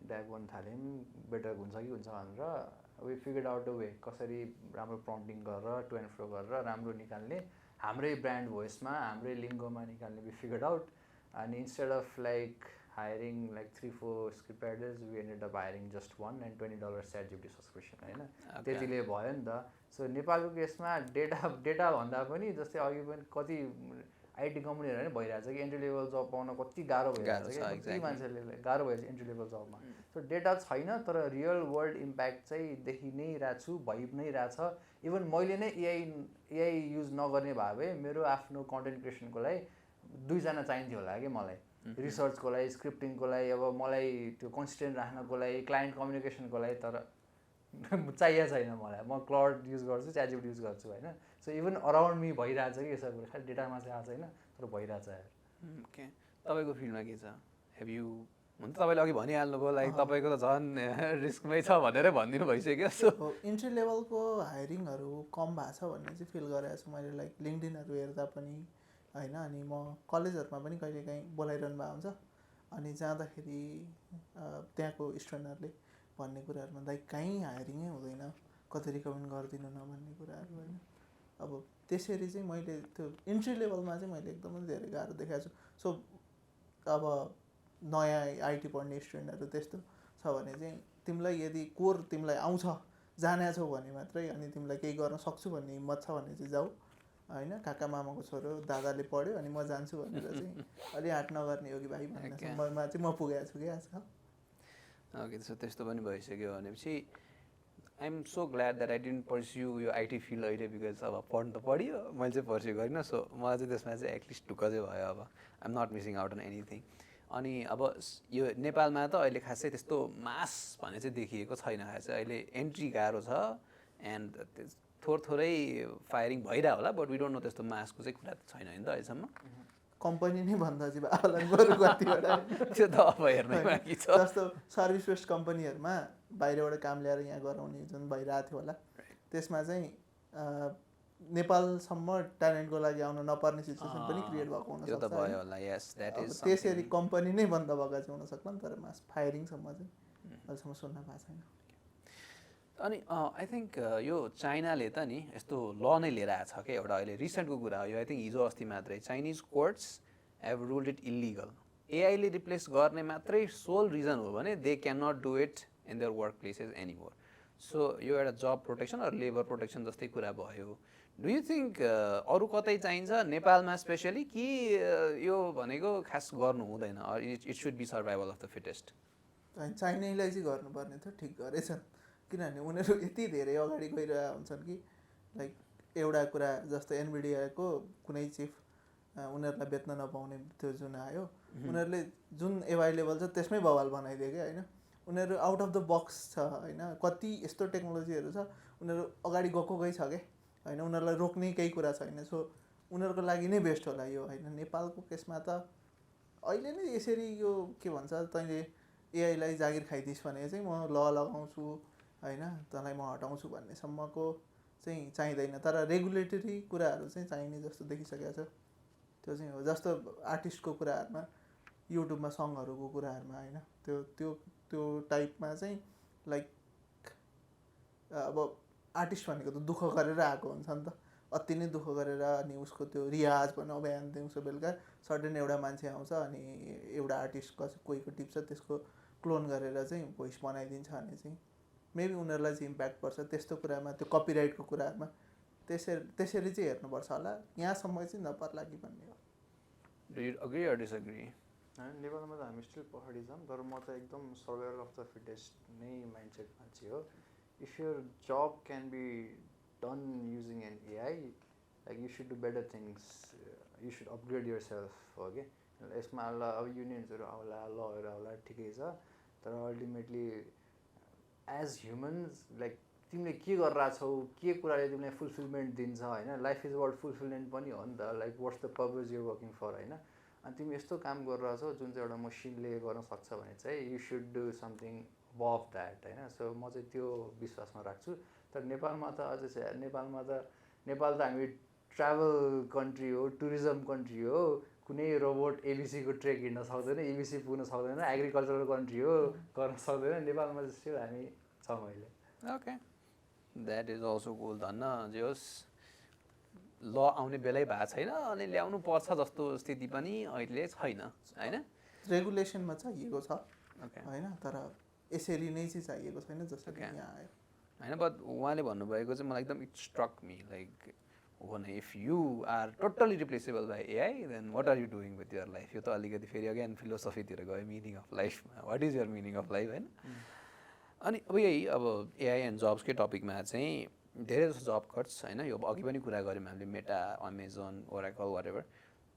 ड्याब गर्न थाल्यौँ, बेटर हुन्छ कि हुन्छ भनेर। We figured out the way कसरी राम्रो प्रम्प्टिङ गरेर टु एन्ड फ्रो गरेर राम्रो निकाल्ने, हाम्रै ब्रान्ड भोइसमा हाम्रै लिङ्गोमा निकाल्ने वी फिगर्ड आउट। अनि instead of like hiring like 3-4 script writers, we ended up hiring just one and $20 ChatGPT subscription होइन, त्यतिले भयो नि त। सो नेपालको केसमा डेटा भन्दा पनि जस्तै अघि पनि कति आइटी कम्पनीहरू नै भइरहेछ कि एन्ट्री लेभल जब पाउन कति गाह्रो भइरहेछ कि, कति मान्छेले गाह्रो भइरहेछ एन्ट्री लेभल जबमा। सो डेटा छैन, तर रियल वर्ल्ड इम्प्याक्ट चाहिँ देखि नै रहेको छु, भइ नै रहेछ। इभन मैले नै एआई युज नगर्ने भए भए मेरो आफ्नो कन्टेन्ट क्रिएसनको लागि 2जना चाहिन्थ्यो होला कि मलाई, रिसर्चको लागि, स्क्रिप्टिङको लागि, अब मलाई त्यो कन्सिस्टेन्ट राख्नको लागि, क्लाइन्ट कम्युनिकेसनको लागि। तर चाहिएको छैन मलाई, म क्लाउड युज गर्छु, ChatGPT युज गर्छु होइन। सो इभन अराउन्ड मी भइरहेछ कि यो सब कुरा, खालि डेटामा चाहिँ आएको छैन तर भइरहेछ यार। ओके, तपाईँको फिल्डमा के छ? हेभ यु, हुन्छ तपाईँले अघि भनिहाल्नुभयो लाइक तपाईँको त झन् रिस्कमै छ भनेरै भनिदिनु भइसक्यो। सो इन्ट्री लेभलको हायरिङहरू कम भएको छ भन्ने चाहिँ फिल गरेको छु मैले। लाइक लिङ्कडिनहरू हेर्दा पनि होइन, अनि म कलेजहरूमा पनि कहिलेकाहीँ बोलाइरहनु भएको हुन्छ। अनि जाँदाखेरि त्यहाँको स्टुडेन्टहरूले भन्ने कुराहरूमा लाइक कहीँ हायरिङै हुँदैन, कतै रिकमेन्ड गरिदिनु न भन्ने कुराहरू होइन। अब त्यसरी चाहिँ मैले त्यो इन्ट्री लेभलमा चाहिँ मैले एकदमै धेरै गाह्रो देखाएको छु। सो अब नयाँ आइटी पढ्ने स्टुडेन्टहरू त्यस्तो छ भने चाहिँ तिमीलाई यदि कोर तिमीलाई आउँछ, जाने छौ भने मात्रै, अनि तिमीलाई केही गर्न सक्छु भन्ने हिम्मत छ भने चाहिँ जाऊ होइन। काका मामाको छोरो दादाले पढ्यो अनि म जान्छु भनेर चाहिँ अलि हाट नगर्ने हो कि भाइ भन्ने समयमा चाहिँ म पुगेको छु कि आजकल। ओके, सो त्यस्तो पनि भइसक्यो भनेपछि I am so glad that I didn't pursue यो आइटी फिल्ड अहिले, बिकज अब पढ्नु त पढ्यो, मैले चाहिँ पर्स्यु गरिनँ। सो मलाई चाहिँ त्यसमा चाहिँ एटलिस्ट ढुक्क चाहिँ भयो। अब I am not missing out on anything. अनि अब यो नेपालमा त अहिले खासै त्यस्तो मास भन्ने चाहिँ देखिएको छैन। खासै अहिले एन्ट्री गाह्रो छ एन्ड थोरै फायरिङ भइरहेको होला, बट वी डोन्ट नो त्यस्तो मासको चाहिँ कुरा छैन नि त अहिलेसम्म। कम्पनी नै भन्दा चाहिँ बाबालाई बरु कतिवटा त्यो त अब हेर्नै बाँकी छ। जस्तो सर्भिस बेस्ड कम्पनीहरूमा बाहिरबाट काम ल्याएर यहाँ गराउने जुन भइरहेको थियो होला, त्यसमा चाहिँ नेपालसम्म ट्यालेन्टको लागि आउन नपर्ने सिचुएसन पनि क्रिएट भएको हुनसक्छ। त्यसरी कम्पनी नै बन्द भएको चाहिँ हुनसक्ला नि, तर मास फायरिङसम्म चाहिँ अहिलेसम्म सुन्न भएको छैन। अनि आई थिङ्क यो चाइनाले त नि यस्तो ल नै लिएर आएको छ क्या एउटा। अहिले रिसेन्टको कुरा हो यो, आई थिङ्क हिजो अस्ति मात्रै Chinese courts have ruled it illegal. एआईले रिप्लेस गर्ने मात्रै सोल रिजन हो भने they can not do it in their work places anymore. So यो एउटा job protection or labour protection जस्तै कुरा भयो। डु यु थिङ्क अरू कतै चाहिन्छ नेपालमा स्पेसली कि यो भनेको खास गर्नु हुँदैन, it should be survival of the fittest? चाइनालाई चाहिँ गर्नुपर्ने थियो, ठिक गरेछन्। किनभने उनीहरू यति धेरै अगाडि गइरहेका हुन्छन् कि लाइक एउटा कुरा जस्तो एनभिडियाको कुनै चिफ उनीहरूलाई बेच्न नपाउने त्यो जुन आयो, उनीहरूले जुन एभाइलेबल छ त्यसमै बवाल बनाइदियो क्या होइन। उनीहरू आउट अफ द बक्स छ होइन। कति यस्तो टेक्नोलोजीहरू छ उनीहरू अगाडि गएकै छ क्या होइन, उनीहरूलाई रोक्ने केही कुरा छैन। सो उनीहरूको लागि नै बेस्ट होला यो होइन। नेपालको केसमा त अहिले नै यसरी यो के भन्छ, तैँले एआईलाई जागिर खाइदिस् भने चाहिँ म ल लगाउँछु होइन, तँलाई म हटाउँछु भन्नेसम्मको चाहिँ चाहिँदैन, तर रेगुलेटरी कुराहरू चाहिँ चाहिने जस्तो देखिसकेको छ। त्यो चाहिँ हो, जस्तो आर्टिस्टको कुराहरूमा, युट्युबमा सङहरूको कुराहरूमा होइन, त्यो त्यो त्यो टाइपमा चाहिँ लाइक अब आर्टिस्ट भनेको त दुःख गरेर आएको हुन्छ नि त, अति नै दुःख गरेर। अनि उसको त्यो रियाज भनौँ, बिहान दिउँसो बेलुका सडन एउटा मान्छे आउँछ अनि एउटा आर्टिस्ट कोहीको टिप्छ, त्यसको क्लोन गरेर चाहिँ भोइस बनाइदिन्छ भने चाहिँ मेबी उनीहरूलाई चाहिँ इम्प्याक्ट पर्छ त्यस्तो कुरामा, त्यो कपिराइटको कुराहरूमा। त्यसरी चाहिँ हेर्नुपर्छ होला, यहाँसम्म चाहिँ नपर्ला कि भन्ने हो। Do you agree or disagree? नेपालमा त हामी स्टिल पहाडी छौँ, तर म त एकदम सर्भाइभल अफ द फिटेस्ट नै माइन्डसेट मान्छे हो। If your job can be done using an AI, like you should do better things, you should upgrade yourself हो कि। यसमा अब युनियन्सहरू आउला ठिकै छ, तर अल्टिमेटली एज ह्युमन्स लाइक तिमीले के गरिरहेछौ, के कुराले तिमीलाई फुलफिलमेन्ट दिन्छ होइन। लाइफ इज अबाउट फुलफिलमेन्ट पनि हो नि त, like what's the purpose you're working for होइन। अनि तिमी यस्तो काम गरिरहेछौ जुन चाहिँ एउटा मसिनले गर्न सक्छ भने चाहिँ you should do something अबभ that होइन। सो म चाहिँ त्यो विश्वासमा राख्छु। तर नेपालमा त अझै छ, नेपाल त हामी ट्राभल कन्ट्री हो, टुरिज्म कन्ट्री हो। कुनै रोबोट एबिसीको ट्रेक हिँड्न सक्दैन, एबिसी पुग्न सक्दैन, एग्रिकल्चरल कन्ट्री हो, गर्न सक्दैन। नेपालमा चाहिँ स्टिल हामी छौँ अहिले। ओके, द्याट इज अल्सो कुल। धन्न जे होस्, ल आउने बेलै भएको छैन अनि ल्याउनु पर्छ जस्तो स्थिति पनि अहिले छैन होइन। रेगुलेसनमा चाहिएको छ ओके होइन, तर यसरी नै चाहिँ चाहिएको छैन जसरी यहाँ आयो होइन। बट उहाँले भन्नुभएको चाहिँ मलाई एकदम इट स्ट्रक मी, लाइक हो भने if you are totally replaceable by AI then what are you doing with your life. यो त अलिकति फेरि अगेन फिलोसफीतिर गयो, मिनिङ अफ लाइफमा, what is your meaning of life होइन। अनि अब यही अब एआई एन्ड जब्सकै टपिकमा चाहिँ धेरै जस्तो जब कट्स होइन, यो अघि पनि कुरा गऱ्यौँ हामीले, मेटा, अमेजोन, ओराकल, वाटेभर,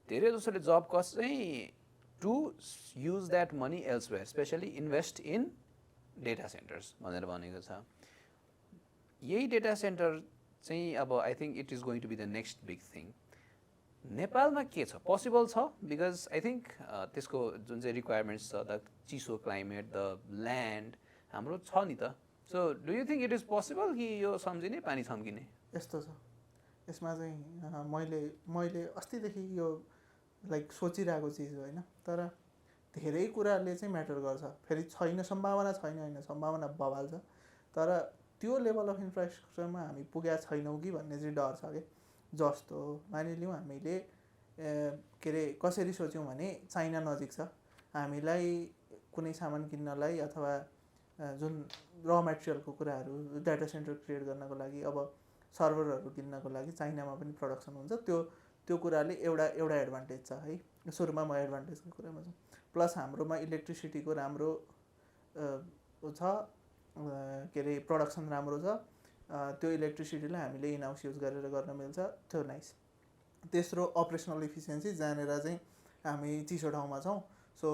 धेरै जसोले जब कट्स चाहिँ to use that money elsewhere, especially invest in data centres भनेर भनेको छ। यही डेटा सेन्टर चाहिँ अब I think it is going to be the next big thing. नेपालमा के छ, पोसिबल छ? बिकज आई थिङ्क त्यसको जुन चाहिँ रिक्वायरमेन्ट्स छ, द चिसो क्लाइमेट, द ल्यान्ड हाम्रो छ नि त। So do you think it is possible कि यो सम्झिने पानी छम्किने? यस्तो छ, यसमा चाहिँ मैले अस्तिदेखि यो लाइक सोचिरहेको चिज होइन, तर धेरै कुराले चाहिँ म्याटर गर्छ। फेरि छैन सम्भावना छैन होइन, सम्भावना बवाल छ, तर त्यो लेभल अफ इन्फ्रास्ट्रक्चरमा हामी पुगेका छैनौँ कि भन्ने चाहिँ डर छ कि। जस्तो मानिलिउँ हामीले के अरे कसरी सोच्यौँ भने चाइना नजिक छ, हामीलाई कुनै सामान किन्नलाई अथवा जुन र मेटेरियलको कुराहरू डाटा सेन्टर क्रिएट गर्नको लागि, अब सर्भरहरू किन्नको लागि चाइनामा पनि प्रडक्सन हुन्छ। त्यो कुराले एउटा एडभान्टेज छ है, सुरुमा म एडभान्टेजको कुरामा छु। प्लस हाम्रोमा इलेक्ट्रिसिटीको राम्रो छ, के अरे प्रडक्सन राम्रो छ, त्यो इलेक्ट्रिसिटीलाई हामीले इन हाउस युज गरेर गर्न मिल्छ, त्यो नाइस। तेस्रो अपरेसनल इफिसियन्सी, जहाँनिर चाहिँ हामी चिसो ठाउँमा छौँ, सो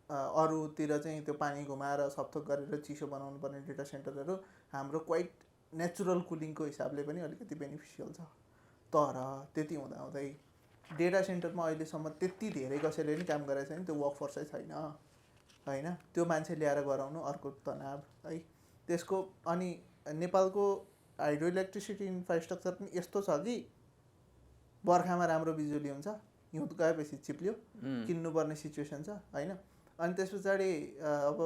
अरूतिर चाहिँ त्यो पानी घुमाएर सबथोक गरेर चिसो बनाउनु पर्ने डेटा सेन्टरहरू हाम्रो क्वाइट नेचुरल कुलिङको हिसाबले पनि अलिकति बेनिफिसियल छ। तर त्यति हुँदाहुँदै डेटा सेन्टरमा अहिलेसम्म त्यति धेरै कसैले पनि काम गरेको छैन, त्यो वर्कफोर्सै छैन होइन। त्यो मान्छे ल्याएर गराउनु अर्को तनाव है त्यसको। अनि नेपालको हाइड्रो इलेक्ट्रिसिटी इन्फ्रास्ट्रक्चर पनि यस्तो छ कि बर्खामा राम्रो बिजुली हुन्छ, हिउँद गएपछि चिप्ल्यो, किन्नुपर्ने सिचुएसन छ होइन। अनि त्यस पछाडि अब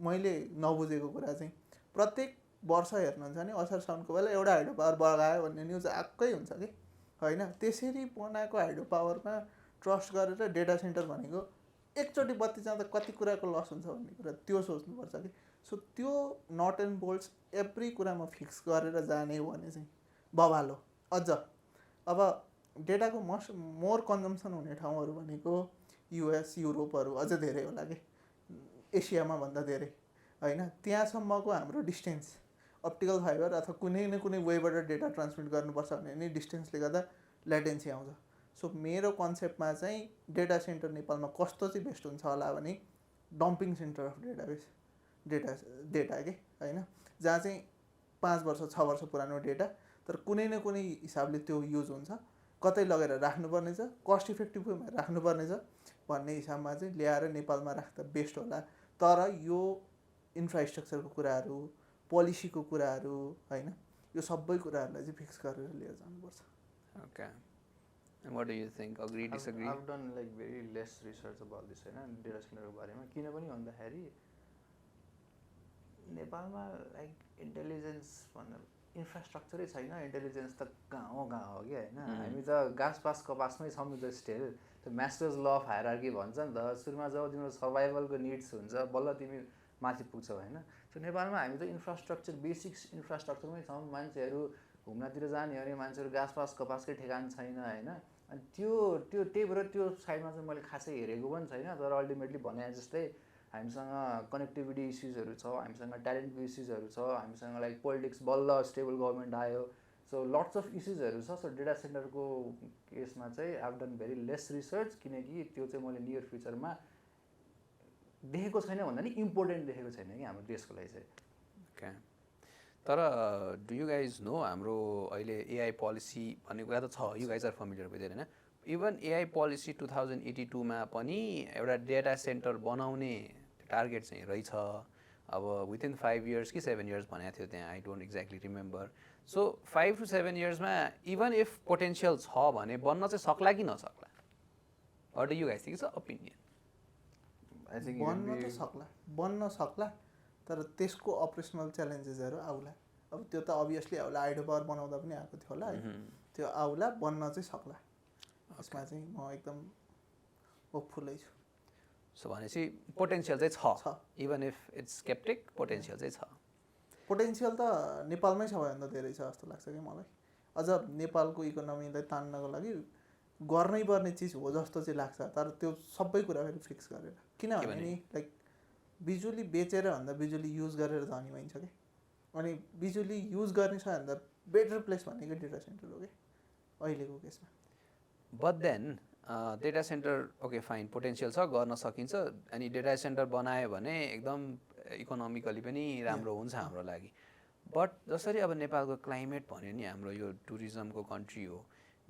मैले नबुझेको कुरा चाहिँ प्रत्येक वर्ष हेर्नुहुन्छ भने असार साउनको बेला एउटा हाइड्रो पावर बगायो भन्ने न्युज आएकै हुन्छ कि होइन। त्यसरी बनाएको हाइड्रो पावरमा ट्रस्ट गरेर डेटा सेन्टर भनेको एकचोटि बत्ती जाँदा कति कुराको लस हुन्छ भन्ने कुरा त्यो सोच्नुपर्छ कि। सो त्यो नट एन्ड बोल्ट्स एभ्री कुरामा फिक्स गरेर जाने हो भने चाहिँ बवाल हो। अझ अब डेटाको मोर कन्जम्सन हुने ठाउँहरू भनेको युएस, युरोपहरू अझ धेरै होला कि, एसियामा भन्दा धेरै होइन। त्यहाँसम्मको हाम्रो डिस्टेन्स, अप्टिकल फाइबर अथवा कुनै न कुनै वेबाट डेटा ट्रान्समिट गर्नुपर्छ भने नि डिस्टेन्सले गर्दा ल्याटेन्सी आउँछ। सो मेरो कन्सेप्टमा चाहिँ डेटा सेन्टर नेपालमा कस्तो चाहिँ बेस्ट हुन्छ होला भने डम्पिङ सेन्टर अफ डेटा के होइन, जहाँ चाहिँ 5 वर्ष 6 वर्ष पुरानो डेटा तर कुनै न कुनै हिसाबले त्यो युज हुन्छ, कतै लगेर राख्नुपर्ने छ, कस्ट इफेक्टिभ वेमा राख्नुपर्ने छ भन्ने हिसाबमा चाहिँ ल्याएर नेपालमा राख्दा बेस्ट होला। तर यो इन्फ्रास्ट्रक्चरको कुराहरू, पोलिसीको कुराहरू होइन, यो सबै कुराहरूलाई चाहिँ फिक्स गरेर लिएर जानुपर्छ। Okay. And what do you think? Agree, disagree? I've done like very less research about this होइन डेटा सेन्टरको बारेमा, किनभने भन्दाखेरि नेपालमा लाइक इन्टेलिजेन्स भन्ने इन्फ्रास्ट्रक्चरै छैन। इन्टेलिजेन्स त गाउँ हो कि होइन, हामी त घाँस पास कपासमै छौँ नि त स्टिल। त्यो मास्टर्स ल अफ हायरार्की भन्छ नि त, सुरुमा जब तिम्रो सर्भाइभलको निड्स हुन्छ बल्ल तिमी माथि पुग्छौ होइन। सो नेपालमा हामी त इन्फ्रास्ट्रक्चर बेसिक्स इन्फ्रास्ट्रक्चरमै छौँ। मान्छेहरू घुम्नतिर जाने हो भने मान्छेहरू घाँस पास कपासकै ठेगान छैन होइन। अनि त्यही भएर त्यो साइडमा चाहिँ मैले खासै हेरेको पनि छैन। तर अल्टिमेटली भने जस्तै हामीसँग कनेक्टिभिटी इस्युजहरू छ, हामीसँग ट्यालेन्टको इस्युजहरू छ, हामीसँग लाइक पोलिटिक्स बल्ल स्टेबल गभर्मेन्ट आयो। सो लट्स अफ इस्युजहरू छ। सो डेटा सेन्टरको केसमा चाहिँ I have done very less research, किनकि त्यो चाहिँ मैले नियर फ्युचरमा देखेको छैन भन्दा नि इम्पोर्टेन्ट देखेको छैन कि हाम्रो देशको लागि चाहिँ। Okay. तर डु यु गाइज नो हाम्रो अहिले एआई पोलिसी भन्ने कुरा त छ, you guys are familiar with it होइन। इभन एआई पोलिसी 2082मा पनि एउटा डेटा सेन्टर बनाउने टार्गेट चाहिँ रहेछ। अब विदिन 5 years कि 7 years भनेको थियो त्यहाँ, I don't exactly remember. So 5 to 7 yearsमा इभन इफ पोटेन्सियल छ भने बन्न चाहिँ सक्ला कि नसक्ला? What do you guys think? It's opinion. I think बन्न सक्ला तर त्यसको अपरेसनल च्यालेन्जेसहरू आउला। अब त्यो त अभियसली आउला, हाइड्रो पावर बनाउँदा पनि आएको थियो होला है, त्यो आउला, बन्न चाहिँ सक्ला। यसमा चाहिँ म एकदम होपफुलै छु। सो भनेपछि पोटेन्सियल चाहिँ छ, even if it's sceptic, potential चाहिँ छ। पोटेन्सियल त नेपालमै सबैभन्दा धेरै छ जस्तो लाग्छ कि मलाई। अझ नेपालको इकोनोमीलाई तान्नको लागि गर्नै पर्ने चिज हो जस्तो चाहिँ लाग्छ। तर त्यो सबै कुरा फेरि फिक्स गरेर, किनभने नि लाइक बिजुली बेचेर भन्दा बिजुली युज गरेर धनी भइन्छ कि। अनि बिजुली युज गर्ने सबैभन्दा बेटर प्लेस भनेको डेटा सेन्टर हो कि अहिलेको केसमा। But then data centre okay fine, potential छ, गर्न सकिन्छ। अनि डेटा सेन्टर बनायो भने एकदम इकोनोमिकली पनि राम्रो हुन्छ हाम्रो लागि। बट जसरी अब नेपालको क्लाइमेट भन्यो नि, हाम्रो यो टुरिज्मको कन्ट्री हो,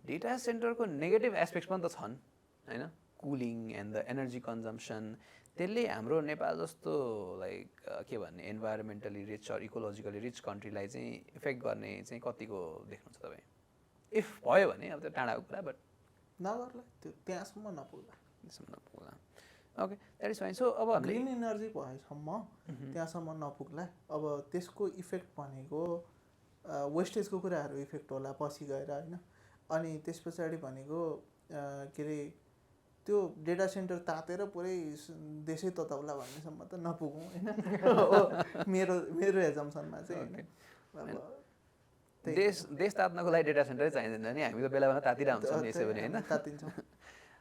डेटा सेन्टरको नेगेटिभ एस्पेक्ट्स पनि त छन् होइन। Cooling and the energy consumption, त्यसले हाम्रो नेपाल जस्तो लाइक के भन्ने इन्भाइरोमेन्टली रिच अर इकोलोजिकली रिच कन्ट्रीलाई चाहिँ इफेक्ट गर्ने चाहिँ कतिको देख्नुहुन्छ तपाईँ? इफ भयो भने, अब त्यो टाढाको कुरा, बट नगर्ला, त्यो त्यहाँसम्म नपुग्ला। Okay, that is fine. So अब ग्रिन इनर्जी भएसम्म त्यहाँसम्म नपुग्ला। अब त्यसको इफेक्ट भनेको वेस्टेजको कुराहरू इफेक्ट होला पछि गएर होइन। अनि त्यस पछाडि भनेको के अरे त्यो डेटा सेन्टर तातेर पुरै देशै तताउला भन्नेसम्म त नपुगौँ होइन। मेरो एजम्सनमा चाहिँ होइन। देश तात्नको लागि डेटा सेन्टरै चाहिँदैन नि, हामी त बेला बेला तातिरहेको हुन्छौँ यसो भने होइन, तातिन्छौँ।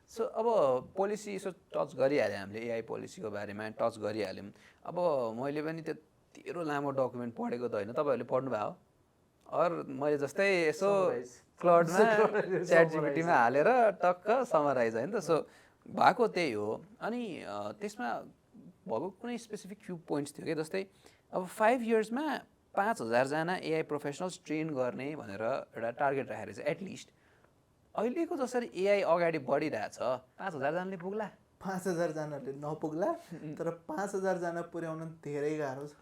सो अब पोलिसी यसो टच गरिहाल्यो हामीले, एआई पोलिसीको बारेमा टच गरिहाल्यौँ। अब मैले पनि त्यत्रो लामो डकुमेन्ट पढेको त होइन, तपाईँहरूले पढ्नुभयो अर मैले जस्तै यसो क्लाउडमा च्याट जिपिटीमा हालेर टक्क समराइज होइन त। सो भएको त्यही हो। अनि त्यसमा भएको कुनै स्पेसिफिक फ्यु पोइन्ट्स थियो कि, जस्तै अब 5 yearsमा 5000 जना एआई प्रोफेसनल्स ट्रेन गर्ने भनेर एउटा टार्गेट राखेर चाहिँ एटलिस्ट अहिलेको जसरी एआई अगाडि बढिरहेछ 5000 जनाले पुग्ला? 5000 जनाले नपुग्ला, तर 5000 जना पुर्याउन धेरै गाह्रो छ।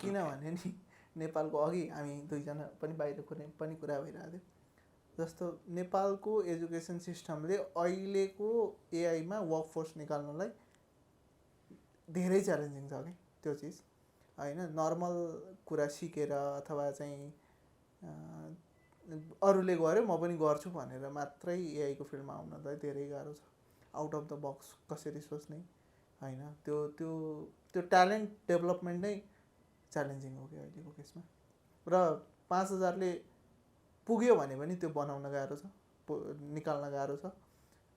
किनभने नि नेपालको अघि हामी दुईजना पनि बाहिर पनि कुरा भइरहेको थियो, जस्तो नेपालको एजुकेसन सिस्टमले अहिलेको एआईमा वर्कफोर्स निकाल्नलाई धेरै च्यालेन्जिङ छ कि त्यो चिज होइन। नर्मल कुरा सिकेर अथवा चाहिँ अरूले गर्यो म पनि गर्छु भनेर मात्रै एआईको फिल्डमा आउनलाई धेरै गाह्रो छ। आउट अफ द बक्स कसरी सोच्ने होइन, त्यो ट्यालेन्ट डेभलपमेन्ट नै च्यालेन्जिङ हो कि अहिलेको केसमा। र 5000ले पुग्यो भने पनि त्यो बनाउन गाह्रो छ, निकाल्न गाह्रो छ।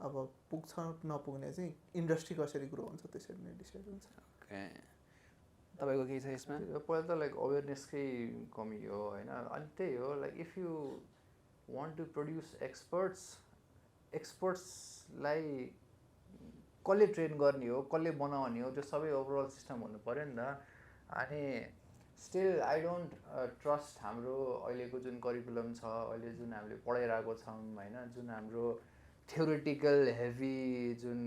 अब पुग्छ नपुग्ने चाहिँ इन्डस्ट्री कसरी ग्रो हुन्छ त्यसरी नै डिसाइड हुन्छ। ओके, तपाईँको केही छ यसमा? पहिला त लाइक अवेरनेसकै कमी हो होइन। अनि त्यही हो like if you want to produce एक्सपर्ट्सलाई कसले ट्रेन गर्ने हो, कसले बनाउने हो, त्यो सबै ओभरअल सिस्टम हुनु पऱ्यो नि त। अनि स्टिल आई डोन्ट ट्रस्ट हाम्रो अहिलेको जुन करिकुलम छ, अहिले जुन हामीले पढाइरहेको छौँ होइन, जुन हाम्रो थ्योरिटिकल हेभी जुन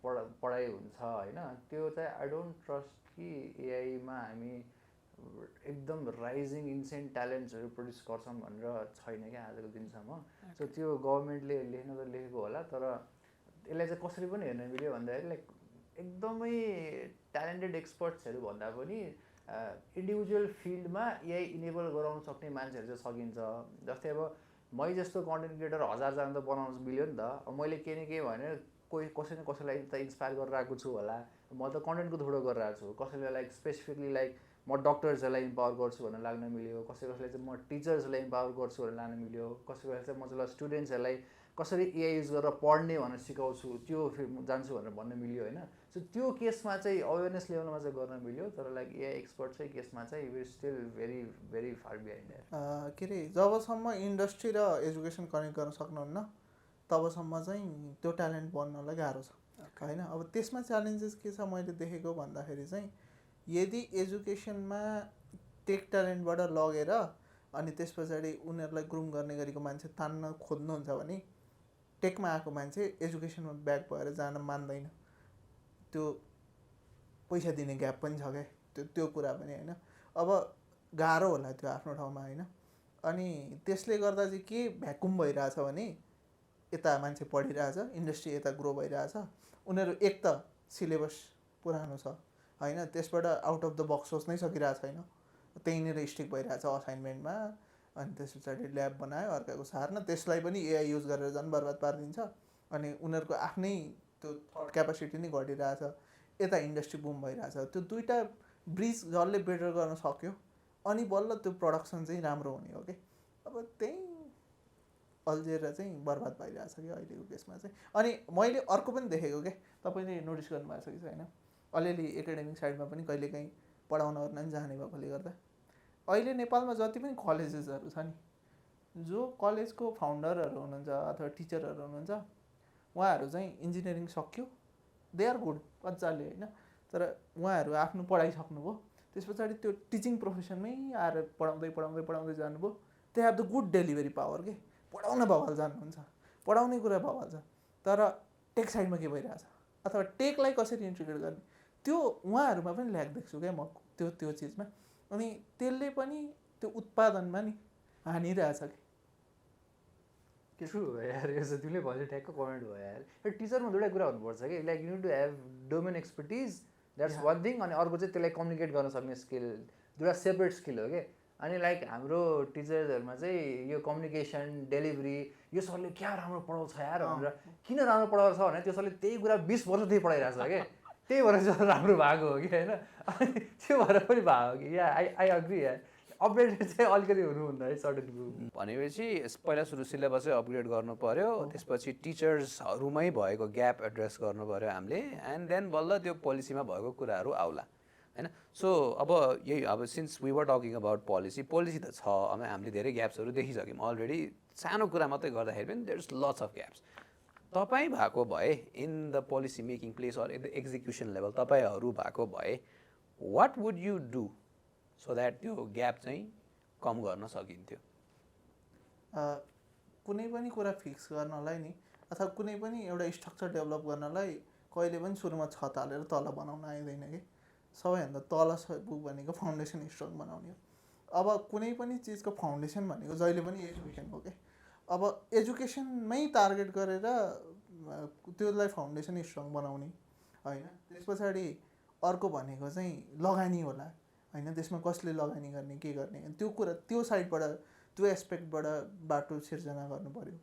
पढाइ हुन्छ होइन, त्यो चाहिँ आई डोन्ट ट्रस्ट कि एआईमा हामी एकदम राइजिङ इन्सेन्ट ट्यालेन्ट्सहरू प्रड्युस गर्छौँ भनेर छैन क्या आजको दिनसम्म। सो त्यो गभर्मेन्टले लेख्न त लेखेको होला, तर यसलाई चाहिँ कसरी पनि हेर्न मिल्यो भन्दाखेरि लाइक एकदमै ट्यालेन्टेड एक्सपर्ट्सहरू भन्दा पनि इन्डिभिजुअल फिल्डमा एआई इनेबल गराउन सक्ने मान्छेहरू चाहिँ सकिन्छ। जस्तै अब मै जस्तो कन्टेन्ट क्रिएटर 1000जना त बनाउन मिल्यो नि त। अब मैले केही न केही भनेर कोही कसै न कसैलाई त इन्सपायर गरिरहेको छु होला। म त कन्टेन्टको थ्रुबाट गरिरहेको छु। कसैलाई लाइक स्पेसिफिकली लाइक म डक्टर्सहरूलाई इम्पावर गर्छु भनेर लाग्न मिल्यो, कसैलाई चाहिँ म टिचर्सहरूलाई इम्पावर गर्छु भनेर लाग्न मिल्यो, कसैलाई चाहिँ म चाहिँ स्टुडेन्ट्सहरूलाई कसरी एआई युज गरेर पढ्ने भनेर सिकाउँछु त्यो जान्छु भनेर भन्न मिल्यो होइन। सो त्यो केसमा चाहिँ अवेरनेस लेभलमा चाहिँ गर्न मिल्यो, तर लाइक एआई एक्सपर्ट चाहिँ केसमा चाहिँ we still very very far behind. के अरे जबसम्म इन्डस्ट्री र एजुकेसन कनेक्ट गर्न सक्नुहुन्न तबसम्म चाहिँ त्यो ट्यालेन्ट बन्नलाई गाह्रो छ होइन। अब त्यसमा च्यालेन्जेस के छ मैले देखेको भन्दाखेरि चाहिँ यदि एजुकेसनमा टेक ट्यालेन्टबाट लगेर अनि त्यस पछाडि उनीहरूलाई ग्रुम गर्ने गरेको मान्छे तान्न खोज्नुहुन्छ भने टेकमा आएको मान्छे एजुकेसनमा ब्याक भएर जान मान्दैन। त्यो पैसा दिने ग्याप पनि छ क्या त्यो कुरा पनि होइन। अब गाह्रो होला त्यो आफ्नो ठाउँमा होइन। अनि त्यसले गर्दा चाहिँ के भ्याकुम भइरहेछ भने यता मान्छे पढिरहेछ, इन्डस्ट्री यता ग्रो भइरहेछ, उनीहरू एक त सिलेबस पुरानो छ होइन, त्यसबाट आउट अफ द बक्स सोच्नै सकिरहेको छैन, त्यहीँनिर स्टिक भइरहेछ असाइनमेन्टमा। अनि त्यस पछाडि ल्याब बनायो अर्काको सार्न, त्यसलाई पनि एआई युज गरेर झन् बर्बाद पारिदिन्छ। अनि उनीहरूको आफ्नै त्यो थट क्यापासिटी नै घटिरहेछ, यता इन्डस्ट्री बुम भइरहेछ। त्यो दुईवटा ब्रिज जसले बेटर गर्न सक्यो अनि बल्ल त्यो प्रडक्सन चाहिँ राम्रो हुने हो कि। अब त्यही अल्झेर चाहिँ बर्बाद भइरहेछ कि अहिलेको केसमा चाहिँ। अनि मैले अर्को पनि देखेको क्या, तपाईँले नोटिस गर्नुभएको छ कि छैन, अलिअलि एकाडेमिक साइडमा पनि कहिलेकाहीँ पढाउनहरू पनि जाने भएकोले गर्दा अहिले नेपालमा जति पनि कलेजेसहरू छ नि, जो कलेजको फाउन्डरहरू हुनुहुन्छ अथवा टिचरहरू हुनुहुन्छ उहाँहरू चाहिँ इन्जिनियरिङ सक्यो, दे आर गुड मजाले होइन, तर उहाँहरू आफ्नो पढाइ सक्नुभयो, त्यस पछाडि त्यो टिचिङ प्रोफेसनमै आएर पढाउँदै पढाउँदै पढाउँदै जानुभयो। They have the good delivery power के, पढाउन भवाल जान्नुहुन्छ, पढाउने कुरा भवाल छ, तर टेक साइडमा के भइरहेछ अथवा टेकलाई कसरी इन्टिग्रेट गर्ने त्यो उहाँहरूमा पनि ल्याक देख्छु क्या म त्यो चिजमा। अनि त्यसले पनि त्यो उत्पादनमा नि हानिरहेछ कि। ट्रु हो यार, यो चाहिँ तिमीले भन्यो ठ्याक्क कमेन्ट भयो यार। यो टिचरमा दुइटा कुरा हुनुपर्छ कि, like you need to have domain expertise, that's one thing, अनि अर्को चाहिँ त्यसलाई कम्युनिकेट गर्न सक्ने स्किल, दुइटा सेपरेट स्किल हो कि। अनि लाइक हाम्रो टिचर्सहरूमा चाहिँ यो कम्युनिकेसन डेलिभरी यो सरले क्या राम्रो पढाउँछ यार भनेर, किन राम्रो पढाउँछ भने त्यो सरले त्यही कुरा 20 वर्षदेखि पढाइरहेको छ क्या, त्यही भएर चाहिँ राम्रो भएको हो कि होइन। अनि त्यो भएर पनि भएको कि या आई अग्री यार, अपडेटेड चाहिँ अलिकति हुनुहुन्न है सर्टेन ग्रुप। भनेपछि पहिला सुरु सिलेबसै अपग्रेड गर्नु पऱ्यो, त्यसपछि टिचर्सहरूमै भएको ग्याप एड्रेस गर्नु पऱ्यो हामीले, एन्ड देन बल्ल त्यो पोलिसीमा भएको कुराहरू आउला होइन। सो अब यही अब since we were talking about policy त छ, अब हामीले धेरै ग्याप्सहरू देखिसक्यौँ अलरेडी। सानो कुरा मात्रै गर्दाखेरि पनि there is lots of gaps. तपाईँ भएको भए in the policy making place or in the execution level तपाईँहरू भएको भए what would you do so that त्यो ग्याप चाहिँ कम गर्न सकिन्थ्यो? कुनै पनि कुरा फिक्स गर्नलाई नि अथवा कुनै पनि एउटा स्ट्रक्चर डेभलप गर्नलाई कहिले पनि सुरुमा छत हालेर तल बनाउन आइँदैन कि। सबैभन्दा तल भनेको फाउन्डेसन स्ट्रङ बनाउने हो। अब कुनै पनि चिजको फाउन्डेसन भनेको जहिले पनि एजुकेसन हो कि। अब एजुकेसनमै टार्गेट गरेर त्यसलाई फाउन्डेसन स्ट्रङ बनाउने होइन। त्यस पछाडि अर्को भनेको चाहिँ लगानी होला होइन, त्यसमा कसले लगानी गर्ने के गर्ने त्यो कुरा, त्यो साइडबाट त्यो एस्पेक्टबाट बाटो सिर्जना गर्नु पऱ्यो।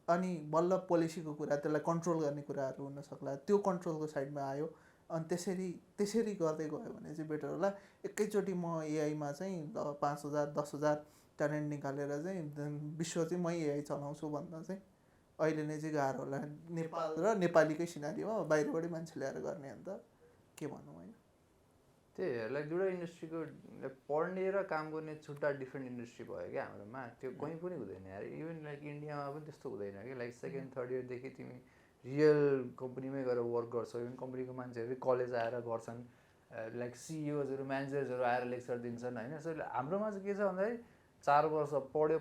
अनि बल्ल पोलिसीको कुरा, त्यसलाई कन्ट्रोल गर्ने कुराहरू हुन सक्ला, त्यो कन्ट्रोलको साइडमा आयो। अनि त्यसरी गर्दै गयो भने चाहिँ बेटर होला। एकैचोटि म एआईमा चाहिँ 5000 10,000 ट्यालेन्ट निकालेर चाहिँ विश्व चाहिँ मै एआई चलाउँछु भन्दा चाहिँ अहिले नै चाहिँ गाह्रो होला। नेपाल र नेपालीकै सिनारीमा बाहिरबाटै मान्छे ल्याएर गर्ने अन्त के भनौँ होइन। त्यही लाइक दुइटा इन्डस्ट्रीको पढ्ने र काम गर्ने छुट्टा डिफ्रेन्ट इन्डस्ट्री भयो क्या हाम्रोमा। त्यो कहीँ पनि हुँदैन यार, इभन लाइक इन्डियामा पनि त्यस्तो हुँदैन कि। लाइक सेकेन्ड थर्ड इयरदेखि तिमी रियल कम्पनीमै गएर वर्क गर्छौ, इभन कम्पनीको मान्छेहरू कलेज आएर गर्छन्, लाइक सिइओजहरू म्यानेजर्सहरू आएर लेक्चर दिन्छन् होइन। सो हाम्रोमा चाहिँ के छ भन्दाखेरि 4 वर्ष पढ्यो,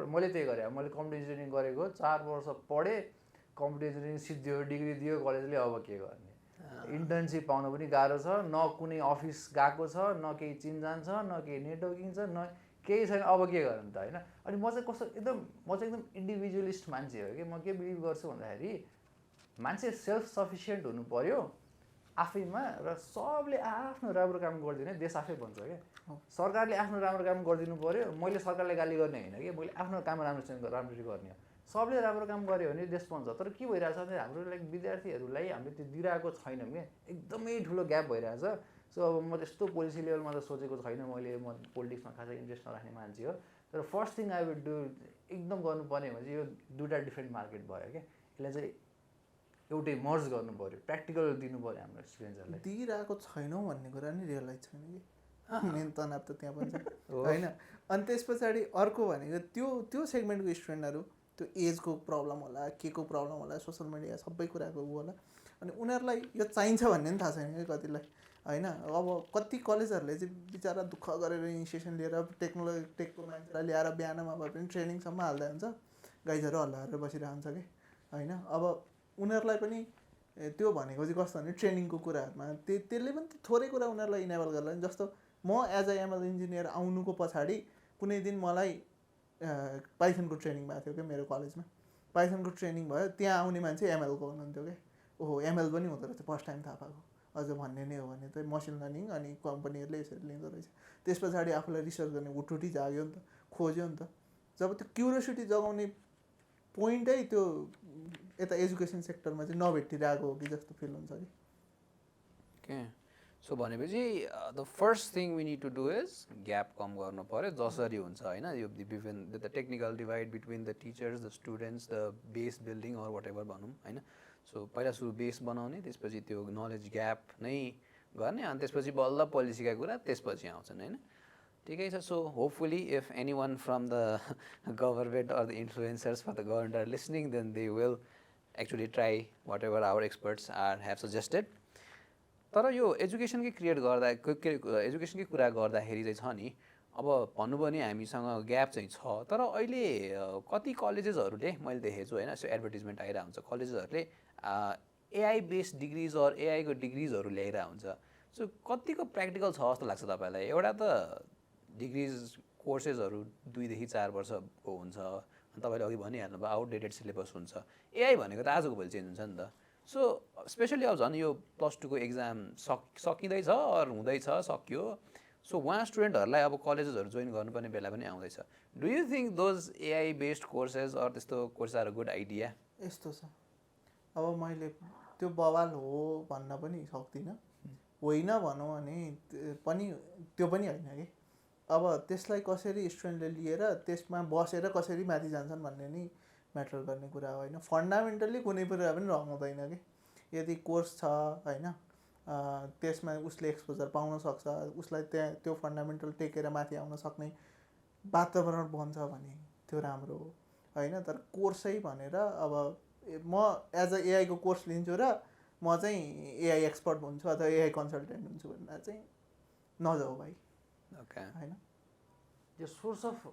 मैले त्यही गरेँ। मैले कम्प्युटर इन्जिनियरिङ गरेको, 4 वर्ष पढेँ, कम्प्युटर इन्जिनियरिङ सिद्धियो, डिग्री दियो कलेजले, अब के गर्ने इन्टर्नसिप पाउन पनि गाह्रो छ, न कुनै अफिस गएको छ, न केही चिनजान छ, न केही नेटवर्किङ छ, न केही छैन। अब के गर्नु त होइन। अनि म चाहिँ कस्तो म चाहिँ एकदम इन्डिभिजुअलिस्ट मान्छे हो कि। म के बिलिभ गर्छु भन्दाखेरि मान्छे सेल्फ सफिसियन्ट हुनु पऱ्यो आफैमा, र सबले आफ्नो राम्रो काम गरिदिने देश आफै बन्छ क्या। सरकारले आफ्नो राम्रो काम गरिदिनु पऱ्यो। मैले सरकारलाई गाली गर्ने होइन कि, मैले आफ्नो काम राम्रोसँग राम्ररी गर्ने हो। सबले राम्रो काम गर्यो भने देश बन्छ। तर के भइरहेछ भने हाम्रो विद्यार्थीहरूलाई हामीले त्यो दिइरहेको छैनौँ क्या। एकदमै ठुलो ग्याप भइरहेछ। सो अब म त्यस्तो पोलिसी लेभलमा त सोचेको छैन मैले। म पोलिटिक्समा खासै इन्ट्रेस्ट नराख्ने मान्छे हो। तर first thing I would do एकदम गर्नुपर्ने भने चाहिँ यो दुईवटा डिफ्रेन्ट मार्केट भयो क्या। यसलाई चाहिँ एउटै मर्ज गर्नु पऱ्यो, प्र्याक्टिकल दिनु पऱ्यो हाम्रो स्टुडेन्ट्सहरूलाई। दिइरहेको छैनौँ भन्ने कुरा नि रियलाइज छैन कि मेन तनाव त त्यहाँ पनि छ होइन। अनि त्यस पछाडि अर्को भनेको त्यो सेगमेन्टको स्टुडेन्टहरू त्यो एजको प्रब्लम होला, के को प्रब्लम होला, सोसियल मिडिया सबै कुराको ऊ होला। अनि उनीहरूलाई यो चाहिन्छ भन्ने पनि थाहा छैन कि कतिलाई होइन। अब कति कलेजहरूले चाहिँ बिचरा दुःख गरेर इनिसिएसन लिएर टेकको मान्छेलाई ल्याएर बिहानमा भए पनि ट्रेनिङसम्म हाल्दा हुन्छ, गाइजहरू हल्लाएर बसिरहन्छ कि होइन। अब उनीहरूलाई पनि त्यो भनेको चाहिँ कस्तो भने ट्रेनिङको कुराहरूमा त्यसले पनि थोरै कुरा उनीहरूलाई इनेबल गर्ला। जस्तो म एज अ एमएल इन्जिनियर आउनुको पछाडि कुनै दिन मलाई पाइथनको ट्रेनिङ भएको थियो क्या मेरो कलेजमा। पाइथनको ट्रेनिङ भयो, त्यहाँ आउने मान्छे एमएलको हुनुहुन्थ्यो क्या। ओहो एमएल पनि हुँदो रहेछ, फर्स्ट टाइम थाहा पाएको। अझ भन्ने नै हो भने त मसिन लर्निङ अनि कम्पनीहरूले यसरी लिँदो रहेछ। त्यस पछाडि आफूलाई रिसर्च गर्ने उठुटी जाग्यो नि त, खोज्यो नि त। जब त्यो क्युरियोसिटी जगाउने पोइन्टै त्यो यता एजुकेसन सेक्टरमा चाहिँ नभेटिरहेको हो कि जस्तो फिल हुन्छ कि। ओके, सो भनेपछि the first thing we need to do is gap कम गर्नु पऱ्यो जसरी हुन्छ होइन। यो the technical divide between the teachers, the students, the base building or whatever भनौँ होइन। सो पहिला सुरु बेस बनाउने, त्यसपछि त्यो नलेज ग्याप नै गर्ने, अनि त्यसपछि बल्ल पोलिसीका कुरा त्यसपछि आउँछन् होइन। ठिकै छ। So hopefully if any one from the government or the influencers for the government are listening then they will actually try whatever our experts have suggested. तर यो एजुकेसनकै एजुकेसनकै कुरा गर्दाखेरि चाहिँ छ नि, अब भन्नु पनि हामीसँग ग्याप चाहिँ छ। तर अहिले कति कलेजेसहरूले मैले देखेको छु होइन, यसो एडभर्टिजमेन्ट आइरहेको हुन्छ, कलेजेसहरूले एआई बेस्ड डिग्रिज अर एआईको डिग्रिजहरू ल्याइरहेको हुन्छ। सो कतिको प्र्याक्टिकल छ जस्तो लाग्छ तपाईँलाई? एउटा त डिग्रिज कोर्सेसहरू 2 देखि 4 वर्षको हुन्छ, अनि तपाईँले अघि भनिहाल्नुभयो आउटडेटेड सिलेबस हुन्छ। एआई भनेको त आजको भोलि चेन्ज हुन्छ नि त। सो स्पेसली अब झन् यो +2को एक्जाम सकिँदैछ अर हुँदैछ, सक्यो। सो उहाँ स्टुडेन्टहरूलाई अब कलेजेसहरू जोइन गर्नुपर्ने बेला पनि आउँदैछ। Do you think those AI based courses or त्यस्तो courses are a good idea? यस्तो छ, अब मैले त्यो बवाल हो भन्न पनि सक्दिनँ, होइन भनौँ भने पनि त्यो पनि होइन कि। अब त्यसलाई कसरी स्टुडेन्टले लिएर त्यसमा बसेर कसरी माथि जान्छन् भन्ने नि म्याटर गर्ने कुरा हो होइन। फन्डामेन्टल्ली कुनै कुरा पनि रङ हुँदैन कि। यदि कोर्स छ होइन, त्यसमा उसले एक्सपोजर पाउन सक्छ, उसलाई त्यहाँ त्यो फन्डामेन्टल टेकेर माथि आउन सक्ने वातावरण बन्छ भने त्यो राम्रो हो होइन। तर कोर्सै भनेर अब म एज अ एआईको कोर्स लिन्छु र म चाहिँ एआई एक्सपर्ट हुन्छु अथवा एआई कन्सल्टेन्ट हुन्छु भन्दा चाहिँ नजाऊ भाइ। ओके होइन, यो सोर्स अफ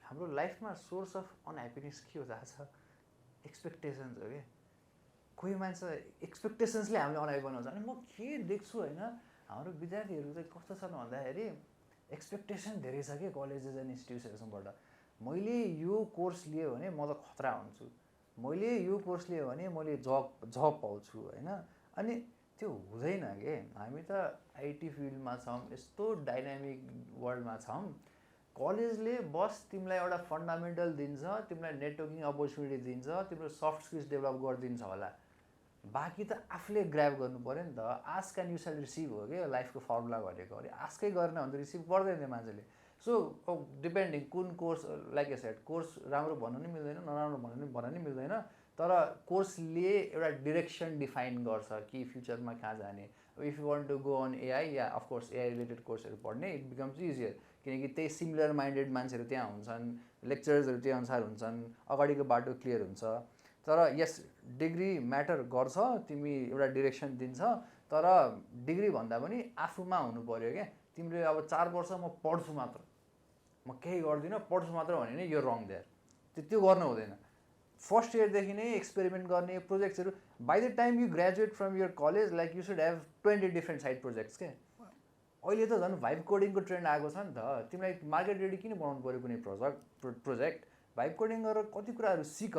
हाम्रो लाइफमा सोर्स अफ अनह्याप्पिनेस के हो थाहा छ? एक्सपेक्टेसन्स हो कि। कोही मान्छे एक्सपेक्टेसन्सले हामीले अनह्याप्पी बनाउँछ। अनि म के देख्छु होइन, हाम्रो विद्यार्थीहरू चाहिँ कस्तो छन् भन्दाखेरि एक्सपेक्टेसन धेरै छ कि कलेजेस एन्ड इन्स्टिट्युसनबाट। मैले यो कोर्स लिएँ भने म त खतरा हुन्छु, मैले यो कोर्स लिएँ भने मैले जब पाउँछु होइन। अनि त्यो हुँदैन कि। हामी त आइटी फिल्डमा छौँ, यस्तो डाइनामिक वर्ल्डमा छौँ। कलेजले बस तिमीलाई एउटा फन्डामेन्टल दिन्छ, तिमीलाई नेटवर्किङ अपर्च्युनिटी दिन्छ, तिम्रो सफ्ट स्किल्स डेभलप गरिदिन्छ होला। बाँकी त आफूले ग्राब गर्नु पऱ्यो नि त। Ask and you shall receive हो क्या लाइफको फर्मुला भनेको। अनि आस्कै गरेन भने त रिसिभ गर्दैन मान्छेले। सो डिपेन्डिङ कुन course, like a set course राम्रो भन्नु नि मिल्दैन, नराम्रो भन्न नि मिल्दैन। तर कोर्सले एउटा डिरेक्सन डिफाइन गर्छ कि फ्युचरमा कहाँ जाने। If you want to go on AI, या अफकोर्स एआई रिलेटेड कोर्सहरू पढ्ने इट बिकम्स इजियर, किनकि त्यही सिमिलर माइन्डेड मान्छेहरू त्यहाँ हुन्छन्, लेक्चर्सहरू त्यही अनुसार हुन्छन्, अगाडिको बाटो क्लियर हुन्छ। तर यस डिग्री म्याटर गर्छ, तिमी एउटा डिरेक्सन दिन्छ। तर डिग्री भन्दा पनि आफूमा हुनु पऱ्यो क्या। तिमीले अब 4 वर्ष म पढ्छु मात्र, म केही गर्दिनँ, पढ्छु मात्र भने नि यो रङ देयर। त्यो गर्न हुँदैन। फर्स्ट इयरदेखि नै एक्सपेरिमेन्ट गर्ने प्रोजेक्ट्सहरू by the time you graduate from your college like you should have 20 different side projects के अहिले त झन् भाइब कोडिङको ट्रेन्ड आएको छ नि त तिमीलाई मार्केट रेडी किन बनाउनु पऱ्यो कुनै प्रोजेक्ट भाइब कोडिङ गरेर कति कुराहरू सिक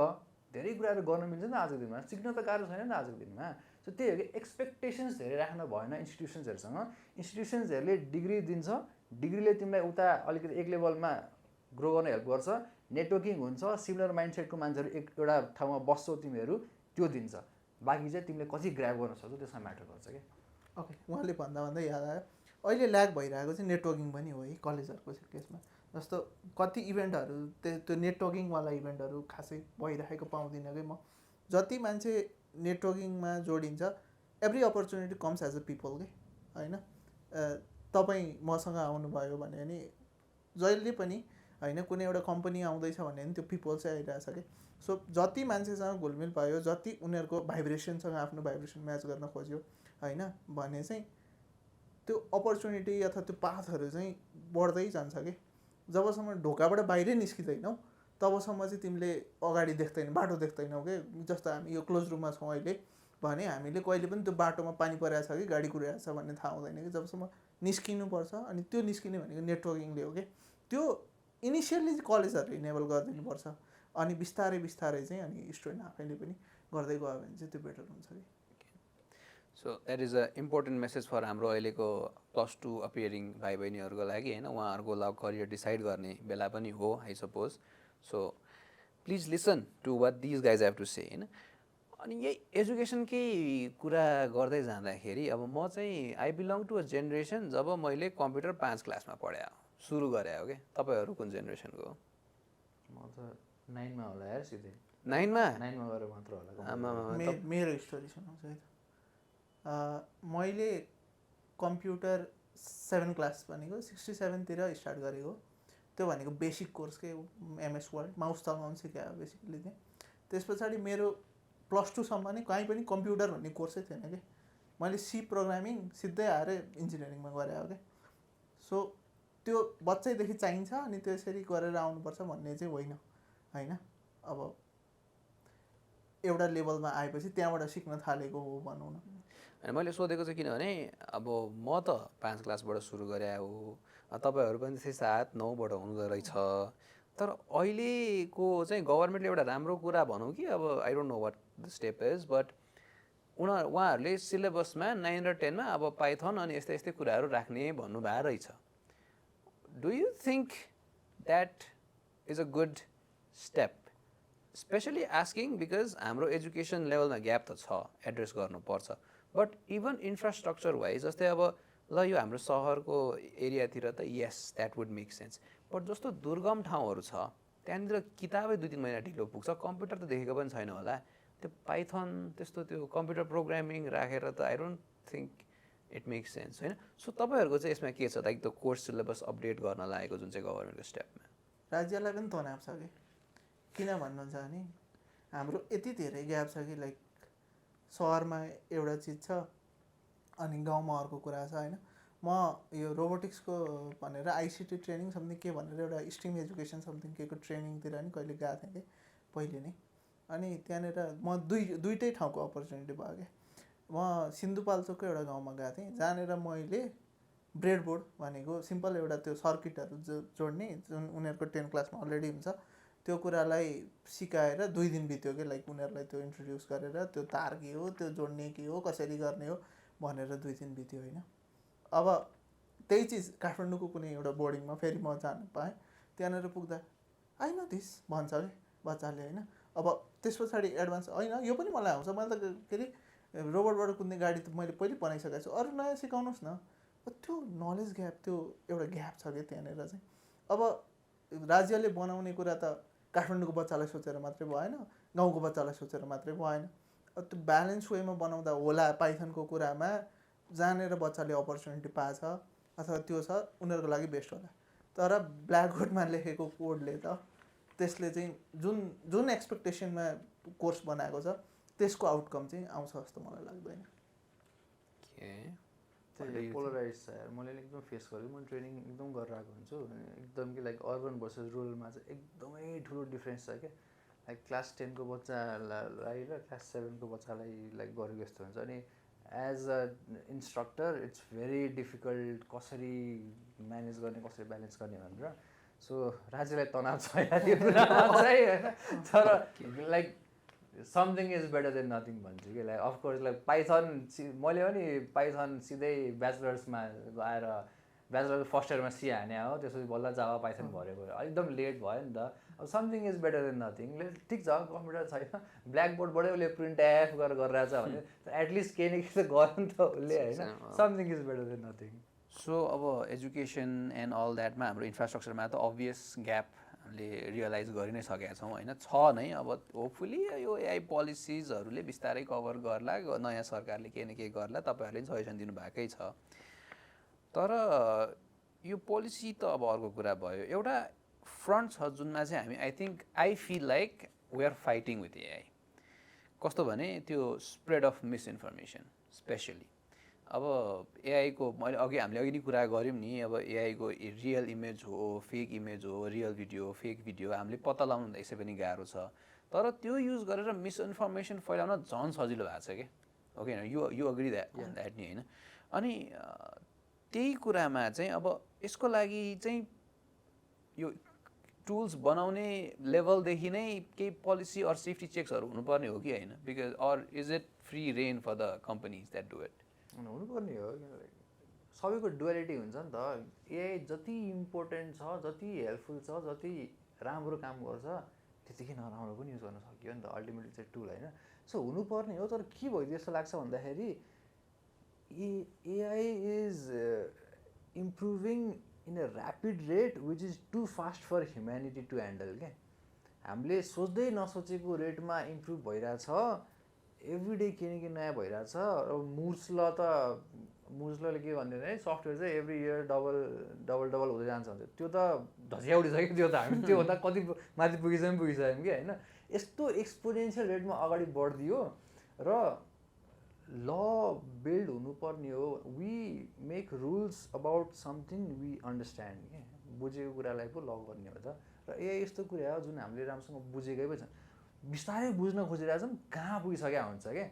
धेरै कुराहरू गर्न मिल्छ नि त आजको दिनमा सिक्न त गाह्रो छैन नि त आजको दिनमा सो त्यही हो कि एक्सपेक्टेसन्स धेरै राख्न भएन इन्स्टिट्युसन्सहरूसँग इन्स्टिट्युसन्सहरूले डिग्री दिन्छ डिग्रीले तिमीलाई उता अलिकति एक लेभलमा ग्रो गर्न हेल्प गर्छ नेटवर्किङ हुन्छ सिमिलर माइन्डसेटको मान्छेहरू एउटा ठाउँमा बस्छौ तिमीहरू त्यो दिन्छ बाँकी चाहिँ तिमीले कति ग्राब गर्न सक्छौ त्यसमा म्याटर गर्छ क्या ओके उहाँले भन्दा भन्दा याद आयो अहिले ल्याग भइरहेको चाहिँ नेटवर्किङ पनि हो है कलेजहरूको केसमा जस्तो कति इभेन्टहरू त्यो नेटवर्किङवाला इभेन्टहरू खासै भइरहेको पाउँदिनँ कि म जति मान्छे नेटवर्किङमा जोडिन्छ every opportunity comes as a people के होइन तपाईँ मसँग आउनुभयो भने नि जहिले पनि होइन कुनै एउटा कम्पनी आउँदैछ भने नि त्यो पिपल चाहिँ आइरहेछ कि सो जति मान्छेसँग घुलमिल भयो जति उनीहरूको भाइब्रेसनसँग आफ्नो भाइब्रेसन म्याच गर्न खोज्यो होइन भने चाहिँ त्यो अपर्च्युनिटी अथवा त्यो पाथहरू चाहिँ बढ्दै जान्छ कि जबसम्म ढोकाबाट बाहिरै निस्किँदैनौ तबसम्म चाहिँ तिमीले अगाडि देख्दैनौ बाटो देख्दैनौ कि जस्तो हामी यो क्लोज रुममा छौँ अहिले भने हामीले कहिले पनि त्यो बाटोमा पानी परिरहेको छ कि गाडी कुरिरहेको छ भन्ने थाहा हुँदैन कि जबसम्म निस्किनुपर्छ अनि त्यो निस्किने भनेको नेटवर्किङले हो कि त्यो इनिसियल्ली चाहिँ कलेजहरूले इनेबल गरिदिनुपर्छ अनि बिस्तारै बिस्तारै चाहिँ अनि स्टुडेन्ट आफैले पनि गर्दै गयो भने चाहिँ त्यो बेटर हुन्छ कि so that is a important message for हाम्रो अहिलेको +2 अपियरिङ भाइ बहिनीहरूको लागि होइन उहाँहरूको लभ करियर डिसाइड गर्ने बेला पनि हो I suppose so please listen to what these guys have to say होइन अनि यही एजुकेसनकै कुरा गर्दै जाँदाखेरि अब म चाहिँ I belong to a generation जब मैले कम्प्युटर 5 क्लासमा पढाएँ सुरु गरे हो क्या तपाईँहरू कुन जेनेरेसनको हो म त 9मा होला यार सिधै 9मा गएर मात्र होला मेरो स्टोरी सुनाउँछु है त मैले कम्प्युटर 7 क्लास भनेको 67तिर स्टार्ट गरेको त्यो भनेको बेसिक कोर्स के एमएस वर्ड माउस चलाउनु सिकायो बेसिकली चाहिँ त्यस पछाडि मेरो +2 सम्म नै कहीँ पनि कम्प्युटर भन्ने कोर्सै थिएन कि मैले सी प्रोग्रामिङ सिधै आएर इन्जिनियरिङमा गरेँ हो क्या सो त्यो बच्चैदेखि चाहिन्छ अनि त्यसरी गरेर आउनुपर्छ भन्ने चाहिँ होइन होइन अब एउटा लेभलमा आएपछि त्यहाँबाट सिक्न थालेको हो भनौँ न अनि मैले सोधेको चाहिँ किनभने अब म त 5 क्लासबाट सुरु गरे हो तपाईँहरू पनि त्यसै 7, 9बाट हुँदो रहेछ तर अहिलेको चाहिँ गभर्मेन्टले एउटा राम्रो कुरा भनौँ कि अब I don't know what the step is but उहाँहरूले सिलेबसमा 9 र 10मा अब पाइथन अनि यस्तै यस्तै कुराहरू राख्ने भन्नुभएको रहेछ do you think that is a good step especially asking because हाम्रो एजुकेसन लेभलमा ग्याप त छ एड्रेस गर्नुपर्छ बट इभन इन्फ्रास्ट्रक्चर वाइज जस्तै अब ल यो हाम्रो सहरको एरियातिर त yes that would make sense but जस्तो दुर्गम ठाउँहरू छ त्यहाँनिर किताबै 2-3 महिना ढिलो पुग्छ कम्प्युटर त देखेको पनि छैन होला त्यो पाइथन त्यस्तो त्यो कम्प्युटर प्रोग्रामिङ राखेर त I don't think it makes sense होइन सो तपाईँहरूको चाहिँ यसमा के छ लाइक त्यो कोर्स सिलेबस अपडेट गर्न लागेको जुन चाहिँ गभर्मेन्टको स्टेपमा राज्यलाई पनि तनाव छ कि किन भन्नुहुन्छ भने हाम्रो यति धेरै ग्याप छ कि लाइक सहरमा एउटा चिज छ अनि गाउँमा अर्को कुरा छ होइन म यो रोबोटिक्सको भनेर आइसिटी ट्रेनिङ समथिङ के भनेर एउटा स्ट्रिम एजुकेसन समथिङ के को ट्रेनिङतिर नि कहिले गएको थिएँ कि पहिले नै अनि त्यहाँनिर म दुइटै ठाउँको अपर्च्युनिटी भयो क्या म सिन्धुपाल्चोकको एउटा गाउँमा गएको थिएँ जहाँनिर मैले ब्रेडबोर्ड भनेको सिम्पल एउटा त्यो सर्किटहरू जोड्ने जुन उनीहरूको 10 क्लासमा अलरेडी हुन्छ त्यो कुरालाई सिकाएर 2 दिन बित्यो कि लाइक उनीहरूलाई त्यो इन्ट्रोड्युस गरेर त्यो तार के हो त्यो जोड्ने के हो कसरी गर्ने हो भनेर 2 दिन बित्यो होइन अब त्यही चिज काठमाडौँको कुनै एउटा बोर्डिङमा फेरि म जान पाएँ त्यहाँनिर पुग्दा आई नो दिस भन्छ कि बच्चाले होइन अब त्यस पछाडि एडभान्स होइन यो पनि मलाई आउँछ मैले त के अरे रोबोटबाट कुद्ने गाडी त मैले पहिले बनाइसकेको छु अरू नयाँ सिकाउनुहोस् न त्यो नलेज ग्याप त्यो एउटा ग्याप छ कि त्यहाँनिर चाहिँ अब राज्यले बनाउने कुरा त काठमाडौँको बच्चालाई सोचेर मात्रै भएन गाउँको बच्चालाई सोचेर मात्रै भएन त्यो ब्यालेन्स वेमा बनाउँदा होला पाइथनको कुरामा जानेर बच्चाले अपर्च्युनिटी पाएछ अथवा त्यो छ उनीहरूको लागि बेस्ट होला तर ब्ल्याकबोर्डमा लेखेको कोडले त त्यसले चाहिँ जुन एक्सपेक्टेसनमा कोर्स बनाएको छ त्यसको आउटकम चाहिँ आउँछ जस्तो मलाई लाग्दैन पोलराइज छ यार मैले एकदम फेस गरेँ म ट्रेनिङ एकदम गरेर आएको हुन्छु एकदम कि लाइक अर्बन भर्सेस रुरलमा चाहिँ एकदमै ठुलो डिफ्रेन्स छ क्या लाइक क्लास 10 को बच्चालाई र क्लास 7 को बच्चालाई लाइक गरेको जस्तो हुन्छ अनि as a instructor it's very difficult कसरी म्यानेज गर्ने कसरी ब्यालेन्स गर्ने भनेर सो राज्यलाई तनाव छ यार यो कुरामा चाहिँ होइन तर like something is better than nothing भन्छु कि लाइक अफकोर्स लाइक पाइथन मैले पनि पाइथन सिधै ब्याचलर्समा आएर ब्याचलर फर्स्ट इयरमा सी हाने हो त्यसपछि बल्ल जावा पाइथन भरेको एकदम लेट भयो नि त अब something is better than nothing ठिक छ कम्प्युटर छैन ब्ल्याक बोर्डबाटै उसले प्रिन्ट एफ गरिरहेछ भने एटलिस्ट केही न केही त गर्यो नि त उसले होइन something is better than nothing so अब एजुकेसन एन्ड अल द्याटमा हाम्रो इन्फ्रास्ट्रक्चरमा त अभियस ग्यापले रियलाइज गरि नै सकेका छौँ होइन छ नै अब होपफुली यो एआई पोलिसिजहरूले बिस्तारै कभर गर्ला नयाँ सरकारले केही न केही गर्ला तपाईँहरूले पनि सजेसन दिनुभएकै छ तर यो पोलिसी त अब अर्को कुरा भयो एउटा फ्रन्ट छ जुनमा चाहिँ हामी I think I feel like we are fighting with AI कस्तो भने त्यो स्प्रेड अफ मिसइन्फर्मेसन स्पेसली अब एआईको मैले हामीले अघि नै कुरा गऱ्यौँ नि अब एआईको रियल इमेज हो फेक इमेज हो रियल भिडियो फेक भिडियो हामीले पत्ता लगाउनु यसै पनि गाह्रो छ तर त्यो युज गरेर मिसइन्फर्मेसन फैलाउन झन् सजिलो भएको छ क्या ओके यो अग्री द्याट नि होइन अनि त्यही कुरामा चाहिँ अब यसको लागि चाहिँ यो टुल्स बनाउने लेभलदेखि नै केही पोलिसी अर सेफ्टी चेक्सहरू हुनुपर्ने हो कि होइन because or is it free rein for the companies that do it हुनुपर्ने हो सबैको डुअलिटी हुन्छ नि त एआई जति इम्पोर्टेन्ट छ जति हेल्पफुल छ जति राम्रो काम गर्छ त्यतिकै नराम्रो पनि युज गर्न सकियो नि त अल्टिमेटली चाहिँ टुल होइन सो हुनुपर्ने हो तर के भयो जस्तो लाग्छ भन्दाखेरि AI is improving in a rapid rate which is too fast for humanity to handle क्या हामीले सोच्दै नसोचेको रेटमा इम्प्रुभ भइरहेछ एभ्री डे के न के नयाँ भइरहेछ र मुर्सलले के भन्दैन है सफ्टवेयर चाहिँ एभ्री इयर डबल हुँदै जान्छ भन्छ त्यो त धजिया उडिसक्यो त्यो त हामी त्योभन्दा कति माथि पुगिसक्यौँ कि होइन यस्तो एक्सपोनेन्सियल रेटमा अगाडि बढिदियो र ल बिल्ड हुनुपर्ने हो we make rules about something we understand क्या बुझेको कुरालाई पो ल गर्ने हो त र यस्तो कुरा हो जुन हामीले राम्रोसँग बुझेकै पनि छ बिस्तारै बुझ्न खोजिरहेछौँ कहाँ पुगिसकेका हुन्छ क्या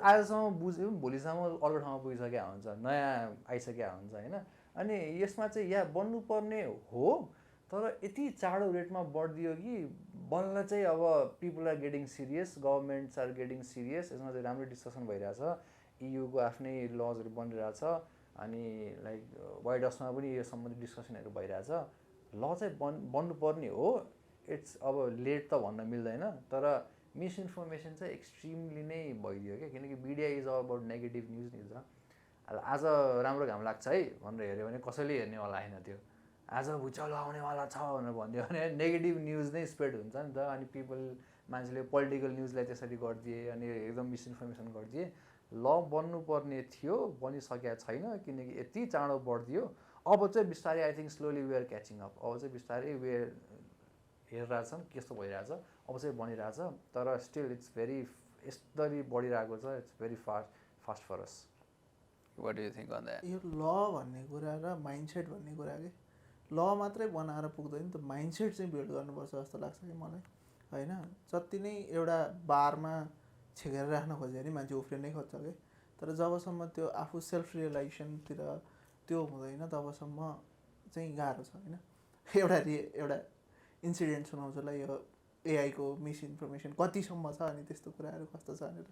आजसम्म बुझ्यौँ भोलिसम्म अर्को ठाउँमा पुगिसकेका हुन्छ नयाँ आइसकेका हुन्छ होइन अनि यसमा चाहिँ या बन्नुपर्ने हो तर यति चाँडो रेटमा बढिदियो कि बल्ल चाहिँ अब people are getting serious governments are getting serious यसमा चाहिँ राम्रो डिस्कसन भइरहेछ इयुको आफ्नै लजहरू बनिरहेछ अनि लाइक वाइट हाउसमा पनि यो सम्बन्धित डिस्कसनहरू भइरहेछ ल चाहिँ बन्नुपर्ने हो इट्स अब लेट त भन्न मिल्दैन तर मिसइन्फर्मेसन चाहिँ एक्सट्रिमली नै भइदियो क्या किनकि media is all about negative news नि त आज राम्रो घाम लाग्छ है भनेर हेऱ्यो भने कसैले हेर्नेवाला होइन त्यो आज भुइँचालो आउनेवाला छ भनेर भनिदियो भने नेगेटिभ न्युज नै स्प्रेड हुन्छ नि त अनि मान्छेले पोलिटिकल न्युजलाई त्यसरी गरिदिए अनि एकदम मिसइन्फर्मेसन गरिदिए ल बन्नुपर्ने थियो बनिसकेका छैन किनकि यति चाँडो बढिदियो अब चाहिँ बिस्तारै I think slowly we are catching up अब चाहिँ बिस्तारै वी आर हेरिरहेछौँ कस्तो भइरहेछ अब चाहिँ बनिरहेछ तर स्टिल इट्स भेरी यसरी बढिरहेको छ it's very fast for us what do you think on that यो ल भन्ने कुरा र माइन्डसेट भन्ने कुरा के ल मात्रै बनाएर पुग्दैन त माइन्डसेट चाहिँ बिल्ड गर्नुपर्छ जस्तो लाग्छ कि मलाई होइन जति नै एउटा बारमा छेकेर राख्न खोज्यो भने मान्छे उफ्रिनै खोज्छ कि तर जबसम्म त्यो आफू सेल्फ रियलाइजेसनतिर त्यो हुँदैन तबसम्म चाहिँ गाह्रो छ होइन एउटा इन्सिडेन्ट सुनाउँछु ल यो एआईको मिसइन्फर्मेसन कतिसम्म छ अनि त्यस्तो कुराहरू कस्तो छ भनेर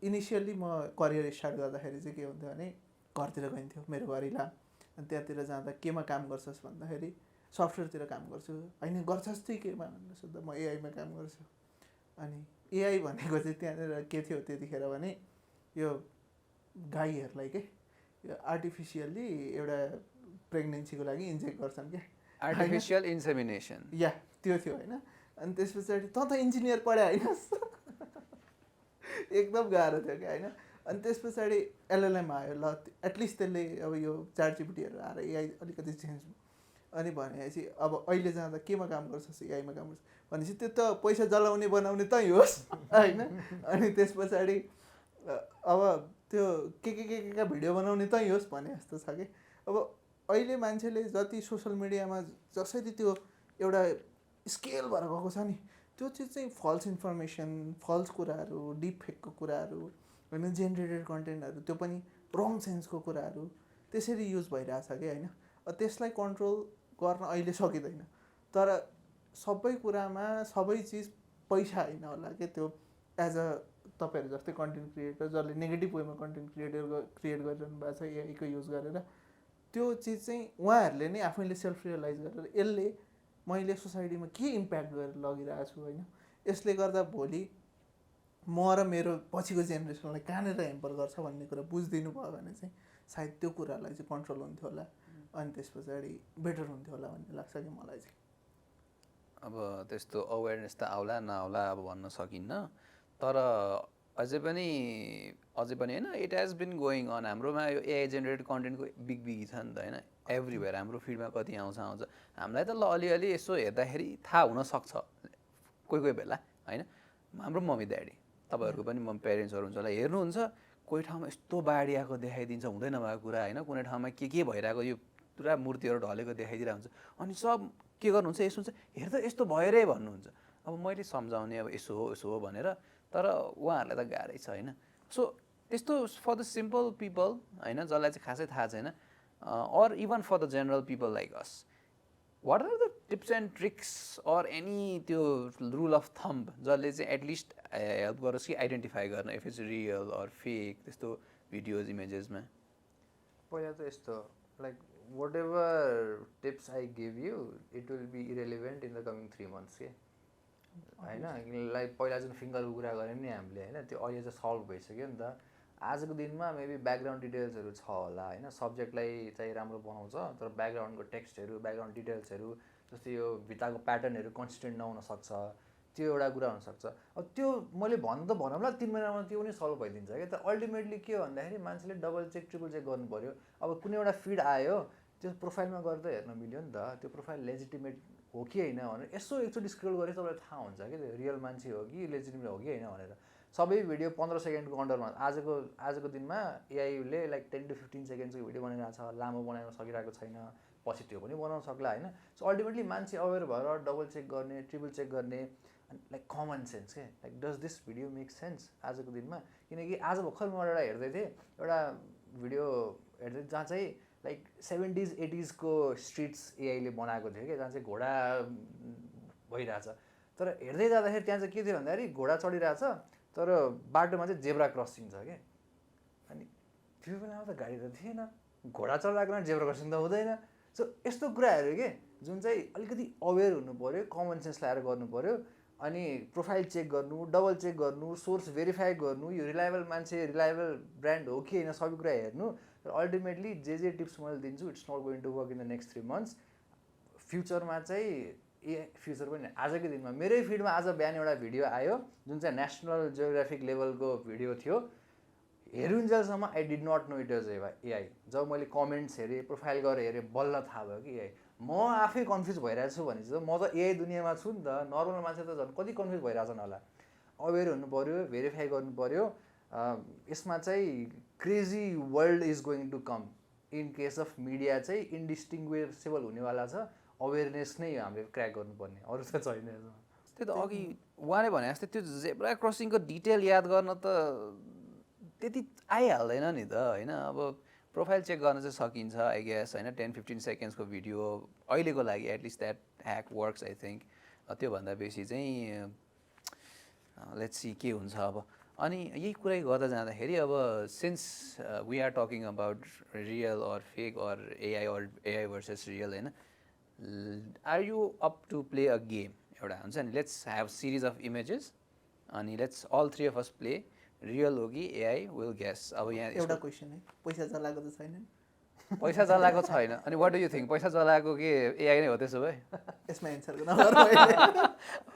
इनिसियल्ली म करियर स्टार्ट गर्दाखेरि चाहिँ के हुन्थ्यो भने घरतिर गइन्थ्यो मेरो घरिला अनि त्यहाँतिर जाँदा केमा काम गर्छस् भन्दाखेरि सफ्टवेयरतिर काम गर्छु होइन गर्छस् चाहिँ केमा भनेर सोध्दा म एआईमा काम गर्छु अनि एआई भनेको चाहिँ त्यहाँनिर के थियो त्यतिखेर भने यो गाईहरूलाई के यो आर्टिफिसियल्ली एउटा प्रेग्नेन्सीको लागि इन्जेक्ट गर्छन् क्या आर्टिफिसियल इन्सेमिनेसन या त्यो थियो होइन अनि त्यस पछाडि त इन्जिनियर पढायो होइन एकदम गाह्रो थियो क्या होइन अनि त्यस पछाडि एलएलएम आयो ल एटलिस्ट त्यसले अब यो ChatGPTहरू आएर एआई अलिकति चेन्ज अनि भनेपछि अब अहिले जाँदा केमा काम गर्छ एआईमा काम गर्छ भनेपछि त्यो त पैसा जलाउने बनाउने त होस् होइन अनि त्यस पछाडि अब त्यो के भिडियो बनाउने त होस् भने जस्तो छ कि अब अहिले मान्छेले जति सोसल मिडियामा जसरी त्यो एउटा स्केल भएर गएको छ नि त्यो चिज चाहिँ फल्स इन्फर्मेसन फल्स कुराहरू डिप फेकको कुराहरू होइन जेनेरेटेड कन्टेन्टहरू त्यो पनि रङ सेन्सको कुराहरू त्यसरी युज भइरहेछ कि होइन त्यसलाई कन्ट्रोल गर्न अहिले सकिँदैन तर सबै कुरामा सबै चिज पैसा होइन होला कि त्यो एज अ तपाईँहरू जस्तै कन्टेन्ट क्रिएटर जसले नेगेटिभ वेमा कन्टेन्ट क्रिएट गरिरहनु भएको छ एआईको युज गरेर त्यो चिज चाहिँ उहाँहरूले नै आफैले सेल्फ रियलाइज गरेर यसले मैले सोसाइटीमा के इम्प्याक्ट गरेर लगिरहेको छु होइन यसले गर्दा भोलि म र मेरो पछिको जेनेरेसनलाई कहाँनिर हेम्पर गर्छ भन्ने कुरा बुझिदिनु भयो भने चाहिँ सायद त्यो कुरालाई चाहिँ कन्ट्रोल हुन्थ्यो होला अनि त्यस पछाडि बेटर हुन्थ्यो होला भन्ने लाग्छ कि मलाई चाहिँ अब त्यस्तो अवेरनेस त आउला नआउला अब भन्न सकिन्न तर अझै पनि होइन it has been going on हाम्रोमा यो एआई जेनेरेटेड कन्टेन्टको बिग छ नि त होइन एभ्रिवेयर हाम्रो फिडमा कति आउँछ हामीलाई त ल अलिअलि यसो हेर्दाखेरि थाहा हुनसक्छ कोही बेला होइन हाम्रो मम्मी ड्याडी तपाईँहरूको पनि पेरेन्ट्सहरू हुन्छ होला हेर्नुहुन्छ कोही ठाउँमा यस्तो बाढी आएको देखाइदिन्छ हुँदै नभएको कुरा होइन कुनै ठाउँमा के भइरहेको यो पुरा मूर्तिहरू ढलेको देखाइदिरहेको हुन्छ अनि सब के गर्नुहुन्छ यसो हुन्छ हेर्दा यस्तो भयो रे भन्नुहुन्छ अब मैले सम्झाउने अब यसो हो भनेर तर उहाँहरूलाई त गाह्रै छ होइन सो त्यस्तो फर द सिम्पल पिपल होइन जसलाई चाहिँ खासै थाहा छैन or even for the general people like us what are the tips and tricks or any त्यो रुल अफ थम्ब जसले चाहिँ एटलिस्ट हेल्प गरोस् कि आइडेन्टिफाई गर्न if it's real or fake त्यस्तो भिडियोज इमेजेसमा पहिला त यस्तो like whatever tips I give you it will be irrelevant in the coming 3 months के होइन लाइक पहिला जुन फिङ्गरको कुरा गऱ्यौँ नि हामीले होइन त्यो अहिले चाहिँ सल्भ भइसक्यो नि त आजको दिनमा मेबी ब्याकग्राउन्ड डिटेल्सहरू छ होला होइन सब्जेक्टलाई चाहिँ राम्रो बनाउँछ तर ब्याकग्राउन्डको टेक्स्टहरू ब्याकग्राउन्ड डिटेल्सहरू जस्तै यो भित्ताको प्याटर्नहरू कन्सिस्टेन्ट नहुन सक्छ त्यो एउटा कुरा हुनसक्छ अब त्यो मैले भन्नु त भनौँला 3 महिनामा त्यो पनि सल्भ भइदिन्छ क्या तर अल्टिमेटली के हो भन्दाखेरि मान्छेले डबल चेक ट्रिपल चेक गर्नु पऱ्यो अब कुनै एउटा फिड आयो त्यो प्रोफाइलमा गर्दा हेर्न मिल्यो नि त त्यो प्रोफाइल लेजिटिमेट हो कि होइन भनेर यसो एकचोटि स्क्रोल गरेर तपाईँलाई थाहा हुन्छ कि त्यो रियल मान्छे हो कि लेजिटिमेट हो कि होइन भनेर सबै भिडियो 15 सेकेन्डको अन्डरमा आजको दिनमा एआईले लाइक 10 to 15 सेकेन्ड्सको भिडियो बनाइरहेको छ लामो बनाउन सकिरहेको छैन पछि त्यो पनि बनाउन सक्ला होइन सो अल्टिमेटली मान्छे अवेर भएर डबल चेक गर्ने ट्रिपल चेक गर्ने लाइक कमन सेन्स के like does this video make sense आजको दिनमा किनकि आज भर्खर म एउटा हेर्दै थिएँ एउटा भिडियो हेर्दै जहाँ चाहिँ लाइक 70s 80s को स्ट्रिट्स एआईले बनाएको थियो कि जहाँ चाहिँ घोडा भइरहेछ तर हेर्दै जाँदाखेरि त्यहाँ चाहिँ के थियो भन्दाखेरि घोडा चढिरहेछ तर बाटोमा चाहिँ जेब्रा क्रसिङ छ क्या अनि त्यो बेलामा त गाडी त थिएन घोडा चढाएकोमा जेब्रा क्रसिङ त हुँदैन सो यस्तो कुराहरू के जुन चाहिँ अलिकति अवेर हुनु पऱ्यो कमन सेन्स ल्याएर गर्नु पऱ्यो अनि प्रोफाइल चेक गर्नु डबल चेक गर्नु सोर्स भेरिफाई गर्नु यो रिलायबल मान्छे रिलायबल ब्रान्ड हो कि होइन सबै कुरा हेर्नु र अल्टिमेटली जे टिप्स मैले दिन्छु it's not going to work in the next 3 months फ्युचरमा चाहिँ फ्युचर पनि आजकै दिनमा मेरै फिडमा आज बिहान एउटा भिडियो आयो जुन चाहिँ नेसनल जियोग्राफिक लेभलको भिडियो थियो हेरुन्जेलसम्म I did not know it was AI जब मैले कमेन्ट्स हेरेँ प्रोफाइल गरेर हेरेँ बल्ल थाहा भयो कि एआई म आफै कन्फ्युज भइरहेको छु भने चाहिँ म त एआई दुनियाँमा छु नि त नर्मल मान्छे त झन् कति कन्फ्युज भइरहेछन् होला अवेर हुनु पऱ्यो भेरिफाई गर्नु पऱ्यो यसमा चाहिँ crazy world is going to come in case of media चाहिँ इन्डिस्टिङ्ग्विसेबल हुनेवाला छ अवेरनेस नै हामीले क्र्याक गर्नुपर्ने अरू त छैन यसमा त्यो त अघि उहाँले भने जस्तै त्यो जेब्रा क्रसिङको डिटेल याद गर्न त त्यति आइहाल्दैन नि त होइन अब प्रोफाइल चेक गर्न चाहिँ सकिन्छ आई गेस होइन 10-15 सेकेन्ड्सको भिडियो अहिलेको लागि at least that hack works I think त्योभन्दा बेसी चाहिँ लेट्स सी के हुन्छ अब अनि यही कुरै गर्दा जाँदाखेरि अब since we are talking about real or fake or AI versus real होइन are you up to play a game एउटा हुन्छ नि let's have series of images अनि let's all 3 of us play real हो कि एआई विल गेस अब यहाँ एउटा क्वेसन है पैसा जलाएको त छैन पैसा जलाएको छैन अनि वाट डु यु थिङ्क पैसा जलाएको के एआई नै हो त्यसो भए यसमा एन्सर गर्न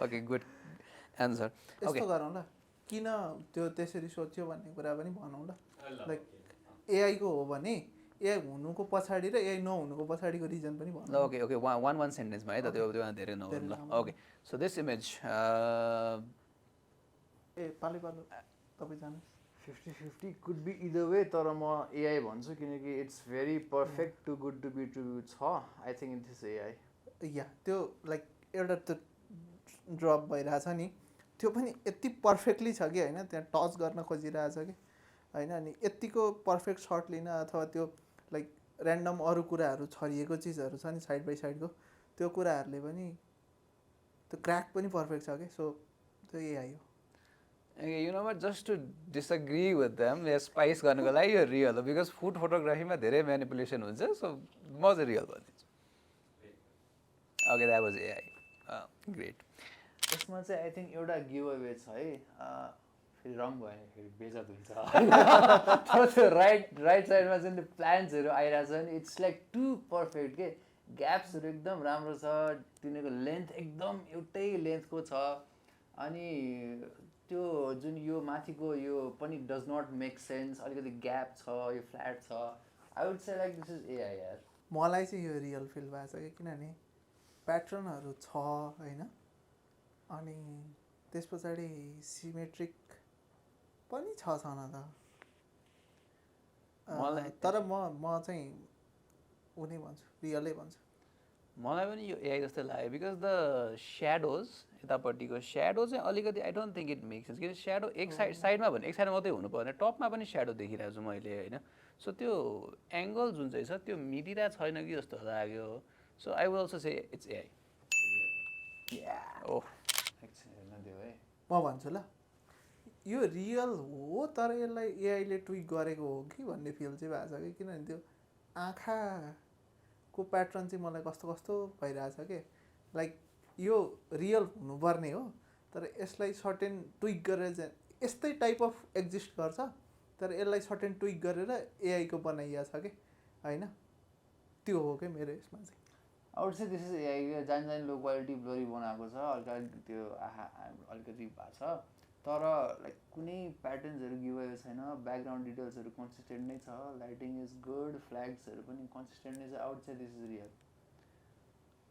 ओके गुड एन्सर यस्तो गरौँ ल किन त्यो त्यसरी सोच्यो भन्ने कुरा पनि भनौँ ल लाइक एआईको हो भने एआई हुनुको पछाडि र एआई नहुनुको पछाडिको रिजन पनि भनौँ ल ओके वान सेन्टेन्समा है त त्यो धेरै नहुनु ल okay so this image A पालो तपाईँ जानुहोस् 50-50 कुड बी इदर वे तर म एआई भन्छु किनकि it's very perfect too good to be true छ I think it is AI या त्यो लाइक एउटा त्यो ड्रप भइरहेछ नि त्यो पनि यति पर्फेक्टली छ कि होइन त्यहाँ टच गर्न खोजिरहेछ कि होइन अनि यत्तिको पर्फेक्ट सर्ट लिन अथवा त्यो लाइक ऱ्यान्डम अरू कुराहरू छरिएको चिजहरू छ नि साइड बाई साइडको त्यो कुराहरूले पनि त्यो क्र्याक पनि पर्फेक्ट छ कि सो त्यो एआई हो you know what just to disagree with them या स्पाइस गर्नुको लागि यो रियल हो बिकज फुड फोटोग्राफीमा धेरै म्यानिपुलेसन हुन्छ सो म चाहिँ रियल भनिदिन्छु okay that was AI great यसमा चाहिँ आई थिङ्क एउटा गिभ अवे छ है फेरि रङ भयो भने फेरि बेजत हुन्छ तर त्यो राइट साइडमा चाहिँ त्यो प्लान्ट्सहरू आइरहेछ नि इट्स लाइक टु पर्फेक्ट के ग्याप्सहरू एकदम राम्रो छ तिनीहरूको लेन्थ एकदम एउटै लेन्थको छ अनि त्यो जुन यो माथिको यो पनि डज नट मेक सेन्स अलिकति ग्याप छ यो फ्ल्याट छ I would say like this is AI यार मलाई चाहिँ यो रियल फिल भएको छ कि किनभने प्याटर्नहरू छ होइन अनि त्यस पछाडि सिमेट्रिक पनि छ छन त तर म चाहिँ ऊ नै भन्छु रियलै भन्छु मलाई पनि यो एआई जस्तै लाग्यो बिकज द स्याडोज यतापट्टिको स्याडो चाहिँ अलिकति I don't think it make sense किनकि स्याडो एक साइडमा भने एक साइडमा मात्रै हुनु पर्ने टपमा पनि स्याडो देखिरहेको छु मैले होइन सो त्यो एङ्गल जुन चाहिँ छ त्यो मिलिरहेको छैन कि जस्तो लाग्यो so I will also say it's AI oh म भन्छु ल यो रियल हो तर यसलाई एआईले ट्विक गरेको हो कि भन्ने फिल चाहिँ भएको छ कि किनभने त्यो आँखाको प्याटर्न चाहिँ मलाई कस्तो कस्तो भइरहेछ कि लाइक यो रियल हुनुपर्ने हो तर यसलाई सर्टेन ट्विक गरेर चाहिँ यस्तै टाइप अफ एक्जिस्ट गर्छ तर यसलाई सर्टेन ट्विक गरेर एआईको बनाइएको छ कि होइन त्यो हो कि मेरो यसमा चाहिँ आउट चाहिँ दिस इज एआई जान लो क्वालिटी ब्लरी बनाएको छ अलिकति त्यो अलिकति भएको छ तर लाइक कुनै प्याटर्न्सहरू गिभएको छैन ब्याकग्राउन्ड डिटेल्सहरू कन्सिस्टेन्ट नै छ लाइटिङ इज गुड फ्ल्याग्सहरू पनि कन्सिस्टेन्ट नै छ आउट चाहिँ this is real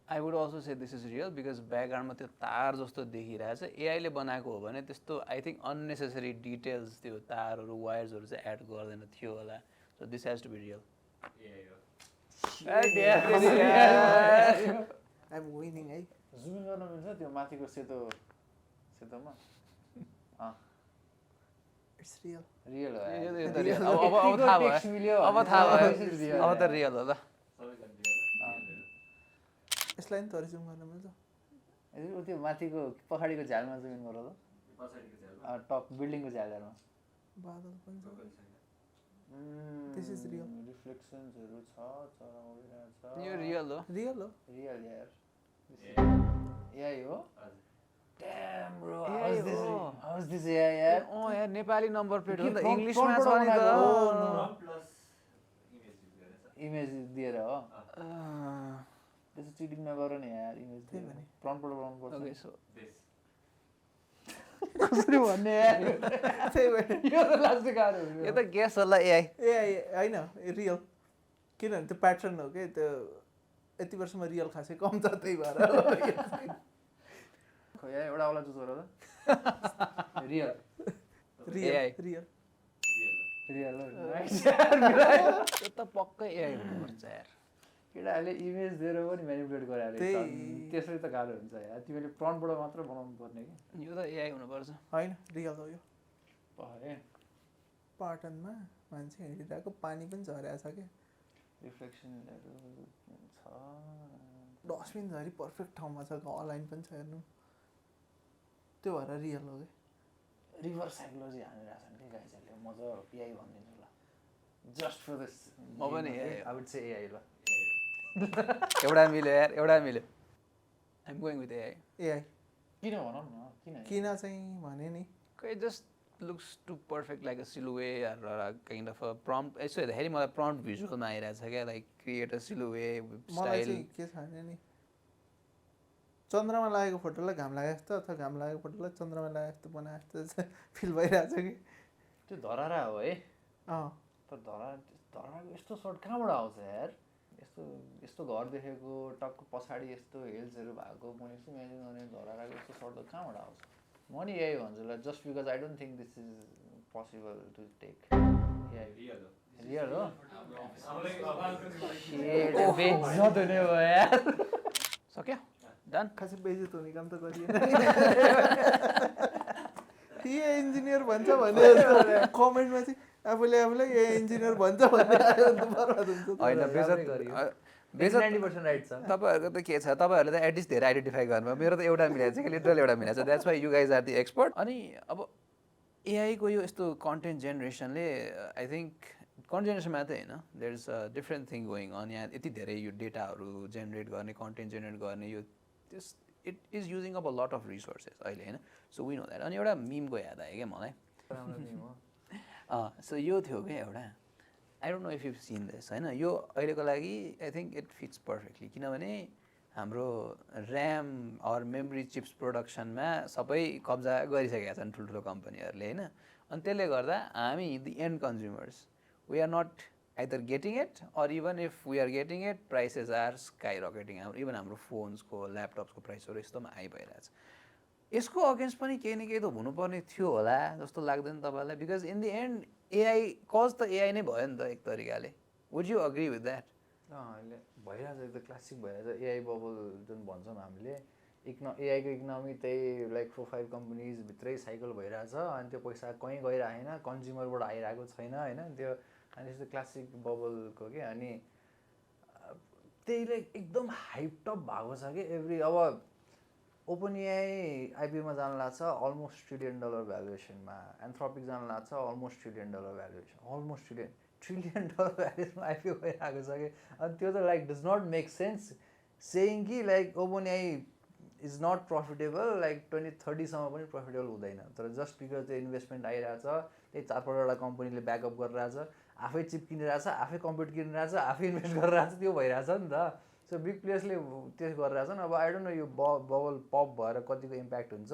I would also say this is real because ब्याकग्राउन्डमा त्यो तार जस्तो देखिरहेछ एआईले बनाएको हो भने त्यस्तो आई थिङ्क अननेसेसरी डिटेल्स त्यो तारहरू वायर्सहरू चाहिँ एड गर्दैन थियो होला so this has to be real I'm winning है जुम गर्न मिल्छ त्यो माथिको सेतोमा इट्स रियल रियल अब थाहा भयो अब त रियल हो ल यसलाई नि थोरै जुम गर्न मिल्छ त्यो माथिको पछाडिको झ्यालमा जुम गर ल टप बिल्डिङको झ्यालमा बादल पनि छ दिस इज रियल रिफ्लेक्सन्सहरू छ चरा उडिरहेछ यो रियल हो रियल यार एआई हो Damn bro, how's this AI यार? अँ यार नेपाली नम्बर प्लेट हो नि त इङ्ग्लिसमा छ नि त इमेज दिएर हो त्यसो चिटिङ नगर नि यार इमेज दिएर प्रम्प्ट बनाउनु पर्छ ओके सो कसरी भन्ने यार यो त लास्ट गाह्रो हो यो त गेस होला एआई एआई होइन रियल किनभने त्यो प्याटर्न हो कि त्यो यति वर्षमा रियल खासै कम छ त्यही भएर यार एउटा वाला चुज गर त रियल रियल त्यो त पक्कै एआई हुनुपर्छ यार केटाहरूले इमेज दिएर पनि म्यानिपुलेट गराएर त्यसरी त गाह्रो हुन्छ यार तिमीले प्रम्प्टबाट मात्र बनाउनु पर्ने कि यो त एआई हुनुपर्छ होइन रियल हो यो है पाटनमा मान्छे हिँडिरहेको पानी पनि झरेको छ कि रिफ्लेक्सनहरू छ डस्टबिन झरी पर्फेक्ट ठाउँमा छ अलाइन पनि छ हेर्नु त्यो भएर रियल हो कि रिभर्स साइकोलोजी हानिरहेको छ नि गाइजहरूले म त एआई भनिदिन्छु ल जस्ट फर दिस म पनि AI I would say AI ल एउटा मिल्यो यार एउटा मिल्यो I'm going with AI AI किन भनौँ न किन चाहिँ भने नि खै just looks to perfect like a silhouette kind of a prompt यसो हेर्दाखेरि मलाई प्रम्प्ट भिजुअलमा आइरहेको छ क्या लाइक क्रिएट अ सिलुवे मलाई चाहिँ के छ भने नि चन्द्रमा लागेको फोटोलाई घाम लागेको जस्तो अथवा घाम लागेको फोटोलाई चन्द्रमा लागेको जस्तो बनाएको जस्तो फिल भइरहेको छ कि त्यो धरारा हो है अँ तर धराराको यस्तो सर्ट कहाँबाट आउँछ यार यस्तो घर देखेको टक्क पछाडि यस्तो हिल्सहरू भएको मैले यस्तो इमेजिन गर्ने धराराको यस्तो सर्ट त कहाँबाट आउँछ म नि यही भन्छु ल just because I don't think this is possible to take real हो बेइज्जत हुने भयो यार सक्यो डन। खासै बेइज्जत हुने काम त गरिएन ए इन्जिनियर भन्छ भने कमेन्टमा चाहिँ आफूले ए इन्जिनियर भन्छ भन्ने आयो भने त बर्बाद हुन्छ। होइन बेइज्जत 90% राइट छ। तपाईँहरूको त के छ, तपाईँहरूले त एटलिस्ट धेरै आइडेन्टिफाई गर्नुभयो, मेरो त एउटा मिलाएको छ कि लिटरल एउटा मिलाएको छ। That's why you guys are the expert. अनि अब एआईको यो यस्तो कन्टेन्ट जेनेरेसनले आई थिङ्क कन्टेन्ट जेनेरेसन मात्रै होइन, there is a different thing going on. यहाँ यति धेरै यो डेटाहरू जेनेरेट गर्ने, कन्टेन्ट जेनेरेट गर्ने, यो त्यस it is using up a lot of resources अहिले होइन। So we know that. अनि एउटा मिमको याद आयो क्या मलाई। सो यो थियो क्या एउटा, I don't know if you seen this होइन। यो अहिलेको लागि I think it fits perfectly, किनभने हाम्रो ऱ्याम अर मेमोरी चिप्स प्रोडक्सनमा सबै कब्जा गरिसकेका छन् ठुल्ठुलो कम्पनीहरूले होइन। अनि त्यसले गर्दा हामी the end consumers we are not either getting it or even if we are getting it prices are sky rocketing. Even हाम्रो फोन्सको ल्यापटप्सको प्राइसहरू यस्तोमा हाई भइरहेछ। यसको अगेन्स्ट पनि केही न केही त हुनुपर्ने थियो होला जस्तो लाग्दैन तपाईँलाई? Because in the end AI cause त एआई नै भयो नि त एक तरिकाले। Would you agree with that? अहिले भइरहेछ एकदम क्लासिक भइरहेछ एआई बबल जुन भन्छौँ हामीले। एआईको इकोनोमी त्यही लाइक 4-5 कम्पनीजभित्रै साइकल भइरहेछ अनि त्यो पैसा कहीँ गइरहेको छैन, कन्ज्युमरबाट आइरहेको छैन होइन त्यो। अनि त्यस्तो क्लासिक बबलको के अनि त्यहीले एकदम हाइपटप भएको छ कि एभ्री। अब ओपन एआई आइपिओमा जान लाग्छ अलमोस्ट $1 ट्रिलियन भ्यालुएसनमा, एन्थ्रोपिक जान लाग्छ almost $1 trillion valuation, almost $1 trillion भ्यालुएसनमा आइपिओ भइरहेको छ कि। अनि त्यो त like does not make sense saying कि like open AI is not profitable, like 2030सम्म पनि प्रफिटेबल हुँदैन। तर जस्ट बिकज त्यो इन्भेस्टमेन्ट आइरहेछ, त्यही 4-5वटा कम्पनीले ब्याकअप गरिरहेछ, आफै चिप किनिरहेछ, आफै कम्प्युटर किनिरहेछ, आफै इन्भेस्ट गरिरहेछ, त्यो भइरहेछ नि त। सो बिग प्लेयर्सले त्यो गरिरहेछन्। अब आई डोन्ट नो यो बबल पप भएर कतिको इम्प्याक्ट हुन्छ।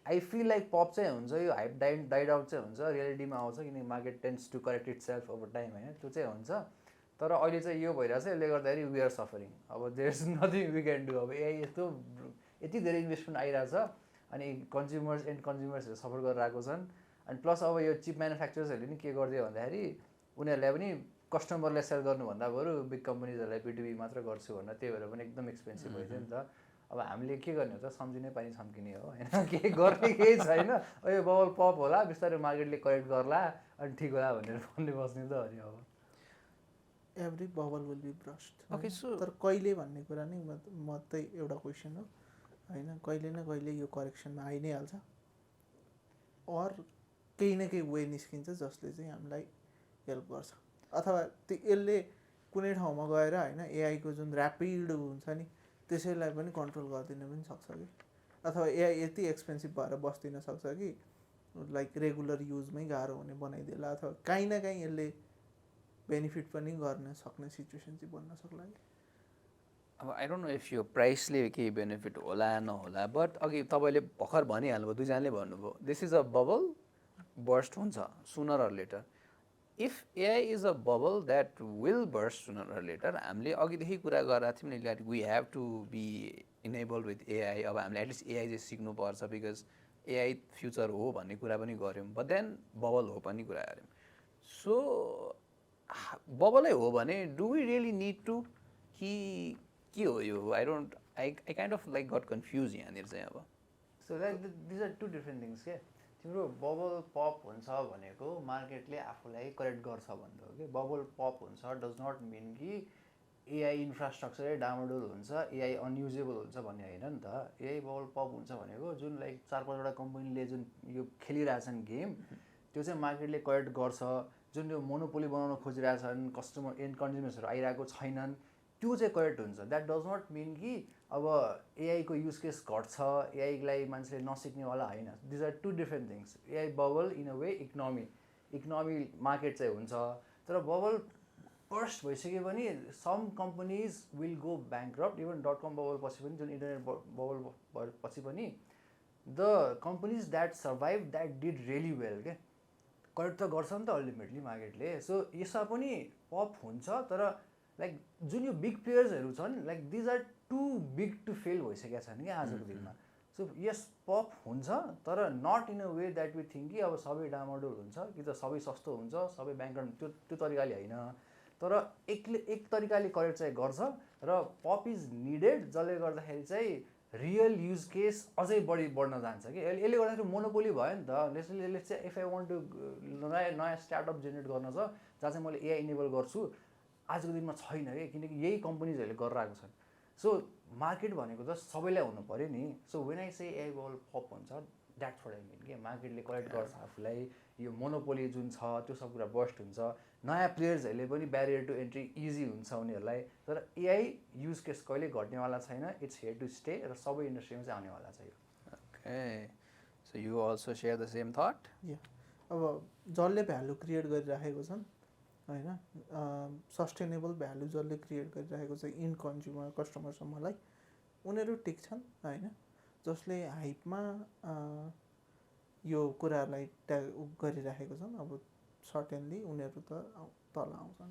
आई फिल लाइक पप चाहिँ हुन्छ, यो हाइप डाइड आउट चाहिँ हुन्छ, रियालिटीमा आउँछ किनकि market tends to correct itself over time होइन, त्यो चाहिँ हुन्छ। तर अहिले चाहिँ यो भइरहेछ, यसले गर्दाखेरि वी आर सफरिङ। अब there is nothing we can do. अब एआई यस्तो यति धेरै इन्भेस्टमेन्ट आइरहेछ अनि कन्ज्युमर्स एन्ड कन्ज्युमर्सहरू सफर गरिरहेको छन्। अनि प्लस अब यो चिप म्यानुफ्याक्चरर्सहरूले पनि के गरिदियो भन्दाखेरि उनीहरूलाई पनि कस्टमरलाई सेल गर्नुभन्दा बरु बिग कम्पनीजहरूलाई B2B मात्र गर्छु भनेर, त्यही भएर पनि एकदम एक्सपेन्सिभ भइदियो नि त। अब हामीले के गर्ने हो त, सम्झिनै पानी छम्किने हो होइन, केही गर्ने केही छैन। यो बबल पप होला, बिस्तारै मार्केटले करेक्ट गर्ला अनि ठिक होला भनेर भन्ने बस्ने त हो नि। अब every bubble will be burst. Okay so तर कहिले भन्ने कुरा नै मात्रै एउटा क्वेसन हो होइन। कहिले न कहिले यो करेक्सनमा आइ नै हाल्छ अर केही न केही वे निस्किन्छ जसले चाहिँ हामीलाई हेल्प गर्छ। अथवा त्यो यसले कुनै ठाउँमा गएर होइन एआईको जुन ऱ्यापिड हुन्छ नि त्यसैलाई पनि कन्ट्रोल गरिदिन पनि सक्छ कि। अथवा एआई यति एक्सपेन्सिभ भएर बस्दिन सक्छ कि लाइक रेगुलर युजमै गाह्रो हुने बनाइदिएला। अथवा काहीँ न काहीँ यसले बेनिफिट पनि गर्न सक्ने सिचुएसन चाहिँ बन्न सक्ला कि। अब आई डोन्ट नो इफ यो प्राइसले केही बेनिफिट होला नहोला, बट अघि तपाईँले भर्खर भनिहाल्नुभयो, दुईजनाले भन्नुभयो this is a bubble, burst हुन्छ sooner or later. If AI is a bubble that will burst sooner or later, हामीले अघिदेखि कुरा गरेको थियौँ नि that we have to be enable with AI. अब हामीले एटलिस्ट एआई चाहिँ सिक्नुपर्छ बिकज एआई फ्युचर हो भन्ने कुरा पनि गऱ्यौँ, बट देन बबल हो पनि कुरा गऱ्यौँ। सो बबलै हो भने do we really need to कि के हो यो? I kind of like got confuse यहाँनिर चाहिँ। अब so like these are two different things के। तिम्रो बबल पप हुन्छ भनेको मार्केटले आफूलाई करेक्ट गर्छ भन्दा हो कि। बबल पप हुन्छ डज नट मिन कि एआई इन्फ्रास्ट्रक्चरै डामाडोल हुन्छ, एआई अनयुजेबल हुन्छ भन्ने होइन नि त। एआई बबल पप हुन्छ भनेको जुन लाइक 4-5वटा कम्पनीले जुन यो खेलिरहेछन् गेम, त्यो चाहिँ मार्केटले करेक्ट गर्छ। जुन यो मोनोपोली बनाउन खोजिरहेछन्, कस्टमर एन्ड कन्ज्युमर्सहरू आइरहेको छैनन्, त्यो चाहिँ करेक्ट हुन्छ। द्याट डज नट मिन कि अब एआईको युज केस घट्छ, एआईलाई मान्छेले नसिक्नेवाला होइन। These are two different things. AI bubble in a way economy market चाहिँ हुन्छ। तर बबल बर्स्ट भइसक्यो भने some companies will go bankrupt. Even .com bubble पछि पनि, जुन इन्टरनेट बबल पछि पनि the companies that survive that did really well के। करेक्ट त गर्छ नि त अल्टिमेटली मार्केटले। सो यसमा पनि पप हुन्छ, तर लाइक जुन यो बिग प्लेयर्सहरू छन् like these are too big to fail भइसकेका छन् क्या आजको दिनमा। सो यस पप हुन्छ, तर not in a way that we think कि अब सबै डामाडोल हुन्छ कि त सबै सस्तो हुन्छ, सबै ब्याङ्क त्यो तरिकाले होइन। तर एक तरिकाले करेक्ट चाहिँ गर्छ र पप इज निडेड, जसले गर्दाखेरि चाहिँ रियल युज केस अझै बढ्न जान्छ कि यसले गर्दाखेरि मोनोपोली भयो नि त। यसले चाहिँ इफ आई वान्ट टु नयाँ स्टार्टअप जेनेरेट गर्न छ जहाँ चाहिँ मैले एआई इनेबल गर्छु, आजको दिनमा छैन कि, किनकि यही कम्पनीजहरूले गरिरहेको छन्। सो मार्केट भनेको त सबैलाई हुनु पऱ्यो नि। So when I say AI bubble pop हुन्छ, द्याट्स व्हाट आई मिन कि मार्केटले कलेक्ट गर्छ आफूलाई, यो मोनोपोली जुन छ त्यो सब कुरा बस्ट हुन्छ, नयाँ प्लेयर्सहरूले पनि ब्यारियर टु एन्ट्री इजी हुन्छ उनीहरूलाई। तर एआई युज केस कहिले घट्नेवाला छैन, इट्स हियर टु स्टे र सबै इन्डस्ट्रीमा चाहिँ आउनेवाला छ यो। Okay, so you also share the same thought? या अब जसले भ्यालु क्रिएट गरिराखेको छन् होइन, सस्टेनेबल भ्यालु जसले क्रिएट गरिरहेको छ इन कन्ज्युमर कस्टमरसम्मलाई, उनीहरू ठिक छन् होइन। जसले हाइपमा यो कुरालाई गरिराखेको छन्, अब सर्टेनली उनीहरू त तल आउँछन्।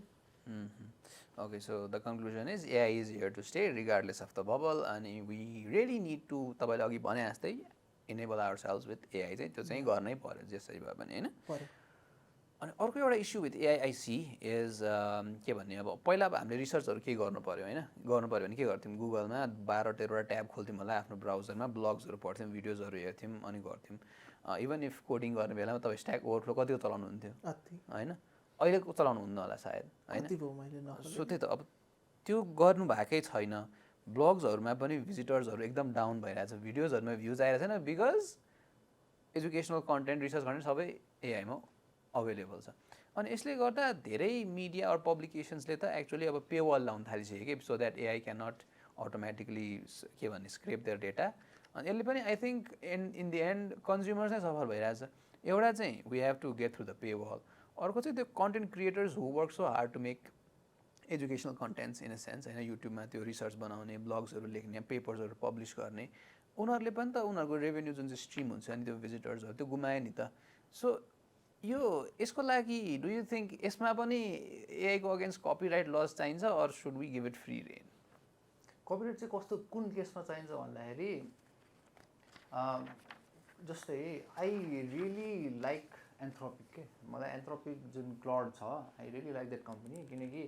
Okay, so the conclusion is AI is here to stay regardless of the bubble, and we really need to, तपाईँले अघि भने जस्तै enable ourselves with AI चाहिँ त्यो चाहिँ गर्नै पर्यो जसरी भए पनि होइन। अनि अर्को एउटा issue with AI I see is के भन्ने, अब पहिला अब हामीले रिसर्चहरू केही गर्नु पऱ्यो होइन, गर्नु पऱ्यो भने के गर्थ्यौँ, गुगलमा 12-13वटा ट्याब खोल्थ्यौँ होला आफ्नो ब्राउजरमा, ब्लग्सहरू पढ्थ्यौँ, भिडियोजहरू हेर्थ्यौँ अनि गर्थ्यौँ। इभन इफ कोडिङ गर्ने बेलामा तपाईँ स्ट्याक ओभरफ्लो कतिको चलाउनु हुन्थ्यो होइन, अहिलेको चलाउनु हुन्न होला सायद होइन। सो त्यही त, अब त्यो गर्नु भएकै छैन। ब्लग्सहरूमा पनि भिजिटर्सहरू एकदम डाउन भइरहेछ, भिडियोजहरूमा भ्युज आइरहेको छैन, because educational content, research content सबै एआईमा अभाइलेबल छ। अनि यसले गर्दा धेरै मिडिया अर पब्लिकेसन्सले त एक्चुअली अब पे वाल लाउनु थालिसक्यो कि, so that AI can not automatically के भन्ने स्क्रेप देयर डेटा। अनि यसले पनि I think in the end consumers नै सफर भइरहेछ। एउटा चाहिँ we have to get through the paywall, अर्को चाहिँ त्यो content creators who work so hard to make educational contents in a sense होइन, युट्युबमा त्यो रिसर्च बनाउने, ब्लग्सहरू लेख्ने, पेपर्सहरू पब्लिस गर्ने, उनीहरूले पनि त उनीहरूको रेभेन्यू जुन चाहिँ स्ट्रिम हुन्छ नि त्यो भिजिटर्सहरू त्यो गुमायो नि त। सो यो यसको लागि डु यु थिङ्क यसमा पनि एआईको अगेन्स्ट कपिराइट लज चाहिन्छ or should we give it free rein? Copyright चाहिँ कस्तो कुन केसमा चाहिन्छ भन्दाखेरि जस्तै आई रियली लाइक एन्थ्रोपिक के, मलाई एन्थ्रोपिक जुन क्लाउड छ I really like that company, किनकि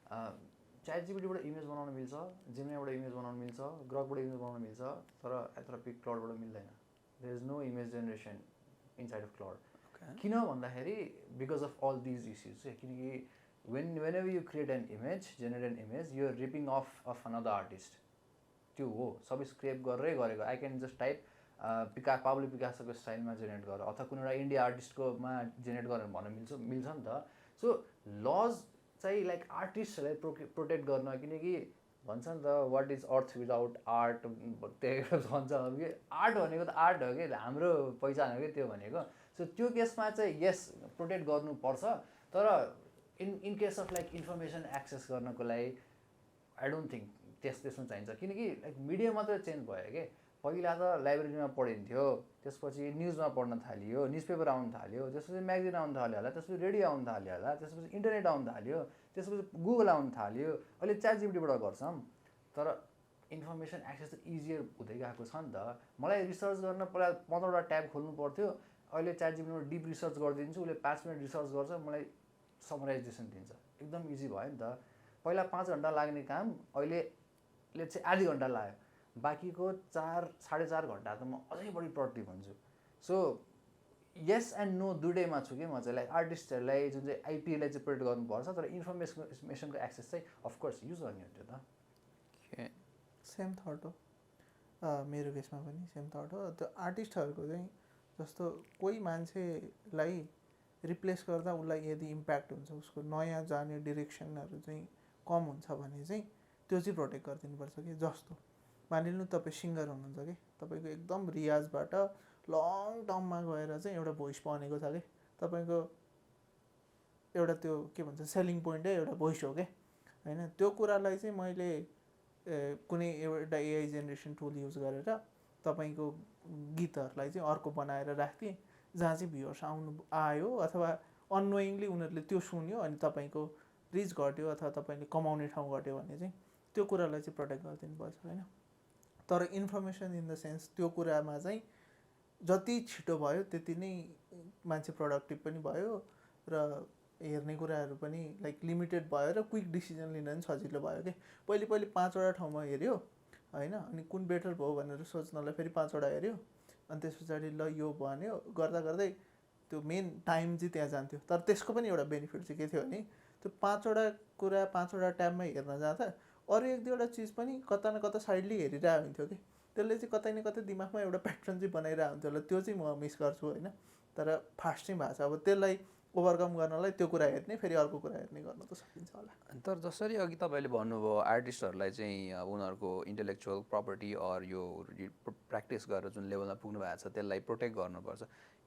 च्याटजिपिटीबाट इमेज बनाउन मिल्छ, जेमिनाईबाट इमेज बनाउन मिल्छ, ग्रकबाट इमेज बनाउन मिल्छ, तर एन्थ्रोपिक क्लाउडबाट मिल्दैन। There is no image generation inside of Claude. किन भन्दाखेरि because of all these issues चाहिँ, किनकि whenever you create an image, generate an image, you are ripping off of another artist. त्यो हो, सबै स्क्रेप गरेरै गरेको। I can just type Pablo पिकासोको स्टाइलमा जेनेरेट गर, अथवा कुनै एउटा इन्डिया आर्टिस्टकोमा जेनेरेट गरेर भन्न मिल्छ नि त। सो लज चाहिँ लाइक आर्टिस्टहरूलाई प्रोटेक्ट गर्न, किनकि भन्छ नि त what is earth without art, त्यही भन्छ कि आर्ट भनेको त आर्ट हो कि, हाम्रो पहिचान हो कि त्यो भनेको। सो त्यो केसमा चाहिँ यस प्रोटेक्ट गर्नुपर्छ, तर in case of like information access गर्नको लागि आई डोन्ट थिङ्क त्यसमा चाहिन्छ, किनकि लाइक मिडिया मात्रै चेन्ज भयो कि। पहिला त लाइब्रेरीमा पढिन्थ्यो, त्यसपछि न्युजमा पढ्न थालियो, न्युज पेपर आउनु थाल्यो, त्यसपछि म्यागजिन आउनु थाल्यो होला, त्यसपछि रेडियो आउनु थाल्यो होला, त्यसपछि इन्टरनेट आउनु थाल्यो, त्यसपछि गुगल आउनु थाल्यो, अहिले च्याटजिपिटीबाट गर्छौँ। तर इन्फर्मेसन एक्सेस त इजियर हुँदै गएको छ नि त। मलाई रिसर्च गर्न पहिला 15वटा ट्याब खोल्नु पर्थ्यो, अहिले च्याटजिपिटीमा डिप रिसर्च गरिदिन्छु, उसले 5 मिनट रिसर्च गर्छ, मलाई समराइजेसन दिन्छ, एकदम इजी भयो नि त। पहिला 5 घन्टा लाग्ने काम अहिले चाहिँ आधी घन्टा लाग्यो, बाँकीको 4-4.5 घन्टा त म अझै बढी प्रोडक्टिभ हुन्छु। सो यस एन्ड नो दुइटैमा छु कि म चाहिँ। लाइक आर्टिस्टहरूलाई जुन चाहिँ आइपीलाई चाहिँ प्रोटेक्ट गर्नुपर्छ, तर इन्फर्मेसनको एक्सेस चाहिँ अफकोर्स युज गर्ने हो त्यो त। सेम थट हो, मेरो केसमा पनि सेम थट हो। त्यो आर्टिस्टहरूको चाहिँ जस्तो कोही मान्छेलाई रिप्लेस गर्दा उसलाई यदि इम्प्याक्ट हुन्छ, उसको नयाँ जाने डिरेक्सनहरू चाहिँ कम हुन्छ भने चाहिँ त्यो चाहिँ प्रोटेक्ट गरिदिनुपर्छ कि। जस्तो मानिलिनु तपाईँ सिङ्गर हुनुहुन्छ कि, तपाईँको एकदम रियाजबाट लङ टर्ममा गएर चाहिँ एउटा भोइस बनेको छ कि, तपाईँको एउटा त्यो के भन्छ सेलिङ पोइन्टै एउटा भोइस हो कि होइन। त्यो कुरालाई चाहिँ मैले कुनै एउटा एआई जेनेरेसन टुल युज गरेर तपाईँको गीतहरूलाई चाहिँ अर्को बनाएर राख्थेँ, जहाँ चाहिँ भ्युअर्स आयो अथवा अननोइङली उनीहरूले त्यो सुन्यो अनि तपाईँको रिच घट्यो अथवा तपाईँले कमाउने ठाउँ घट्यो भने चाहिँ त्यो कुरालाई चाहिँ प्रोटेक्ट गरिदिनुपर्छ होइन। तर इन्फर्मेसन इन द सेन्स त्यो कुरामा चाहिँ जति छिटो भयो त्यति नै मान्छे प्रोडक्टिभ पनि भयो र हेर्ने कुराहरू पनि लाइक लिमिटेड भयो र क्विक डिसिजन लिन पनि सजिलो भयो कि। पहिले 5वटा ठाउँमा हेऱ्यो, होइन अनि कुन बेटर भयो भनेर सोच्नलाई फेरि 5वटा हेऱ्यो अनि त्यस पछाडि ल यो भन्यो गर्दा गर्दै त्यो मेन टाइम चाहिँ त्यहाँ जान्थ्यो। तर त्यसको पनि एउटा बेनिफिट चाहिँ के थियो भने त्यो 5वटा कुरा 5वटा ट्याबमै हेर्न जाँदा अरू 1-2वटा चिज पनि कता न कता साइडली हेरिरहेको हुन्थ्यो कि त्यसले चाहिँ कतै न कतै दिमागमा एउटा प्याटर्न चाहिँ बनाइरहेको हुन्थ्यो होला। त्यो चाहिँ म मिस गर्छु होइन। तर फास्ट चाहिँ भएको छ। अब त्यसलाई ओभरकम गर्नलाई त्यो कुरा हेर्ने फेरि अर्को कुरा हेर्ने गर्न त सकिन्छ होला। तर जसरी अघि तपाईँले भन्नुभयो आर्टिस्टहरूलाई चाहिँ अब उनीहरूको इन्टेलेक्चुअल प्रपर्टी अर यो प्र्याक्टिस गरेर जुन लेभलमा पुग्नु भएको छ त्यसलाई प्रोटेक्ट गर्नुपर्छ।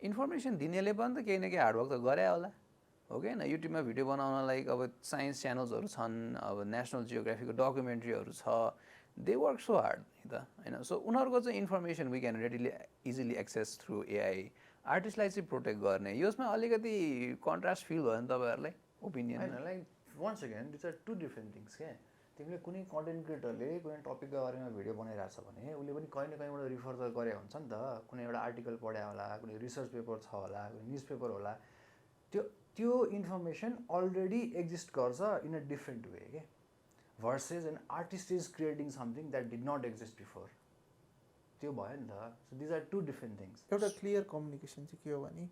इन्फर्मेसन दिनेले पनि त केही न केही हार्डवर्क त गरे होला हो कि होइन। युट्युबमा भिडियो बनाउनलाई अब साइन्स च्यानल्सहरू छन्, अब नेसनल जियोग्राफीको डकुमेन्ट्रीहरू छ, दे वर्क सो हार्ड नि त होइन। सो उनीहरूको चाहिँ information we can readily easily access through AI. आर्टिस्टलाई चाहिँ प्रोटेक्ट गर्ने यसमा अलिकति कन्ट्रास्ट फिल भयो नि तपाईँहरूलाई ओपिनियन? होइन like once again this are two different things क्या। तिमीले कुनै कन्टेन्ट क्रिएटरले कुनै टपिकको बारेमा भिडियो बनाइरहेछ भने उसले पनि कहीँ न कहीँबाट रिफर त गरे हुन्छ नि त। कुनै एउटा आर्टिकल पढ्या होला, कुनै रिसर्च पेपर छ होला, कुनै न्युज पेपर होला, त्यो इन्फर्मेसन अलरेडी एक्जिस्ट गर्छ इन अ डिफ्रेन्ट वे के versus an artist is creating something that did not exist before. त्यो भयो नि त। So these are two different things. एउटा क्लियर कम्युनिकेसन चाहिँ के हो भने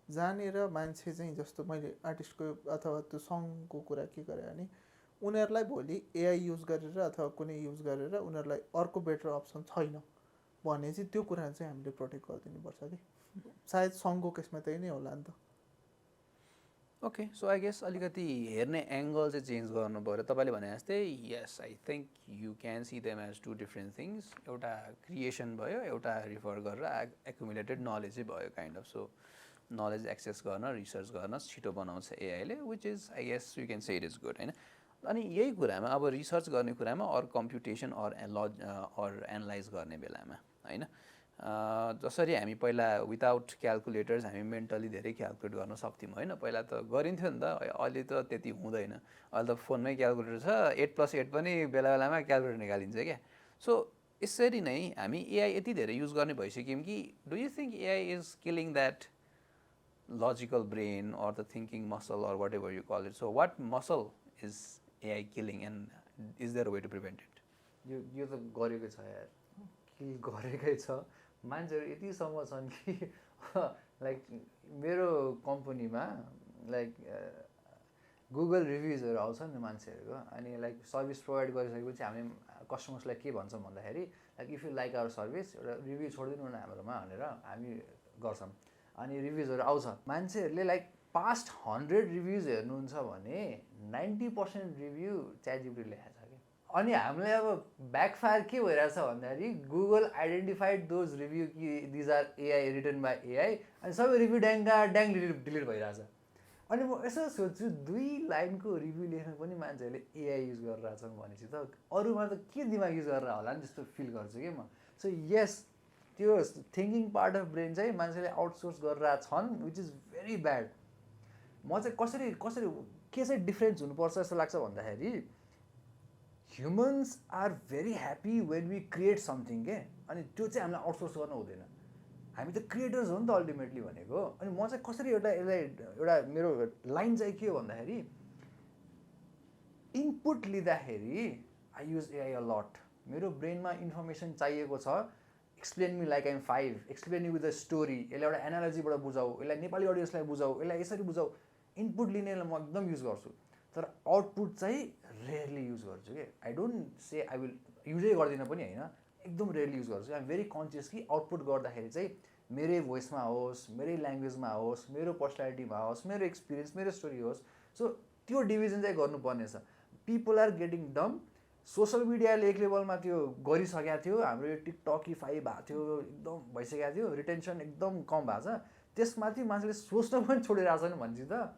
जानेर मान्छे चाहिँ जस्तो मैले आर्टिस्टको अथवा त्यो सङको कुरा के गरेँ भने उनीहरूलाई भोलि एआई युज गरेर अथवा कुनै युज गरेर उनीहरूलाई अर्को बेटर अप्सन छैन भने चाहिँ त्यो कुरा चाहिँ हामीले प्रोटेक्ट गरिदिनुपर्छ कि सायद सङको केसमा त्यही नै होला नि त। ओके सो आई गेस अलिकति हेर्ने एङ्गल चाहिँ चेन्ज गर्नु पऱ्यो। तपाईँले भने जस्तै yes I think you can see them as two different things. एउटा क्रिएसन भयो, एउटा रिफर गरेर एक्युमुलेटेड नलेज चाहिँ भयो kind of. So knowledge access गर्न, रिसर्च गर्न छिटो बनाउँछ एआईले, which is I guess you can say it is good होइन। अनि यही कुरामा अब रिसर्च गर्ने कुरामा अर कम्प्युटेसन अर एनालाइज गर्ने बेलामा होइन जसरी हामी पहिला विदाउट क्यालकुलेटर्स हामी मेन्टली धेरै क्यालकुलेट गर्न सक्थ्यौँ होइन। पहिला त गरिन्थ्यो नि त, अहिले त त्यति हुँदैन। अहिले त फोनमै क्यालकुलेटर छ, 8+8 पनि बेला बेलामा क्यालकुलेटर निकालिन्छ क्या। सो यसरी नै हामी एआई यति धेरै युज गर्ने भइसक्यौँ कि do you think AI is killing that logical brain or the thinking muscle or whatever you call it? So what muscle is AI killing and is there a way to prevent it? यो त गरेकै छ यार, किल गरेकै छ। मान्छेहरू यतिसम्म छन् कि लाइक मेरो कम्पनीमा लाइक गुगल रिभ्युजहरू आउँछ नि मान्छेहरूको, अनि लाइक सर्भिस प्रोभाइड गरिसकेपछि हामीले कस्टमर्सलाई के भन्छौँ भन्दाखेरि like if you like our service एउटा रिभ्यू छोडिदिनु न हाम्रोमा भनेर हामी गर्छौँ। अनि रिभ्युजहरू आउँछ, मान्छेहरूले लाइक पास्ट 100 रिभ्युज हेर्नुहुन्छ भने 90% रिभ्यू च्याटजिपिटीले लेखेको छ कि। अनि हामीलाई अब ब्याकफायर के भइरहेछ भन्दाखेरि गुगल आइडेन्टिफाइड दोज रिभ्यू कि these are AI written by AI, अनि सबै रिभ्यू ड्याङ डिलिट भइरहेछ। अनि म यसो सोध्छु 2 लाइनको रिभ्यू लेख्न पनि मान्छेहरूले एआई युज गरिरहेछन् भनेपछि त अरूमा त के दिमाग युज गरेर होला नि जस्तो फिल गर्छु कि म। सो यस त्यो थिङ्किङ पार्ट अफ ब्रेन चाहिँ मान्छेले आउटसोर्स गरिरहेको छन्, विच इज भेरी ब्याड। म चाहिँ कसरी के चाहिँ डिफ्रेन्स हुनुपर्छ जस्तो लाग्छ भन्दाखेरि humans are very happy when we create something के, अनि त्यो चाहिँ हामीलाई आउटसोर्स गर्नु हुँदैन। हामी त क्रिएटर्स हो नि त अल्टिमेटली भनेको। अनि म चाहिँ कसरी एउटा मेरो लाइन चाहिँ के हो भन्दाखेरि इनपुट लिँदाखेरि I use AI a lot. मेरो ब्रेनमा इन्फर्मेसन चाहिएको छ, explain me like I'm 5, explain me with a story, यसलाई एउटा एनालोजीबाट बुझाऊ, यसलाई नेपाली अडियन्सलाई बुझाऊ, यसलाई यसरी बुझाऊ। इनपुट लिनेलाई म एकदम युज गर्छु, तर आउटपुट चाहिँ रेयरली युज गर्छु कि। I don't say I will युजै गर्दिनँ पनि होइन, एकदम रेयरली युज गर्छु। आइम भेरी कन्सियस कि आउटपुट गर्दाखेरि चाहिँ मेरै भोइसमा होस्, मेरै ल्याङ्ग्वेजमा होस्, मेरो पर्सनालिटीमा होस्, मेरो एक्सपिरियन्स, मेरो स्टोरी होस्। सो त्यो डिभिजन चाहिँ गर्नुपर्ने छ। पिपल आर गेटिङ डम। सोसल मिडियाले एक लेभलमा त्यो गरिसकेको थियो, हाम्रो यो टिकटकिफाई भएको थियो, एकदम भइसकेको थियो, रिटेन्सन एकदम कम भएको छ। त्यसमाथि मान्छेले सोच्न पनि छोडिरहेको छ नि भनेपछि त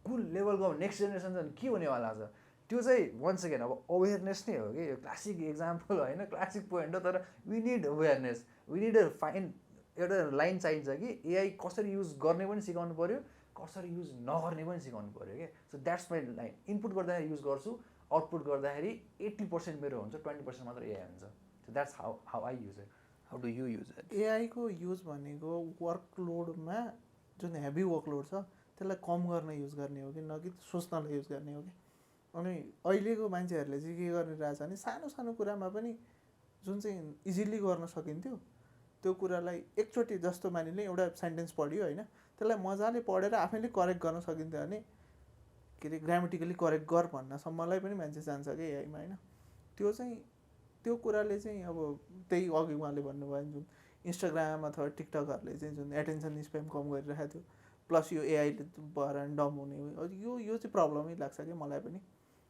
कुन लेभलको नेक्स्ट जेनेरेसन चाहिँ के हुनेवाला छ त्यो चाहिँ वन्स अगेन अब अवेरनेस नै हो कि। यो क्लासिक इक्जाम्पल होइन, क्लासिक पोइन्ट हो, तर we need awareness, we need a fine एउटा लाइन चाहिन्छ कि एआई कसरी युज गर्ने पनि सिकाउनु पऱ्यो, कसरी युज नगर्ने पनि सिकाउनु पऱ्यो क्या। So that's my line. Input गर्दाखेरि युज गर्छु, आउटपुट गर्दाखेरि 80% मेरो हुन्छ, 20% मात्र एआई हुन्छ। So that's how I use it. How do you use it? एआईको युज भनेको वर्कलोडमा जुन हेभी वर्कलोड छ त्यसलाई कम गर्न युज गर्ने हो कि न कि सोच्नलाई युज गर्ने हो कि। अनि अहिलेको मान्छेहरूले चाहिँ के गरिरहेछ भने सानो सानो कुरामा पनि जुन चाहिँ इजिली गर्न सकिन्थ्यो त्यो कुरालाई एकचोटि जस्तो मानिले एउटा सेन्टेन्स पढ्यो होइन, त्यसलाई मजाले पढेर आफैले करेक्ट गर्न सकिन्थ्यो भने के अरे ग्रामेटिकली करेक्ट गर भन्नसम्मलाई पनि मान्छे जान्छ कि एआईमा होइन। त्यो कुराले चाहिँ अब त्यही अघि उहाँले भन्नुभयो जुन इन्स्टाग्राम अथवा टिकटकहरूले चाहिँ जुन एटेन्सन स्प्याम कम गरिरहेको थियो, प्लस यो एआईले भएर डम हुने यो चाहिँ प्रब्लमै लाग्छ कि मलाई पनि।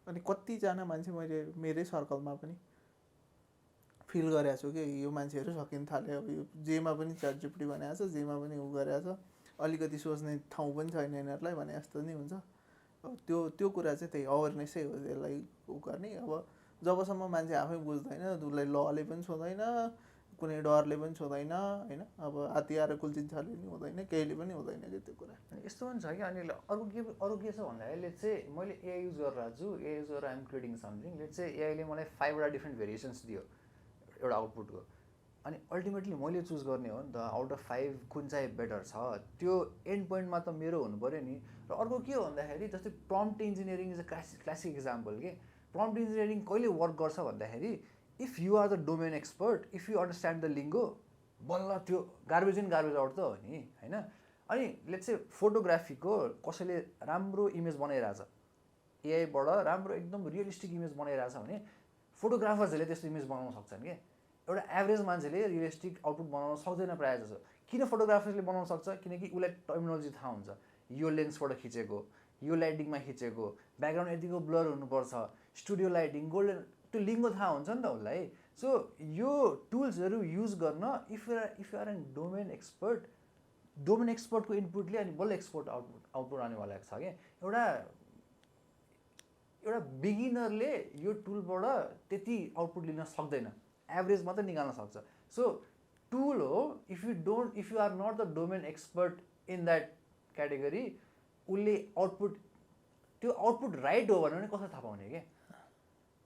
अनि कतिजना मान्छे मैले मेरै सर्कलमा पनि फिल गरेको छु कि यो मान्छेहरू सकिन थाल्यो, अब यो जेमा पनि च्याट जिपिटी बनाएको छ, जेमा पनि उ गरेको छ, अलिकति सोच्ने ठाउँ पनि छैन यिनीहरूलाई भने जस्तो नि हुन्छ। अब त्यो कुरा चाहिँ त्यही अवेरनेसै हो यसलाई उ गर्ने। अब जबसम्म मान्छे आफै बुझ्दैन, उसलाई लले पनि छुँदैन, कुनै डरले पनि छुँदैन होइन, अब हात्ती आएर कुल्चिन्छले नि हुँदैन, केहीले पनि हुँदैन कि त्यो कुरा। यस्तो पनि छ कि अनि अरू के छ भन्दाखेरि लेट्स चाहिँ मैले एआई युज गरिरहेको छु, एआई युज गरेर आइएम क्रिएटिङ समथिङ, लेट्स चाहिँ एआईले मलाई 5वटा डिफ्रेन्ट भेरिएसन्स दियो एउटा आउटपुटको, अनि अल्टिमेटली मैले चुज गर्ने हो नि त आउट अफ 5 कुन चाहिँ बेटर छ, त्यो एन्ड पोइन्टमा त मेरो हुनु पऱ्यो नि। र अर्को के हो भन्दाखेरि जस्तै prompt engineering is a classic example के। प्रम्प्ट इन्जिनियरिङ कहिले वर्क गर्छ भन्दाखेरि if you are the domain expert, if you understand the lingo, बल्ल त्यो गार्बेज इन गार्बेज आउट त हो नि होइन। अनि लेट्स चाहिँ फोटोग्राफीको कसैले राम्रो इमेज बनाइरहेछ, एआईबाट राम्रो एकदम रियलिस्टिक इमेज बनाइरहेछ भने फोटोग्राफर्सहरूले त्यस्तो इमेज बनाउन सक्छन् कि। एउटा एभरेज मान्छेले रियलिस्टिक आउटपुट बनाउन सक्दैन प्रायः जसो। किन फोटोग्राफर्सले बनाउन सक्छ? किनकि उसलाई टर्मिनोलोजी थाहा हुन्छ, यो लेन्सबाट खिचेको, यो लाइटिङमा खिचेको, ब्याकग्राउन्ड यतिको ब्लर हुनुपर्छ, स्टुडियो लाइटिङ, गोल्डन, त्यो लिङ्गो थाहा हुन्छ नि त उसलाई। सो यो टुल्सहरू युज गर्न if you are an domain एक्सपर्टको इनपुटले अनि बल्ल आउटपुट आनेवाला छ क्या। एउटा बिगिनरले यो टुलबाट त्यति आउटपुट लिन सक्दैन, एभरेज मात्रै निकाल्न सक्छ। सो टुल हो, if you are not the domain expert in that category, उसले त्यो आउटपुट राइट हो भने कसरी थाहा पाउने क्या।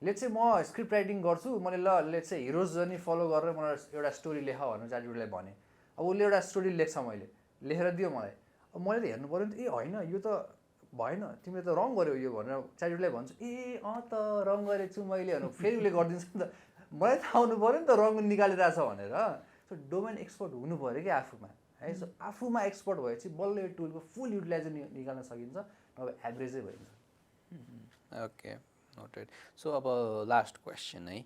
लेट्स चाहिँ म स्क्रिप्ट राइटिङ गर्छु, मैले लेट्स चाहिँ हिरोज जर्नी फलो गरेर मलाई एउटा स्टोरी लेख भनेर च्याटजिपिटीलाई भने, अब उसले एउटा स्टोरी लेख्छ, मैले लेखेर दियो मलाई, अब मैले त हेर्नु पऱ्यो नि त, ए होइन यो त भएन, तिमीले त रङ गर्यो यो भनेर च्याटजिपिटीलाई भन्छु, ए त रङ गरेछु मैले भनेर फेरि उसले गरिदिन्छ नि त। मलाई थाहा हुनु पऱ्यो नि त रङ निकालिरहेछ भनेर। सो डोमेन एक्सपर्ट हुनु पऱ्यो कि आफूमा है। सो आफूमा एक्सपर्ट भएपछि बल्ल यो टुलको फुल युटिलाइज निकाल्न सकिन्छ, नभए एभरेजै भइन्छ। Okay, noted. सो अब लास्ट क्वेसन है,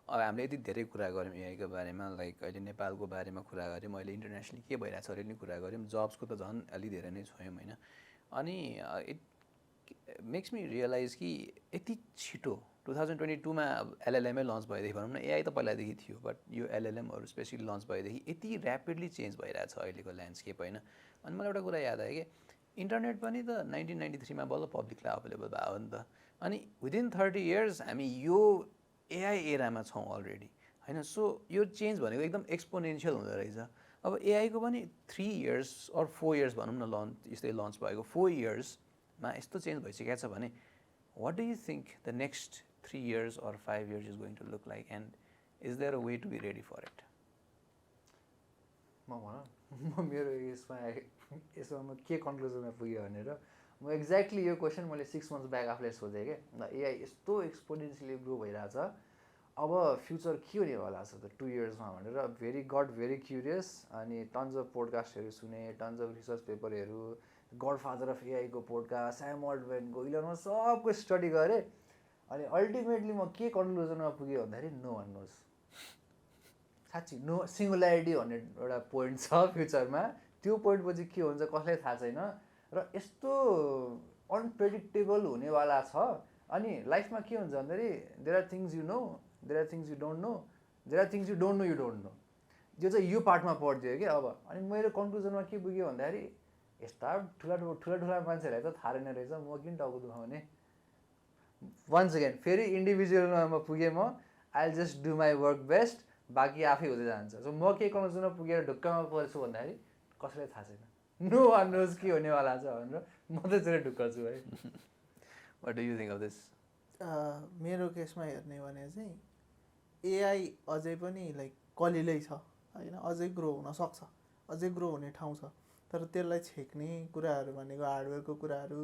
अब हामीले यति धेरै कुरा गऱ्यौँ एआईको बारेमा, लाइक अहिले नेपालको बारेमा कुरा गऱ्यौँ, अहिले इन्टरनेसनली के भइरहेको छ अरे नि कुरा गऱ्यौँ, जब्सको त झन् अलि धेरै नै छोयौँ होइन। अनि इट मेक्स मी रियलाइज कि यति छिटो 2022मा एलएलएमै लन्च भएदेखि भनौँ न, एआई त पहिलादेखि थियो बट यो एलएलएमहरू स्पेसली लन्च भएदेखि यति ऱ्यापिडली चेन्ज भइरहेछ अहिलेको ल्यान्डस्केप होइन। अनि मलाई एउटा कुरा याद आयो कि इन्टरनेट पनि त 1993मा बल्ल पब्लिकलाई अभाइलेबल भयो नि त, अनि विदिन 30 इयर्स हामी यो एआई एरामा छौँ अलरेडी होइन। सो यो चेन्ज भनेको एकदम एक्सपोनेन्सियल हुँदो रहेछ। अब एआईको पनि 3 इयर्स अर 4 इयर्स भनौँ न यस्तै लन्च भएको 4 इयर्समा यस्तो चेन्ज भइसकेको छ भने what do you think the next 3 years or 5 years is going to look like, and is there a way to be ready for it? म मेरो यसमा म के कन्क्लुजनमा पुगेँ भनेर म एक्ज्याक्टली यो क्वेसन मैले 6 months ब्याक आफूलाई सोधेँ क्या। एआई यस्तो एक्सपोनेन्सियली ग्रो भइरहेछ, अब फ्युचर के हुनेवाला छ त 2 yearsमा भनेर भेरी क्युरियस। अनि टन्स अफ पोडकास्टहरू सुने, टन्स अफ रिसर्च पेपरहरू, गडफादर अफ एआईको पोडकास्ट, स्याम अल्टम्यानको, इलन मस्क, सबको स्टडी गरेँ। अनि अल्टिमेटली म के कन्क्लुजनमा पुगेँ भन्दाखेरि नो वान नोज, साँच्ची नो सिङ्गुल्यारिटी भन्ने एउटा पोइन्ट छ फ्युचरमा, त्यो पोइन्टपछि के हुन्छ कसैलाई थाहा छैन र यस्तो अनप्रेडिक्टेबल हुनेवाला छ। अनि लाइफमा के हुन्छ भन्दाखेरि there are things you know, there are things you don't know, there are things you don't know you don't know, यो चाहिँ यो पार्टमा पढिदियो कि अब। अनि मेरो कन्क्लुजनमा के पुग्यो भन्दाखेरि यस्ता ठुला मान्छेहरूलाई त थाहा रहेन रहेछ, म किन टाउको दुखाउने। वन्स अगेन फेरि इन्डिभिजुअलमा पुगेँ म, I will just do my work best, बाँकी आफै हुँदै जान्छ। सो म के कन्क्लुजनमा पुगेर ढुक्कमा पर्छु भन्दाखेरि कसैलाई थाहा छैन, नो वान नोज के हुनेवाला छ भनेर म त चाहिँ ढुक्क छु है। What do you think of this? मेरो केसमा हेर्ने भने चाहिँ एआई अझै पनि लाइक कलिलै छ होइन, अझै ग्रो हुनसक्छ, अझै ग्रो हुने ठाउँ छ, तर त्यसलाई छेक्ने कुराहरू भनेको हार्डवेयरको कुराहरू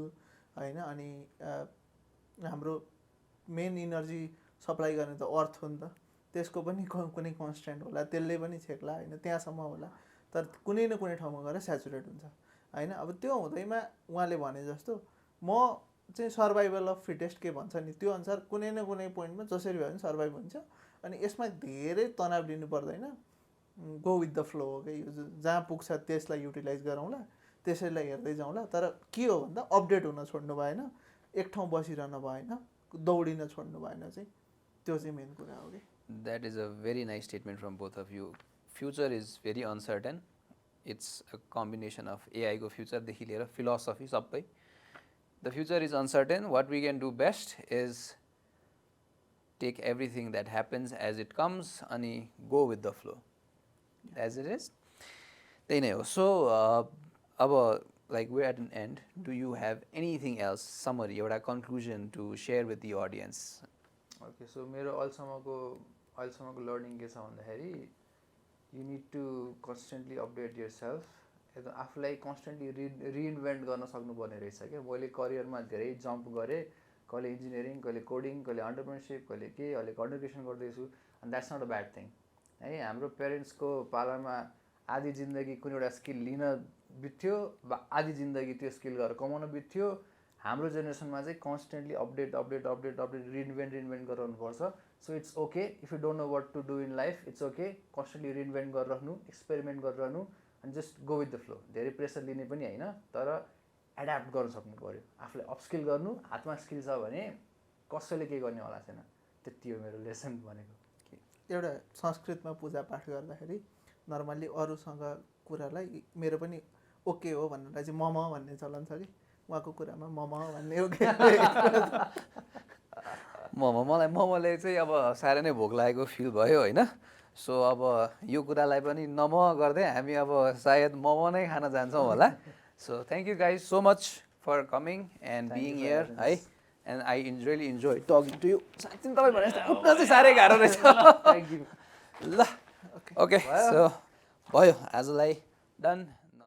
होइन। अनि हाम्रो मेन इनर्जी सप्लाई गर्ने त अर्थ हो नि त, त्यसको पनि कुनै कन्सटेन्ट होला, त्यसले पनि छेक्ला होइन, त्यहाँसम्म होला। तर कुनै न कुनै ठाउँमा गएर स्याचुरेट हुन्छ होइन। अब त्यो हुँदैमा उहाँले भने जस्तो म चाहिँ सर्भाइभल अफ फिटेस्ट के भन्छ नि, त्यो अनुसार कुनै न कुनै पोइन्टमा जसरी भए पनि सर्भाइभ हुन्छ। अनि यसमा धेरै तनाव लिनु पर्दैन, गो विथ द फ्लो हो कि, जहाँ पुग्छ त्यसलाई युटिलाइज गरौँला, त्यसैलाई हेर्दै जाउँला। तर के हो भन्दा अपडेट हुन छोड्नु भएन, एक ठाउँ बसिरहनु भएन, दौडिन छोड्नु भएन, चाहिँ त्यो चाहिँ मेन कुरा हो कि। That is a very nice statement from both of you. Future is very uncertain. It's a combination of AI को future देखि लिएर philosophy सबै. The future is uncertain. What we can do best is take everything that happens as it comes अनि go with the flow as it is. त्यही नै हो. So अब like we're at an end. Do you have anything else, summary, एउटा conclusion to share with the audience? Okay, so मेरो अहिलेसम्मको learning के छ भन्दाखेरि you need to constantly update yourself. एकदम आफूलाई कन्सटेन्टली रिइन्भेन्ट गर्न सक्नुपर्ने रहेछ क्या। मैले करियरमा धेरै जम्प गरेँ, कहिले इन्जिनियरिङ, कहिले कोडिङ, कहिले अन्टरप्रेनरसिप, कहिले के, अहिले कन्टेन्ट क्रिएसन गर्दैछु। And that's not a bad thing है। हाम्रो पेरेन्ट्सको पालामा आधी जिन्दगी कुनै एउटा स्किल लिन बित्थ्यो, आधी जिन्दगी त्यो स्किल गरेर कमाउन बित्थ्यो। हाम्रो जेनेरेसनमा चाहिँ कन्सटेन्टली अपडेट रिइन्भेन्ट गरिरहनुपर्छ। So it's okay if you don't know what to do in life, it's okay, constantly reinvent गरिरहनु, एक्सपेरिमेन्ट गरिरहनु and just go with the flow. धेरै प्रेसर लिने पनि होइन, तर एड्याप्ट गर्न सक्नु पऱ्यो। आफूले अपस्किल गर्नु, हातमा स्किल छ भने कसैले केही गर्नेवाला छैन। त्यति हो मेरो लेसन भनेको। एउटा संस्कृतमा पूजापाठ गर्दाखेरि नर्मल्ली अरूसँग कुरालाई मेरो पनि ओके हो भन्नलाई चाहिँ मम भन्ने चलन छ कि, उहाँको कुरामा मम भन्ने हो कि। मलाई मोमोले चाहिँ अब साह्रै नै भोक लागेको फिल भयो होइन। सो अब यो कुरालाई पनि नम गर्दै हामी अब सायद मोमो नै खान जान्छौँ होला। So thank you guys so much for coming and being here है। And I really enjoy talking to you. साँच्चै तपाईँ भने जस्तो उठ्न चाहिँ साह्रै गाह्रो रहेछ। ल ओके, सो भयो आजलाई डन।